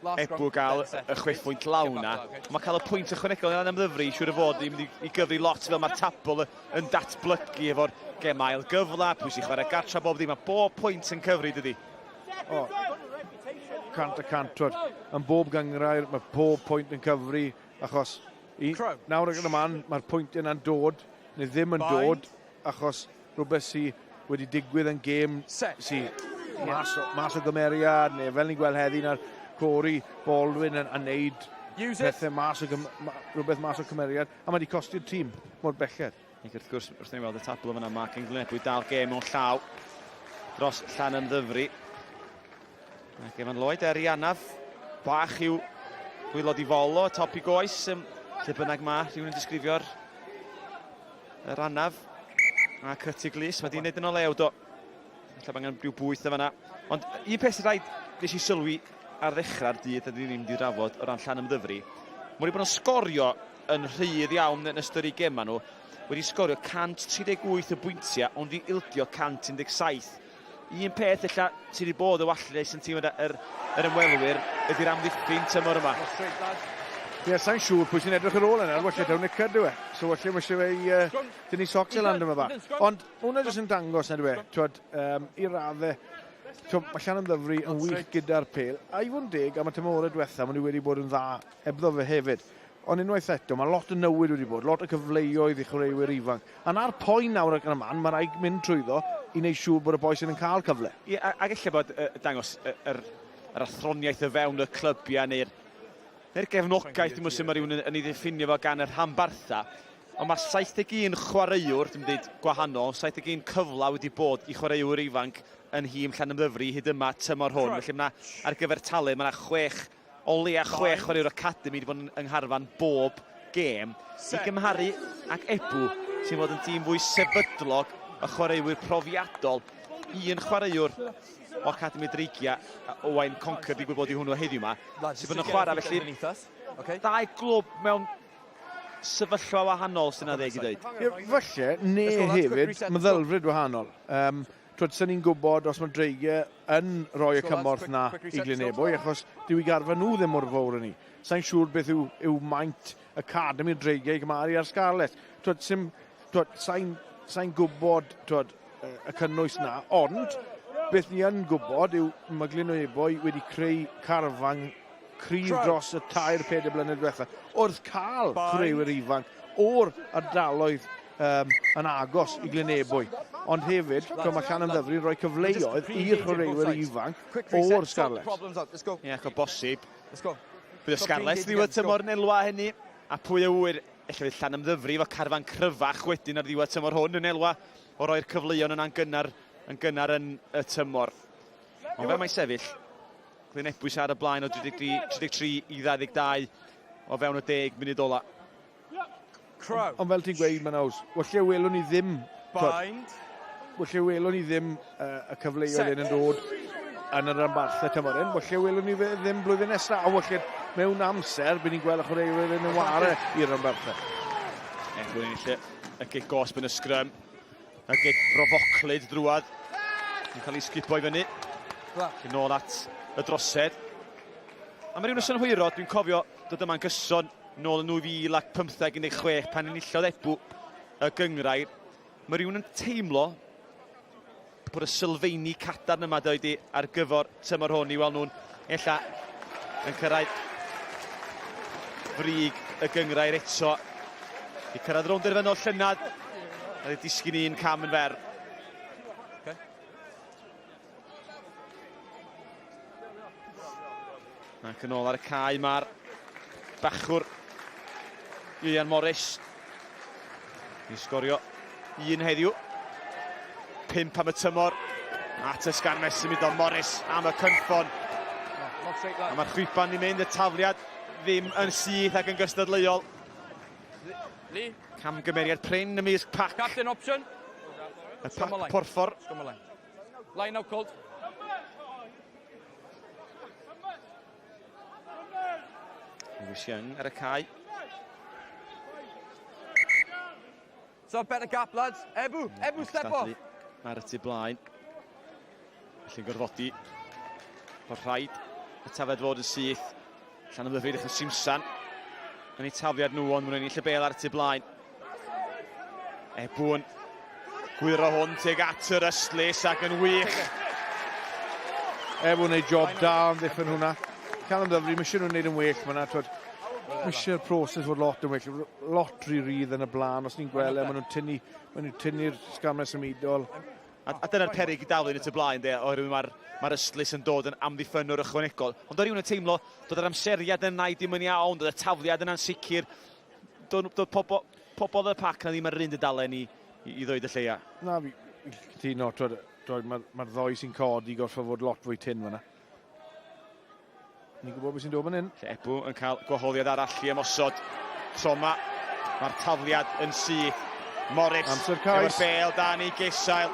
Ebw gael y chwe phwynt lawn na. Mae cael y pwynt ychwanegol yn Llanymddyfri, siŵr o fod i mynd i gyfri lot fel mae'r tabl yn datblygu efo'r gemau ail gyfle, pwy sy'n chwarae gartra bob ddim, mae bob pwynt yn cyfri, dydy. O, 100%, twod, yn bob gynghrair, mae pob pwynt yn cyfri, achos i, nawr ac yn y man, mae'r pwynt yna'n dod, neu ddim yn dod, achos rhywbeth sydd wedi digwydd yn gêm sy mas, mas o gymeriad, neu fel ni'n gweld heddi na'r Corey Baldwin yn neud pethau mas o, rhywbeth mas o cymeriad, a mae wedi costi'r tîm mor belled. Ac wrth gwrs, wrth ni weld y tabl yma, Mark Glynebwy dal gêm mewn llaw dros Llanymddyfri. Ac Evan Lloyd er i anaf bach i'w waelod i fol o, top i goes, lle bynnag mae rhywun yn disgrifio'r yr anaf a cyty glus, mae di wneud yn o lew do. Ella bod angen rhyw bwyth o fanna. Ond un peth sy'n rhaid nes i sylwi ar ddechrau'r dydd, a dyn ni'n mynd i drafod o ran Llanymddyfri, mae wedi bod yn sgorio yn rhydd iawn yn ystod eu gemau nhw, wedi sgorio 138 o bwyntiau, ond wedi ildio 117. Un peth ella sydd wedi bod y wallus yn tîm yr, yr, yr ymwelwyr ydy'r amddiffyn tymor yma. Ie, yeah, sa'n siŵr pwy sy'n edrych ar ôl yna, falle daw Nick yw e. So falle mae eisiau fe i dynnu socks e lan dyma fa. Ond hwnna jyst yn dangos na dwi e, twod, i raddau, twod, mae Llanymddyfri yn wych gyda'r pêl. A i fod yn deg, am y tymorau diwetha, maen nhw wedi bod yn dda hebddo fe hefyd. Ond unwaith eto, mae lot o newid wedi bod, lot o cyfleoedd i chwaraewyr ifanc. A na'r poen nawr ac yn y man, mae rhaid mynd trwyddo i wneud siŵr bod y bois yn cael cyfle. Ie, ac ella bod dangos yr, yr athroniaeth o fewn y clybiau neu'r neu'r gefnogaeth, dim sut mae rhywun yn, yn ei ddiffinio fo gan y rhanbarthau. Ond mae 71 chwaraewr, dwi'n dweud gwahanol, 71 cyfle wedi bod i chwaraewyr ifanc yn nhîm Llanymddyfri hyd yma tymor hwn. Felly mae ar gyfer talu, mae yna chwech, o leia chwech chwaraewr academi wedi bod yn yng ngharfan bob gêm. I gymharu ag Ebw, sy'n fod yn tîm fwy sefydlog o chwaraewyr profiadol. Un chwaraewr o Academi Dreigiau, Owain Conker, digwydd bod i hwnnw heddiw yma, sy'n bod yn chwarae felly. Dau glwb mewn sefyllfa wahanol sy'n adeg i ddweud. Ie, falle, neu hefyd, meddylfryd wahanol. Um, twyd, sy'n ni'n gwybod os mae Dreigiau yn rhoi y cymorth na i Glynebwy, achos dyw i garfa nhw ddim mor fawr yn ni. Sa'n siŵr beth yw, yw maint academi'r Dreigiau i gymharu ar Scarlets. Twyd, sim, twyd, sa'n sa gwybod twyd, y cynnwys na, ond beth ni yn gwybod yw mae Glynebwy wedi creu carfan cryf dros y 3-4 blynedd diwetha wrth cael chwaraewyr ifanc o'r ardaloedd yn agos i Glynebwy. Ond hefyd, mae Llanymddyfri'n rhoi cyfleoedd i'r chwaraewyr ifanc o'r Scarlets. Ie, ac o bosib, bydd y Scarlets ddiwedd tymor yn elwa hynny, a pwy a ŵyr, ella fydd Llanymddyfri efo carfan cryfach wedyn ar ddiwedd tymor hwn yn elwa o roi'r cyfleon yna'n gynnar, yn gynnar yn y tymor. Ond fel mae'n sefyll, Glynebwy ar y blaen o 33, 33 i 22 o fewn y 10 munud ola. Ond ond fel ti'n gweud, Manaws, walle welwn ni ddim... Bind. Walle welwn ni ddim y cyfleoedd hyn yn dod yn yr rhanbarthau tymor hyn. Walle welwn ni ddim blwyddyn nesaf, a walle mewn amser, bydd ni'n gweld y chwaraewyr yn y ware i'r rhanbarthau. Ebwy yn ennill y gic gosb yn y sgrym. Y gic brofoclyd drwad. Yn cael ei sgubo i fyny. Felly nôl at y drosedd. A mae rhywun yn synhwyro, dwi'n cofio dod yma'n gyson nôl yn 2015 16 pan enillodd Ebw y gyngrair. Mae rhywun yn teimlo bod y sylfeini cadarn yma dweud i ar gyfer tymor hwn i weld nhw'n ella yn cyrraedd frig y gyngrair eto. I cyrraedd rownd derfynol llynedd, a wedi disgyn un cam yn fer. Okay. Ac yn ôl ar y cae mae'r bachwr Ian Morris. I sgorio un heddiw. 5 am y tymor. At y sgarmes symudodd Morris am y cynffon. A mae'r chwiban ni'n mynd, y tafliad ddim yn syth ac yn gystadleuol. Camgymeriad prin ymysg pac. Captain option. Y pac porffor. Line out called. Lewis Young ar y cae. So better gap lads. Ebu, Ebu step off. Ar y tu blaen. Felly'n gorfodi. Bod rhaid y tafed fod yn syth. Llanymddyfri ddechrau Simsan yn eu tafliad nhw, ond maen nhw'n ennill y bel ar y tu blaen. Ebw yn gwyro hwn tuag at yr ystlys ac yn wych. Ebw'n neud job da yn ddiffyn hwnna. Llanymddyfri, mae eisiau nhw'n neud yn well fyna. Twyd, mae eisiau'r proses fod lot yn well. Lot rhy rydd yn y blaen, os ni'n gweld e, maen nhw'n tynnu, maen nhw'n tynnu'r sgamau symudol. A, a dyna'r peryg i daflu yn y tŷ blaen, de, oherwydd mae'r mae ystlys yn dod yn amddiffynnwr ychwanegol. Ond oedd rhywun yn teimlo dod yr amseriad yna i ddim yn iawn, dod y tafliad yna'n sicr. Dod, dod pobl, pobl y pac na ddim ar yr un dudalen i, i, i ddweud y lleia. Na, fi, fi cytuno, mae'r ma ddoi sy'n codi gorfod fod lot fwy tyn fyna. Ni'n gwybod beth sy'n dod fan hyn. Lle Ebw yn cael gwahoddiad arall i ymosod. Tro yma, mae'r tafliad yn syth. Morris Amser cais. Efo'r bel dan ei gesail.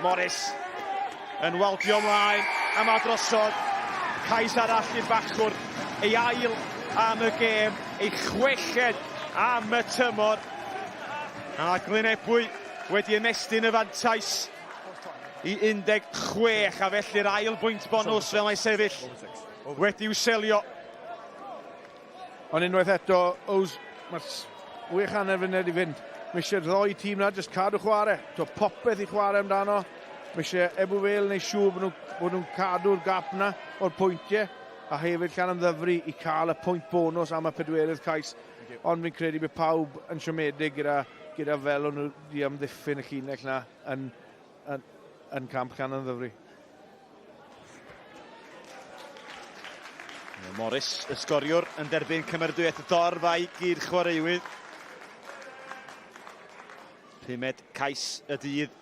Morris yn waldio ymlaen a mae drosodd. Cais arall i'r bachwr. Ei ail am y gêm, ei chweched am y tymor. A Glyn Ebwy wedi ymestyn y fantais i 16 a felly'r ail bwynt bonws fel mae'n sefyll wedi'w selio. Ond unwaith eto, Ows, mae'r wych hanner funud i fynd. Mae eisiau'r ddoi tîm na jyst cadw chwarae. To popeth i chwarae amdano. Mae eisiau Ebu Vale neu siŵr bod nhw'n nhw cadw'r gap na o'r pwyntiau. A hefyd Llanymddyfri i cael y pwynt bonus am y pedwerydd cais. Ond fi'n credu bydd pawb yn siomedig gyda, gyda fel o'n nhw wedi amddiffyn y llinell na yn, yn, yn camp Llanymddyfri. Morris, y sgoriwr, yn derbyn cymeradwyaeth y dorf a'i gyd chwaraewydd. Pumed cais y dydd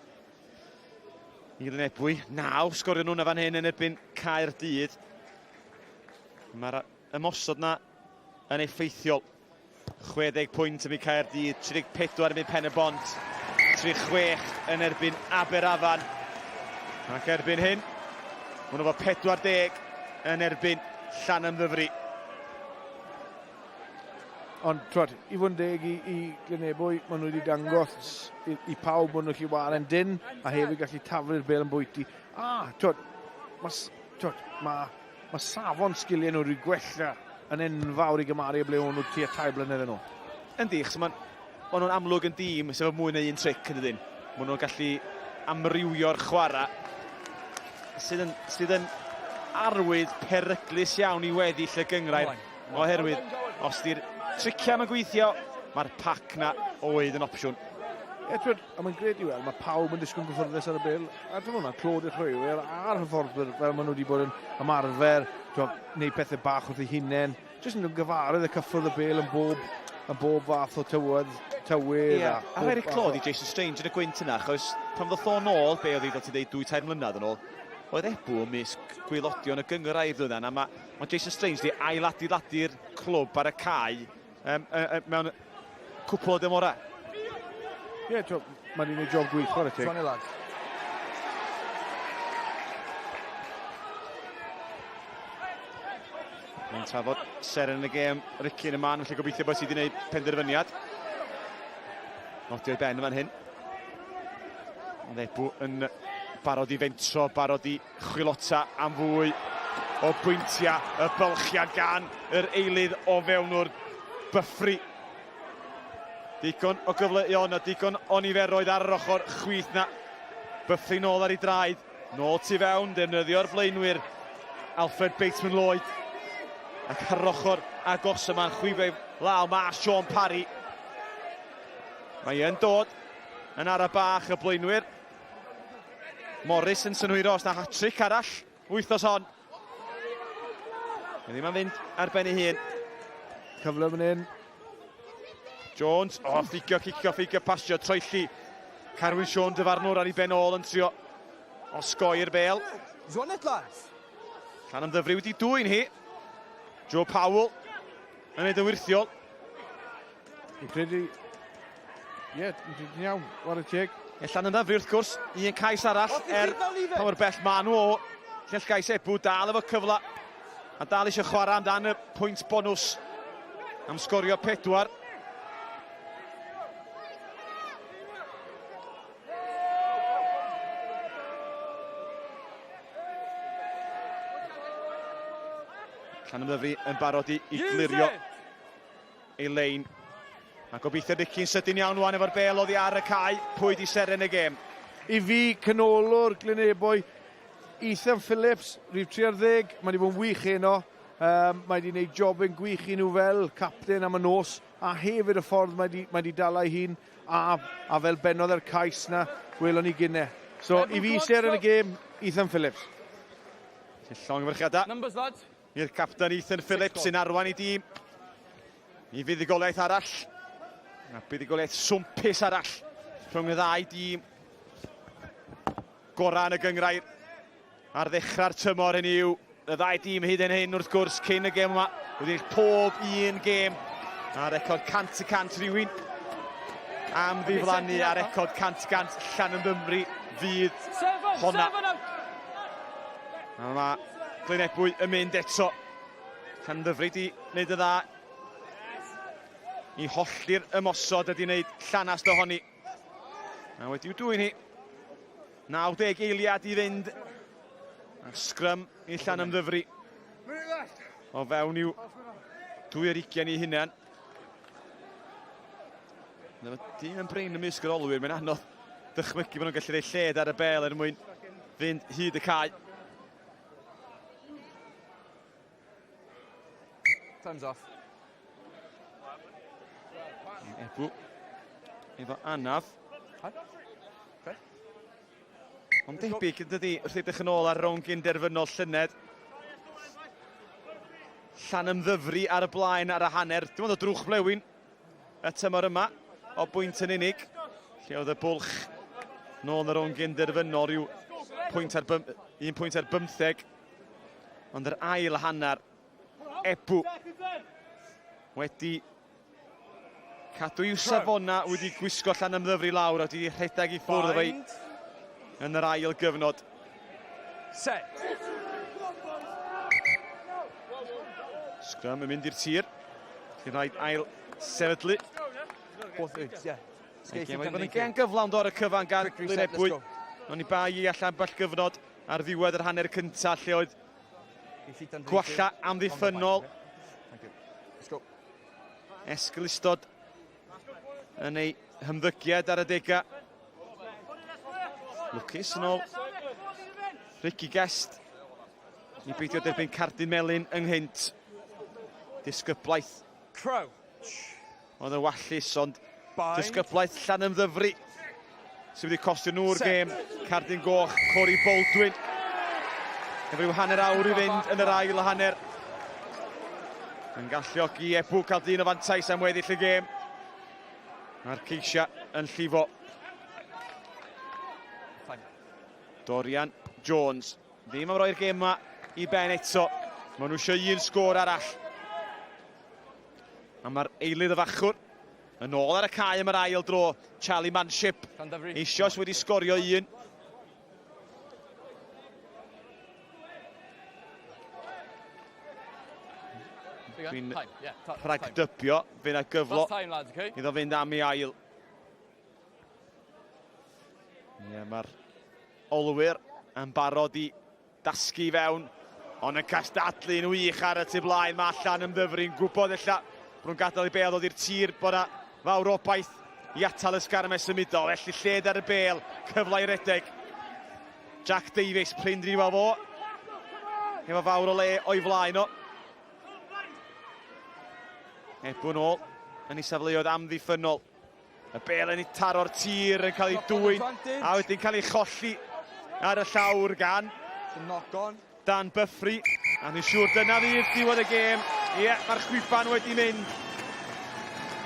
i Lynebwy. Naw sgorio nhw'n fan hyn yn erbyn Caerdydd. Mae'r ymosod na yn effeithiol. 60 pwynt ym Caerdydd, 34 ym Pen y Bont, 36 yn erbyn Aberafan. Ac erbyn hyn, maen nhw efo 40 yn erbyn Llanymddyfri. Ond, twod, i fod yn deg i, i Glynebwy, maen nhw wedi dangos i, i pawb bod nhw'n gallu ware'n dyn a hefyd gallu taflu'r bel yn bwyty. A, twod, mae twod, ma, Mae safon sgiliau nhw wedi gwella yn enfawr i gymaru â ble o'n nhw tua tair blynedd yn ôl. Yndi, achos maen ma nhw'n amlwg yn dîm sydd efo mwy na un tric yn dydyn. Maen nhw'n gallu amrywio'r chwarae sydd yn, sydd yn arwydd peryglus iawn i weddill y gyngrair oherwydd os di'r triciau yma'n gweithio, mae'r pac na oed yn opsiwn. Ie, twyd, a mae'n gred i weld, mae pawb yn disgwyl gyffyrddus ar y bel, a dwi'n hwnna, clod i'r chwaraewyr a'r hyfforddwyr fel maen nhw wedi bod yn ymarfer, twyd, neud pethau bach wrth eu hunain, jyst yn gyfarwydd y cyffwrdd y bel yn bob, yn bob fath o tywydd, tywydd. Ie, a rhaid i clod i Jason Strange yn y gwynt yna, achos pan ddoth o'n ôl, be oedd hi, fel ti'n dweud, dwy, tair mlynedd yn ôl, oedd Ebw ymysg gwaelodion y gynghrair flwyddyn, a mae, mae Jason Strange wedi ailadeiladu'r clwb ar y cae um, mewn cwpl o dymorau. Ie, yeah, mae'n i'n ei job gwych, chwarae teg. 20 lads. Mae'n trafod seren yn y gêm, Ricky yn y man, felly gobeithio bod ti wedi gwneud penderfyniad. Nodio i ben yn fan hyn. Ond Ebw yn Barod i fentro, barod i chwilota am fwy o bwyntiau. Y bylchiad gan yr eilydd o fewnwr Byffri. Digon o gyfleoedd a digon o niferoedd ar yr ochr chwith na. Byffri nôl ar ei draed, nôl tu fewn, defnyddio'r blaenwyr Alfred Bateman Lloyd. Ac ar yr ochr agos yma'n chwifio law ma Sean Parry. Mae e'n dod yn ara bach y blaenwyr. Morris yn synhwyro os na hat-trick arall wythnos hon. Mae ddim am fynd ar ben ei hun. Cyfle fan hyn. Jones, o, oh, ffigio, cicio, ffigio, pasio, troelli. Carwyn Siôn dyfarnwr ar ei ben ôl yn trio osgoi'r bel. He's it, lads. Llan am ddyfri wedi dwy'n hi. Joe Powell yn ei dywyrthiol. Fi'n credu... Ie, yeah, fi'n credu'n iawn. Ware teg. Allan yn ddyfri wrth gwrs, un cais arall er pa mor bell maen nhw o llinell gais Ebw, dal efo cyfle a dal eisiau chwarae amdan y pwynt bonws am sgorio pedwar. Llanymddyfri yn barod i, i glirio ei lein. A gobeithio Ricky'n sydyn iawn wan efo'r bel oddi ar y cae. Pwy di seren y gêm? I fi, canolwr Glynebwy, Ethan Phillips, rhif 30, mae wedi bod yn wych heno. Um, mae wedi gwneud jobyn gwych i nhw fel capten am y nos, a hefyd y ffordd mae wedi, mae wedi dala ei hun, a, a fel bennodd yr cais na, welon ni gynne. So, i fi, seren y gêm, Ethan Phillips. Llongyfarchiadau. Numbers, lads. I'r capten Ethan Phillips sy'n arwain ei dîm i fuddugoliaeth arall. A buddugoliaeth swmpus arall rhwng y ddau dîm gorau yn y gyngrair ar ddechrau'r tymor hynny yw y ddau dîm hyd yn hyn wrth gwrs cyn y gêm yma wedi ennill pob un gêm a record 100 y cant rhywun am ddiflannu a record 100 y cant Llanymddyfri fydd honna. A mae Glyn Ebwy yn mynd eto. Llanymddyfri di wneud y dda i hollti'r ymosod ydi wneud llanast ohoni. A wedi'w dwy'n hi. 90 eiliad i fynd. A sgrym i Llanymddyfri. O fewn i'w 22 i hunan. Mae dyn yn brin ymysg yr olwyr, mae'n anodd dychmygu bod nhw'n gallu rhoi lled ar y bel er mwyn fynd hyd y cae. Time's off. Ebw efo anaf. Ond debyg yn dydi wrth edrych yn ôl ar rownd gyn derfynol llynedd. Llanymddyfri ar y blaen ar y hanner. Dim ond o drwch blewyn y tymor yma o bwynt yn unig. Lle oedd y bwlch nôl yn y rownd gyn derfynol rhyw pwynt ar bym, un pwynt ar bymtheg. Ond yr ail hanner, Ebw wedi cadw i'w safona wedi gwisgo Llanymddyfri lawr a wedi rhedeg i ffwrdd efo i yn yr ail gyfnod. Set. Scrum yn mynd i'r tir. Felly rhaid ail sefydlu. Mae wedi bod yn gêm gyflawn do ar y cyfan gan Glyn Ebwy. Ond i bai i allan bell gyfnod ar ddiwedd yr hanner cyntaf lle oedd gwalla amddiffynnol. Esgeulustod yn ei hymddygiad ar adegau. Lwcus yn ôl Ricky Guest i beidio derbyn cardyn melyn ynghynt. Disgyblaeth. Crouch. Oedd yn wallus, ond disgyblaeth Llanymddyfri sydd wedi costio nhw'r gêm. Cardyn goch, Corey Baldwin. Efo rhyw hanner awr i fynd yn yr ail hanner. Yn galluogi Ebw cael dyn o fantais am weddill y gêm. Mae'r ceisiau yn llifo. Dorian Jones ddim am roi'r gêm yma i ben eto. Maen nhw eisiau un sgôr arall. A mae'r eilydd y fachwr yn ôl ar y cae am yr ail dro. Charlie Manship eisoes wedi sgorio un. Dwi'n rhagdybio fe na gyflo iddo fynd am ei ail. Ie, mae'r... Olwyr yn barod i dasgu i fewn, ond yn cystadlu'n wych ar y tu blaen. Mae Llanymddyfri'n gwybod ella bod nhw'n gadael i bêl ddod i'r tir, bod yna fawr obaith i atal y sgarmes symudol. Felly lled ar y bêl, cyfle i redeg. Jack Davies, prin dyn ni fo. Efo fawr o le o'i flaen o. Ebwn ôl yn ei safleoedd amddiffynnol. Y bêl yn taro'r tir yn cael ei dwyn a wedyn cael ei cholli ar y llawr gan Dan Buffrey. A ni'n siŵr dyna fydd diwedd y gêm. Ie, yeah, mae'r chwiban wedi mynd.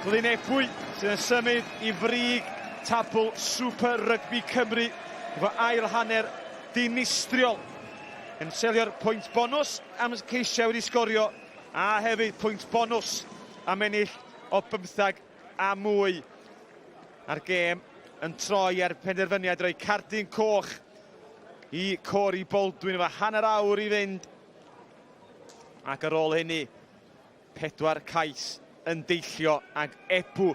Glyn Ebwy sydd yn symud i frig tabl Super Rugby Cymru efo ail hanner dinistriol. Yn selio'r pwynt bonws am ceisiau wedi sgorio a hefyd pwynt bonws am ennill o bymthag a mwy. A'r gêm yn troi ar penderfyniad roi cardyn coch i Corey Baldwin efo hanner awr i fynd. Ac ar ôl hynny, pedwar cais yn deillio ac Ebw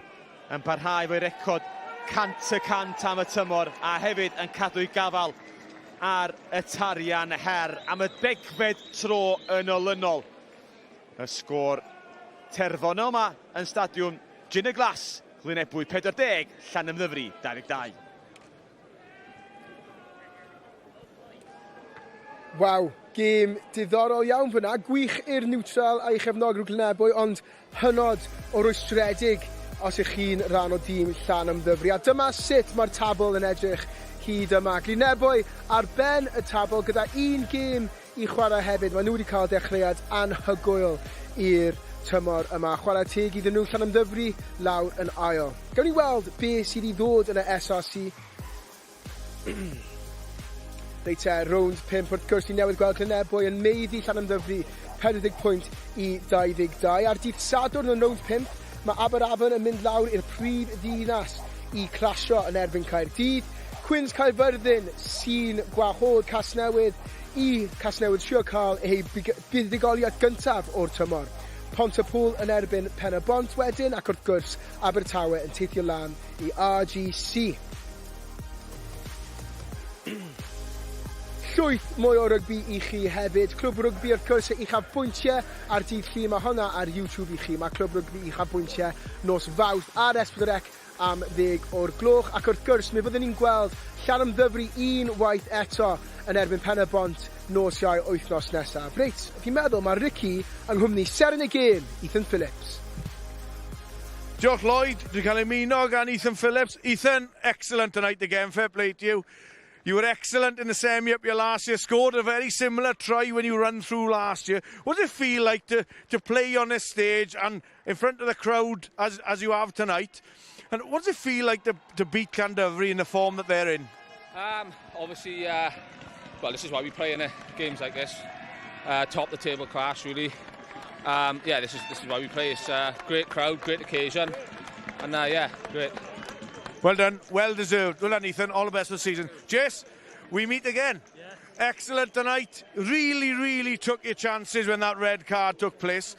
yn parhau efo'i record 100% am y tymor a hefyd yn cadw'i gafael ar y tarian her am y degfed tro yn olynol. Y sgôr terfynol yma yn stadiwm Gin y Glas, Glynebwy 40, Llanymddyfri 22. Waw, gêm diddorol iawn fyna. Gwych i'r niwtral a'i chefnogwr Glynebwy, ond hynod o rwystredig os ych chi'n rhan o dîm Llanymddyfri. A dyma sut mae'r tabl yn edrych hyd yma. Glynebwy ar ben y tabl gyda un gêm i chwarae hefyd. Maen nhw wedi cael dechreuad anhygoel i'r tymor yma. Chwarae teg iddyn nhw, Llanymddyfri lawr yn ail. Gawn ni weld be sydd i ddod yn y SRC. Reit te, rownd 5 wrth gwrs, ni newydd gweld Glynebwy yn meiddi Llanymddyfri 40 pwynt i 22. Ar dydd Sadwrn yn rownd 5, mae Aberafan yn mynd lawr i'r prif ddinas i clasio yn erbyn Caerdydd. Cwins Caerfyrddin sy'n gwahodd Casnewydd i Casnewydd trio cael eu buddugoliaeth gyntaf o'r tymor. Pont-y-pŵl yn erbyn Pen-y-bont wedyn ac wrth gwrs Abertawe yn teithio lan i RGC. Llwyth mwy o rygbi i chi hefyd. Clwb Rygbi wrth gwrs y uchafbwyntiau ar dydd Llun. Mae hwnna ar YouTube i chi. Mae Clwb Rygbi uchafbwyntiau nos Fawrth ar S4C am ddeg o'r gloch, ac wrth gwrs mi fyddwn ni'n gweld Llanymddyfri un waith eto yn erbyn Pen-y-bont nos Iau wythnos nesaf. Reit, fi'n meddwl mae Ricky yng nghwmni seren y gêm, Ethan Phillips. Diolch Lloyd, dwi'n cael ei ymuno gan Ethan Phillips. Ethan, excellent tonight again, fair play to you. You were excellent in the semi up your last year, scored a very similar try when you run through last year. What does it feel like to, to play on this stage and in front of the crowd as, as you have tonight? And what does it feel like to, to beat Llandovery in the form that they're in? Um, obviously, uh, well, this is why we play in a, games like this. Uh, top the table class, really. Um, yeah, this is this is why we play. It's a uh, great crowd, great occasion, and uh, yeah, great. Well done, well deserved. Well done, Ethan. All the best for the season. Jess, we meet again. Yeah. Excellent tonight. Really, really took your chances when that red card took place.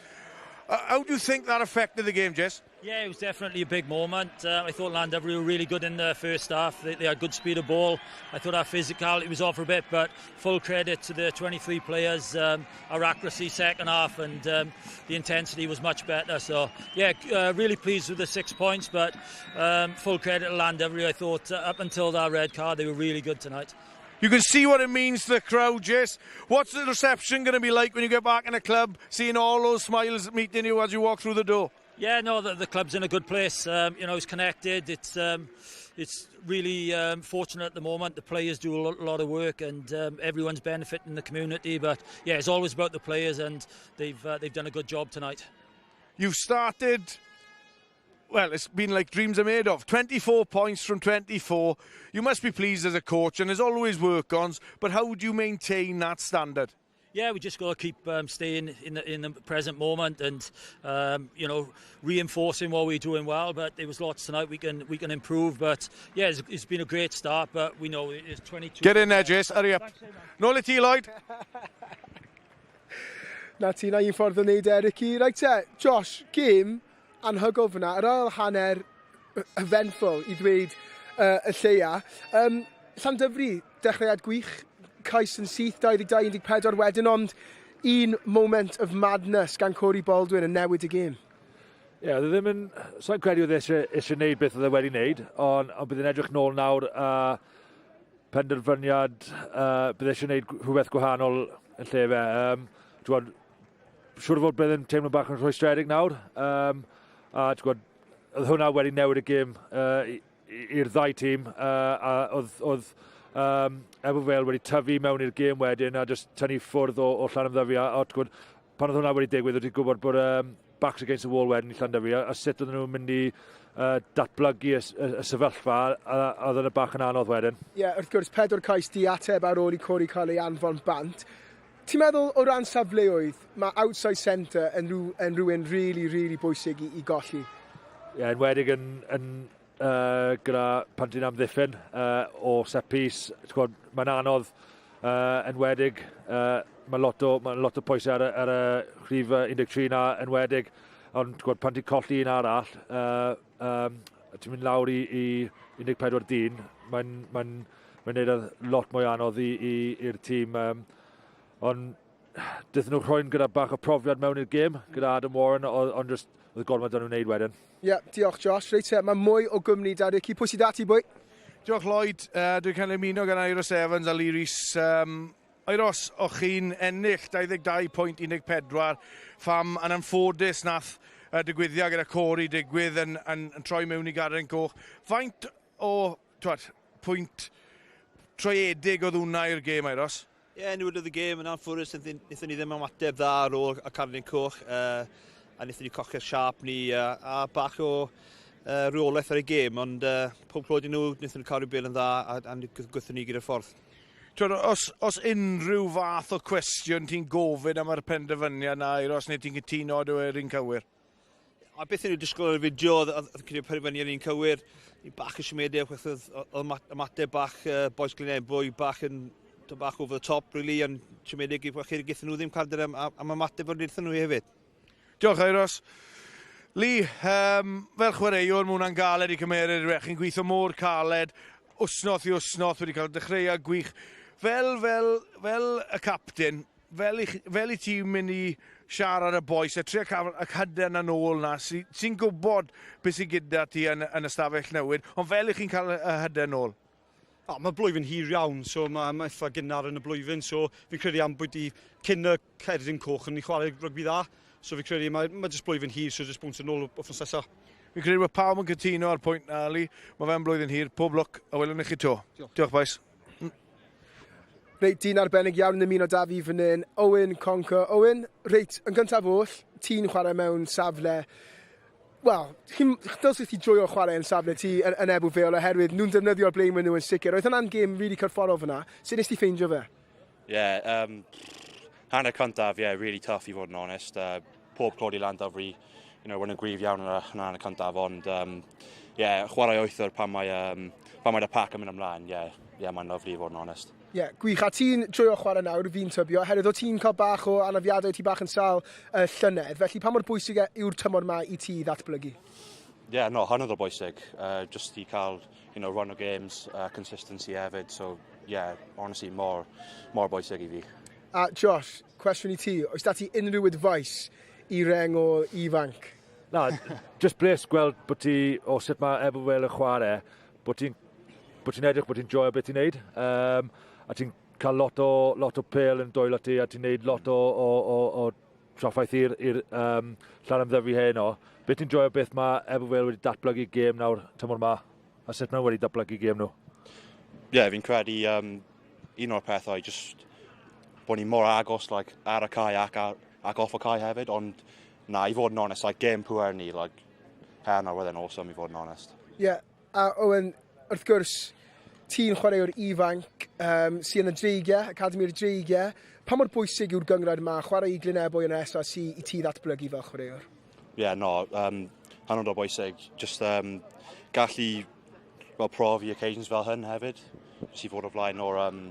Uh, how do you think that affected the game, Jess? Yeah, it was definitely a big moment. Uh, I thought Llandovery were really good in the first half. They, they had good speed of ball. I thought our physicality was off a bit, but full credit to the 23 players. Um, our accuracy second half and um, the intensity was much better. So, yeah, uh, really pleased with the six points, but um, full credit to Llandovery. I thought uh, up until that red card, they were really good tonight. You can see what it means to the crowd, Jess. What's the reception going to be like when you get back in the club, seeing all those smiles meeting you as you walk through the door? Yeah, no, the, the club's in a good place. Um, you know, it's connected. It's um, it's really um, fortunate at the moment. The players do a lot, lot of work, and um, everyone's benefiting the community. But yeah, it's always about the players, and they've uh, they've done a good job tonight. You've started well, it's been like dreams are made of. 24 points from 24. You must be pleased as a coach, and there's always work-ons, but how do you maintain that standard? Yeah, we just got to keep um, staying in the, in the present moment and um, you know reinforcing what we're doing well. But there was lots tonight we can we can improve. But yeah, it's, it's been a great start. But we know it's 22. Get in there, Jace. Hurry up. Nôl i ti, Lloyd. Na ti, na un ffordd o wneud e, Ricky. Right te, Josh, gêm anhygoel fyna. Yr ail hanner eventful i ddweud uh, y lleia. Um, Llandyfri, dechreuad gwych, cais yn syth 22-14 wedyn, ond un moment of madness gan Corey Baldwin yn newid y gêm. Ie, yeah, oedd e ddim yn... Sa'n credu oedd e eisiau, eisiau gwneud beth oedd e wedi wneud, ond, ond bydd e'n edrych nôl nawr a penderfyniad, uh, bydd eisiau gwneud rhywbeth gwahanol yn lle fe. Um, gwybod, siŵr o fod bydd yn teimlo bach yn rhwystredig nawr. Um, a ti'n gwybod, oedd hwnna wedi newid y gêm uh, i'r ddau tîm uh, a oedd, oedd um, Ebbw Vale wedi tyfu mewn i'r gêm wedyn a just tynnu ffwrdd o, o Llanymddyfri a, a gwybod, pan oedd hwnna wedi digwydd wedi gwybod bod um, backs against the wall wedyn i Llandyfri a, a sut oedden nhw'n mynd i uh, datblygu y, y, y sefyllfa a, a oedd yna bach yn anodd wedyn. Ie, yeah, wrth gwrs, pedwar cais di ateb ar ôl i Corey cael ei anfon bant. Ti'n meddwl o ran safleoedd, mae outside centre yn, rhyw, yn rhywun really, really bwysig i, i golli? Ie, yeah, enwedig yn, yn uh, gyda pan ti'n amddiffyn uh, o set piece, mae'n anodd uh, enwedig, uh, mae lot o, mae lot o pwysau ar, ar y rhif 13 na enwedig, ond gwybod, pan ti'n colli un arall, uh, um, ti'n mynd lawr i, i 14 dyn, mae'n mae mae'n neud e lot mwy anodd i'r tîm. Um, ond dydyn nhw rhoi'n gyda bach o profiad mewn i'r gêm, gyda Adam Warren, ond just oedd gormod o'n nhw'n neud wedyn. Ie, yeah, diolch Josh. Reit te, mae mwy o gwmni da Ricky. Pwy sydd ati, bwy? Diolch Lloyd. Uh, dwi'n cael ei ymuno gan Euros Evans a Lee Rees. Um, Euros, o'ch chi'n ennill 22.14 pham yn anffodus nath y digwyddiad gyda Corey digwydd yn, yn, yn troi mewn i garden coch. Faint o twad, pwynt troiedig oedd hwnna i'r gêm, Euros? Ie, yeah, newidodd y gêm yn anffodus, wnaethon ni ddim ymateb dda ar ôl y carnyn coch, uh, a wnaethon ni cochi'r siap ni uh, a bach o uh, reolaeth ar y gêm, ond uh, pob clod i nhw, wnaethon nhw cadw bel yn dda a, a gwthon ni gyda'r ffordd. Twyd, os, os unrhyw fath o cwestiwn ti'n gofyn am yr penderfyniad na, Euros, neu ti'n cytuno ydw e'r un cywir? A beth ni'n disgwyl ar y fideo, oedd oedd credu penderfyniad ni'n cywir, ni bach yn siomedig, achos oedd oedd ymateb bach uh, boys Glynebwy, bach yn bach over the top, really, ond siomedig i chi gaethon nhw ddim carder am, am ymateb o'r wrthyn nhw hefyd. Diolch, Euros. Lee, um, fel chwaraewr, mae hwnna'n galed i cymeryd, rydych chi'n gweithio mor caled, wsnoth i wsnoth, wedi cael dechreuad gwych. Fel, fel, fel y captain, fel i, fel i ti'n mynd i siarad y bois a trio cael y hyder na nôl na, sy'n sy gwybod beth sy'n gyda ti yn, yn y stafell newid, ond fel i chi'n cael y hyder nôl? O, mae blwyddyn hir iawn, so mae, mae eitha gynnar yn y blwyddyn, so fi'n credu am bwyty cyn y cerdyn coch yn ni chwarae rygbi dda, so fi'n credu mae, mae jyst blwyddyn hir, so jyst bwnt yn ôl wythnos nesaf. Fi'n credu bod pawb yn cytuno ar pwynt na, Ali. Mae fe'n blwyddyn hir. Pob lwc, a welwn ni chi to. Diolch. Diolch, boys. Reit, dyn arbennig iawn yn ymuno da fi fan hyn, Owen Conker. Owen, reit, yn gyntaf oll, ti'n chwarae mewn safle Wel, chi'n dylse ti joio chwarae yn safle ti yn, yn Ebw Vale oherwydd nhw'n defnyddio'r blaenwyr nhw yn sicr. Roedd hwnna'n gêm really really corfforol fyna. Sut nes ti ffeindio fe? Yeah, um, hanner cyntaf, yeah, really tough i fod yn honest. Uh, pob clod i Llandovery, you know, yn gryf iawn yn y hanner cyntaf, ond um, yeah, chwarae wythwr pan mae, um, pan mae'r pac yn mynd ymlaen, yeah, yeah, mae'n lyfli i fod yn honest. Ie, yeah, gwych. A ti'n joio chwarae nawr, fi'n tybio, oherwydd o ti'n cael bach o anafiadau, ti bach yn sâl uh, llynedd. Felly pa mor bwysig e yw'r tymor ma i ti ddatblygu? Ie, yeah, no, hynod o bwysig. Uh, just i cael, you know, run o games, uh, consistency hefyd. So, yeah, honestly, mor, mor bwysig i fi. A Josh, cwestiwn i ti, oes da ti unrhyw advice i reng o ifanc? Na, just bles gweld bod ti, o sut mae Ebbw Vale yn chwarae, bod ti'n bod ti'n edrych bod ti'n joio beth ti'n neud. Um, a ti'n cael lot o, lot o pel yn dwylo ti a ti'n neud lot o, o, o, o traffaith i'r i'r um, Llanymddyfri heno. Beth ti'n joio beth mae Ebbw Vale wedi datblygu gêm nawr tymor ma a sut maen nhw wedi datblygu gêm nhw? Ie, yeah, fi'n credu um, un o'r pethau, just bod ni mor agos like, ar y cae ac, ar, ac off y cae hefyd, ond na, i fod yn honest, like, game pwer ni, like, heno, roedd e'n awesome i fod yn honest. Ie, yeah, a Owen, wrth gwrs, ti'n chwaraewr ifanc um, sy'n yn y Dreigiau, Academi'r Dreigiau. Pa mor bwysig yw'r gynghrair yma, chwarae i Glynebwy yn SRC i ti ddatblygu fel chwaraewr? Ie, yeah, no, um, hynod o bwysig. Just um, gallu well, profi occasions fel hyn hefyd. Just i fod o flaen o'r, um,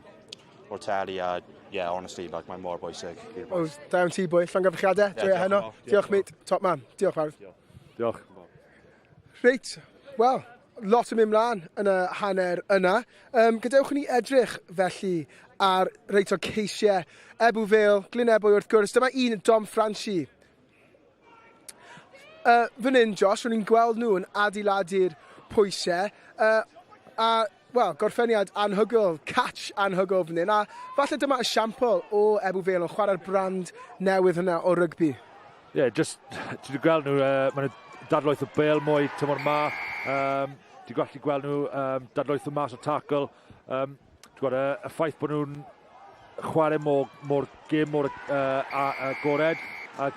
o'r teli a, yeah, honestly, like, mae'n mor bwysig. O, da iawn ti, boi. Llongyfarchiadau. Yeah, Joio heno. Diolch, mate. Top man. Diolch fawr. Diolch. Reit, wel, Lot yn mynd mlaen yn y hanner yna. Um, gadewch i ni edrych felly ar reit o ceisiau Ebbw Vale, Glyn Ebwy wrth gwrs. Dyma un Dom Franchi. Uh, fan hyn, Josh, o'n i'n gweld nhw yn adeiladu'r pwysau. Uh, a, wel, gorffeniad anhygoel, catch anhygoel fan hyn. A falle dyma esiampl o Ebbw Vale yn chwarae'r brand newydd hynna o rygbi. Ie, yeah, just, ti wedi gweld nhw, uh, maen nhw dadlwyth o bel mwy tymor ma. Um, ti gallu gweld nhw um, dadlwyth o mas o tackle. Um, ti'n gweld, y, y ffaith bod nhw'n chwarae mor, mor gêm mor uh, agored a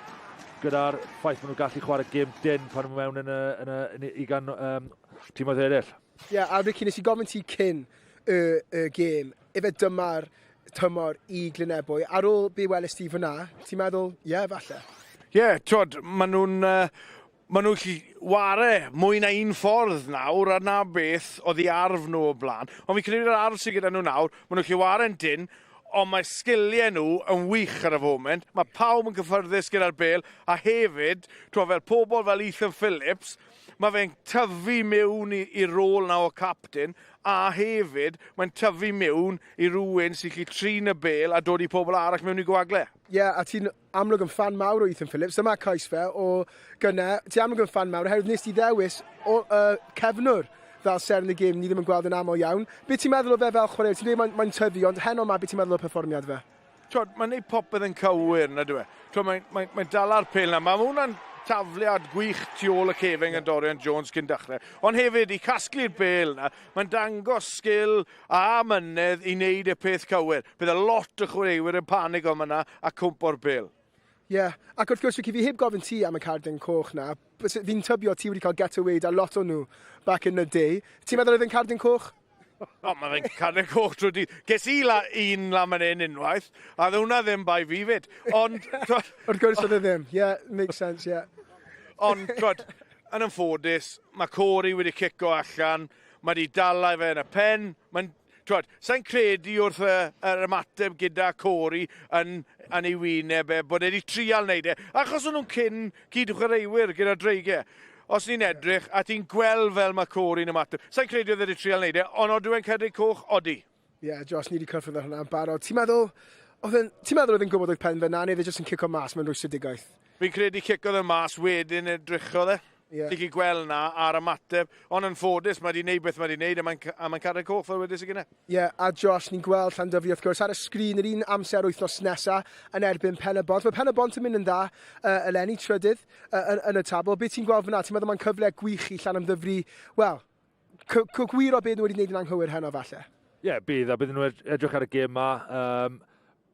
gyda'r ffaith bod nhw'n gallu chwarae gêm dyn pan nhw'n mewn yn y, yn y, yn y ugan um, tîmoedd eraill. Ie, yeah, a Ricky, nes i gofyn ti cyn y, y gêm, efe dyma'r tymor i Glynebwy, ar ôl be welys ti fyna, ti'n meddwl, ie, yeah, falle? Ie, yeah, twod, maen nhw'n... Uh, maen nhw'n gallu ware mwy na un ffordd nawr, a na beth oedd i arf nhw o blaen. Ond fi'n credu'r arf sydd gyda nhw nawr, maen nhw'n gallu ware'n dyn, ond mae sgiliau nhw yn wych ar y foment. Mae pawb yn cyffyrddus gyda'r bel, a hefyd, twod, fel pobl fel Ethan Phillips, mae fe'n tyfu mewn i'r rôl na o captain, a hefyd mae'n tyfu mewn i rywun sy'n gallu trin y bêl a dod i pobl arall mewn i gwagle. Ie, yeah, a ti'n amlwg yn ffan mawr o Ethan Phillips. Dyma cais fe o gynne. Ti'n amlwg yn ffan mawr oherwydd nes ti ddewis o uh, cefnwr fel seren y gêm ni ddim yn gweld yn aml iawn. Be ti'n meddwl o fe fel chwaraewr? Ti'n dweud mae'n mae tyfu, ond heno ma, be ti'n meddwl o'r perfformiad fe? Twod, mae'n neud popeth yn cywir, na dwi e? Twod, mae'n mae, mae dala'r pel na. Mae hwnna'n tafliad gwych tu ôl y cefen gan Dorian Jones cyn dechrau. Ond hefyd, i casglu'r bel na, mae'n dangos sgil a mynedd i wneud y peth cywir. Bydd y lot o chwaraewyr yn panig am yna a cwmpo'r bel. Ie, yeah. ac wrth gwrs, Ricky, fi heb gofyn ti am y cardyn coch na. Fi'n tybio ti wedi cael get away da lot o nhw back in the day. Ti'n meddwl oedd yn cardyn coch? O, mae fe'n cardyn coch trwy dydd. Ges i la, un lan fan hyn unwaith, a oedd hwnna ddim bai fi fyd. Ond... Wrth gwrs oedd e ddim. Yeah, makes sense, yeah. Ond, twod, yn anffodus, mae Corey wedi cico allan, mae wedi dala fe yn y pen, mae'n Twod, sa'n credu wrth y, yr ymateb gyda Corey yn, yn ei wyneb e, bod e wedi trial wneud e. Achos o'n nhw'n cyn cyd-chwaraewyr gyda dreigiau. Os ni'n edrych, a ti'n gweld fel mae Corey'n ymateb. Sa'n credu oedd e wedi trial wneud e, ond odw e'n cerdyn coch? Odi. Ie, yeah, Josh, ni wedi cyffwrdd ar hwnna'n barod. Ti'n meddwl, oedd yn, ti'n meddwl oedd yn gwybod oedd pen fe na, neu oedd e jyst yn cico mas mewn rwystredigaeth? Fi'n credu cicodd e mas wedyn edrychodd e. Yeah. Ti'n gallu gweld na ar ymateb, ond yn ffodus mae wedi gwneud beth mae wedi gwneud a mae'n a mae cardyn coch fel wedes i gynne. Ie, yeah, a Josh, ni'n gweld Llandyfri wrth gwrs ar y sgrin yr un amser wythnos nesa yn erbyn Pen-y-bont. Mae Pen-y-bont yn mynd yn dda uh, eleni, trydydd uh, yn, yn y tabl. Be ti'n gweld fyna? Ti'n meddwl mae'n cyfle gwych i Llanymddyfri, wel, cywiro beth nhw wedi gwneud yn anghywir heno falle? Ie, yeah, bydd, a bydden nhw edrych ar y gêm ma. Um,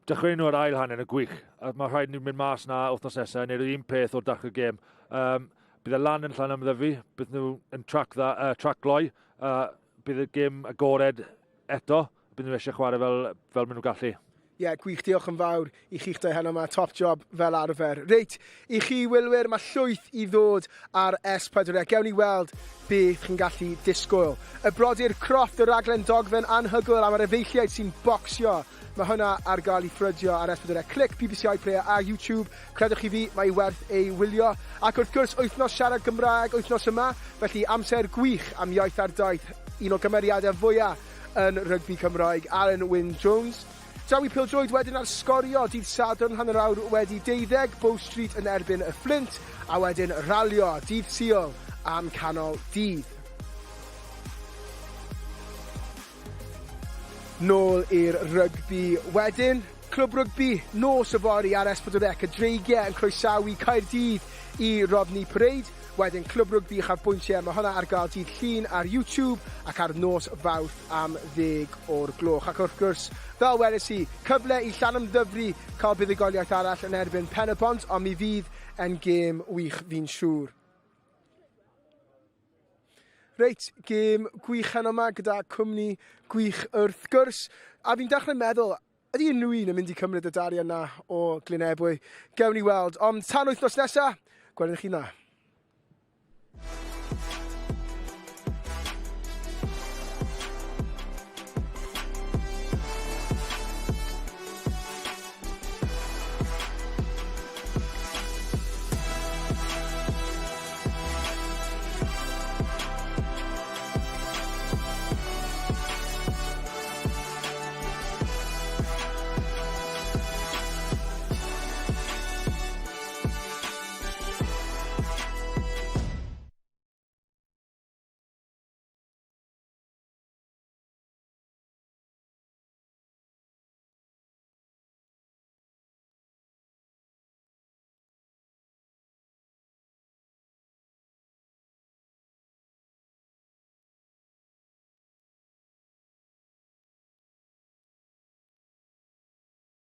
Dechreuon nhw yr ail hanner yn gwych, a mae rhaid nhw mynd mas na wythnos nesaf i wneud yr un peth o'r dechrau'r gêm. Um, bydd y lan yn Llanymddyfri, bydd nhw yn trac, dda, uh, trac gloi, uh, bydd y gêm agored eto, bydd nhw eisiau chwarae fel, fel maen nhw'n gallu. Ie, yeah, gwych, diolch yn fawr i chi'ch dau heno yma, top job fel arfer. Reit, i chi wylwyr, mae llwyth i ddod ar S4C. Gewn ni weld beth chi'n gallu disgwyl. Y brodyr Croft, y raglen dogfen anhygoel am yr efeilliaid sy'n bocsio. Mae hwnna ar gael i ffrydio ar S4C Clic, BBC iPlayer a YouTube. Credwch chi fi, mae werth ei wylio. Ac wrth gwrs, wythnos siarad Gymraeg wythnos yma, felly amser gwych am iaith ar daith un o gymeriadau fwyaf yn rygbi Cymraeg, Alun Wyn Jones. Draw i pêl-droed wedyn ar Sgorio dydd Sadwrn hanner awr wedi deuddeg, Bow Street yn erbyn y Fflint, a wedyn Ralio dydd Sul am canol dydd. Nôl i'r rygbi wedyn. Clwb Rygbi nos yfory ar S4C, y Dreigiau yn croesawu Caerdydd i Rodney Parade. Wedyn Clwb Rygbi Uchafbwyntiau, mae hwnna ar gael dydd Llun ar YouTube ac ar nos Fawrth am ddeg o'r gloch. Ac wrth gwrs, fel weles i, cyfle i Llanymddyfri cael buddugoliaeth arall yn erbyn Pen-y-bont, ond mi fydd e'n gêm wych fi'n siŵr. Reit, gêm gwych heno yma gyda cwmni gwych wrth gwrs. A fi'n dechrau meddwl, ydy unrhyw un yn mynd i cymryd y darian na o Glyn Ebwy? Gewn ni weld. Ond tan wythnos nesa, gwelwn chi na.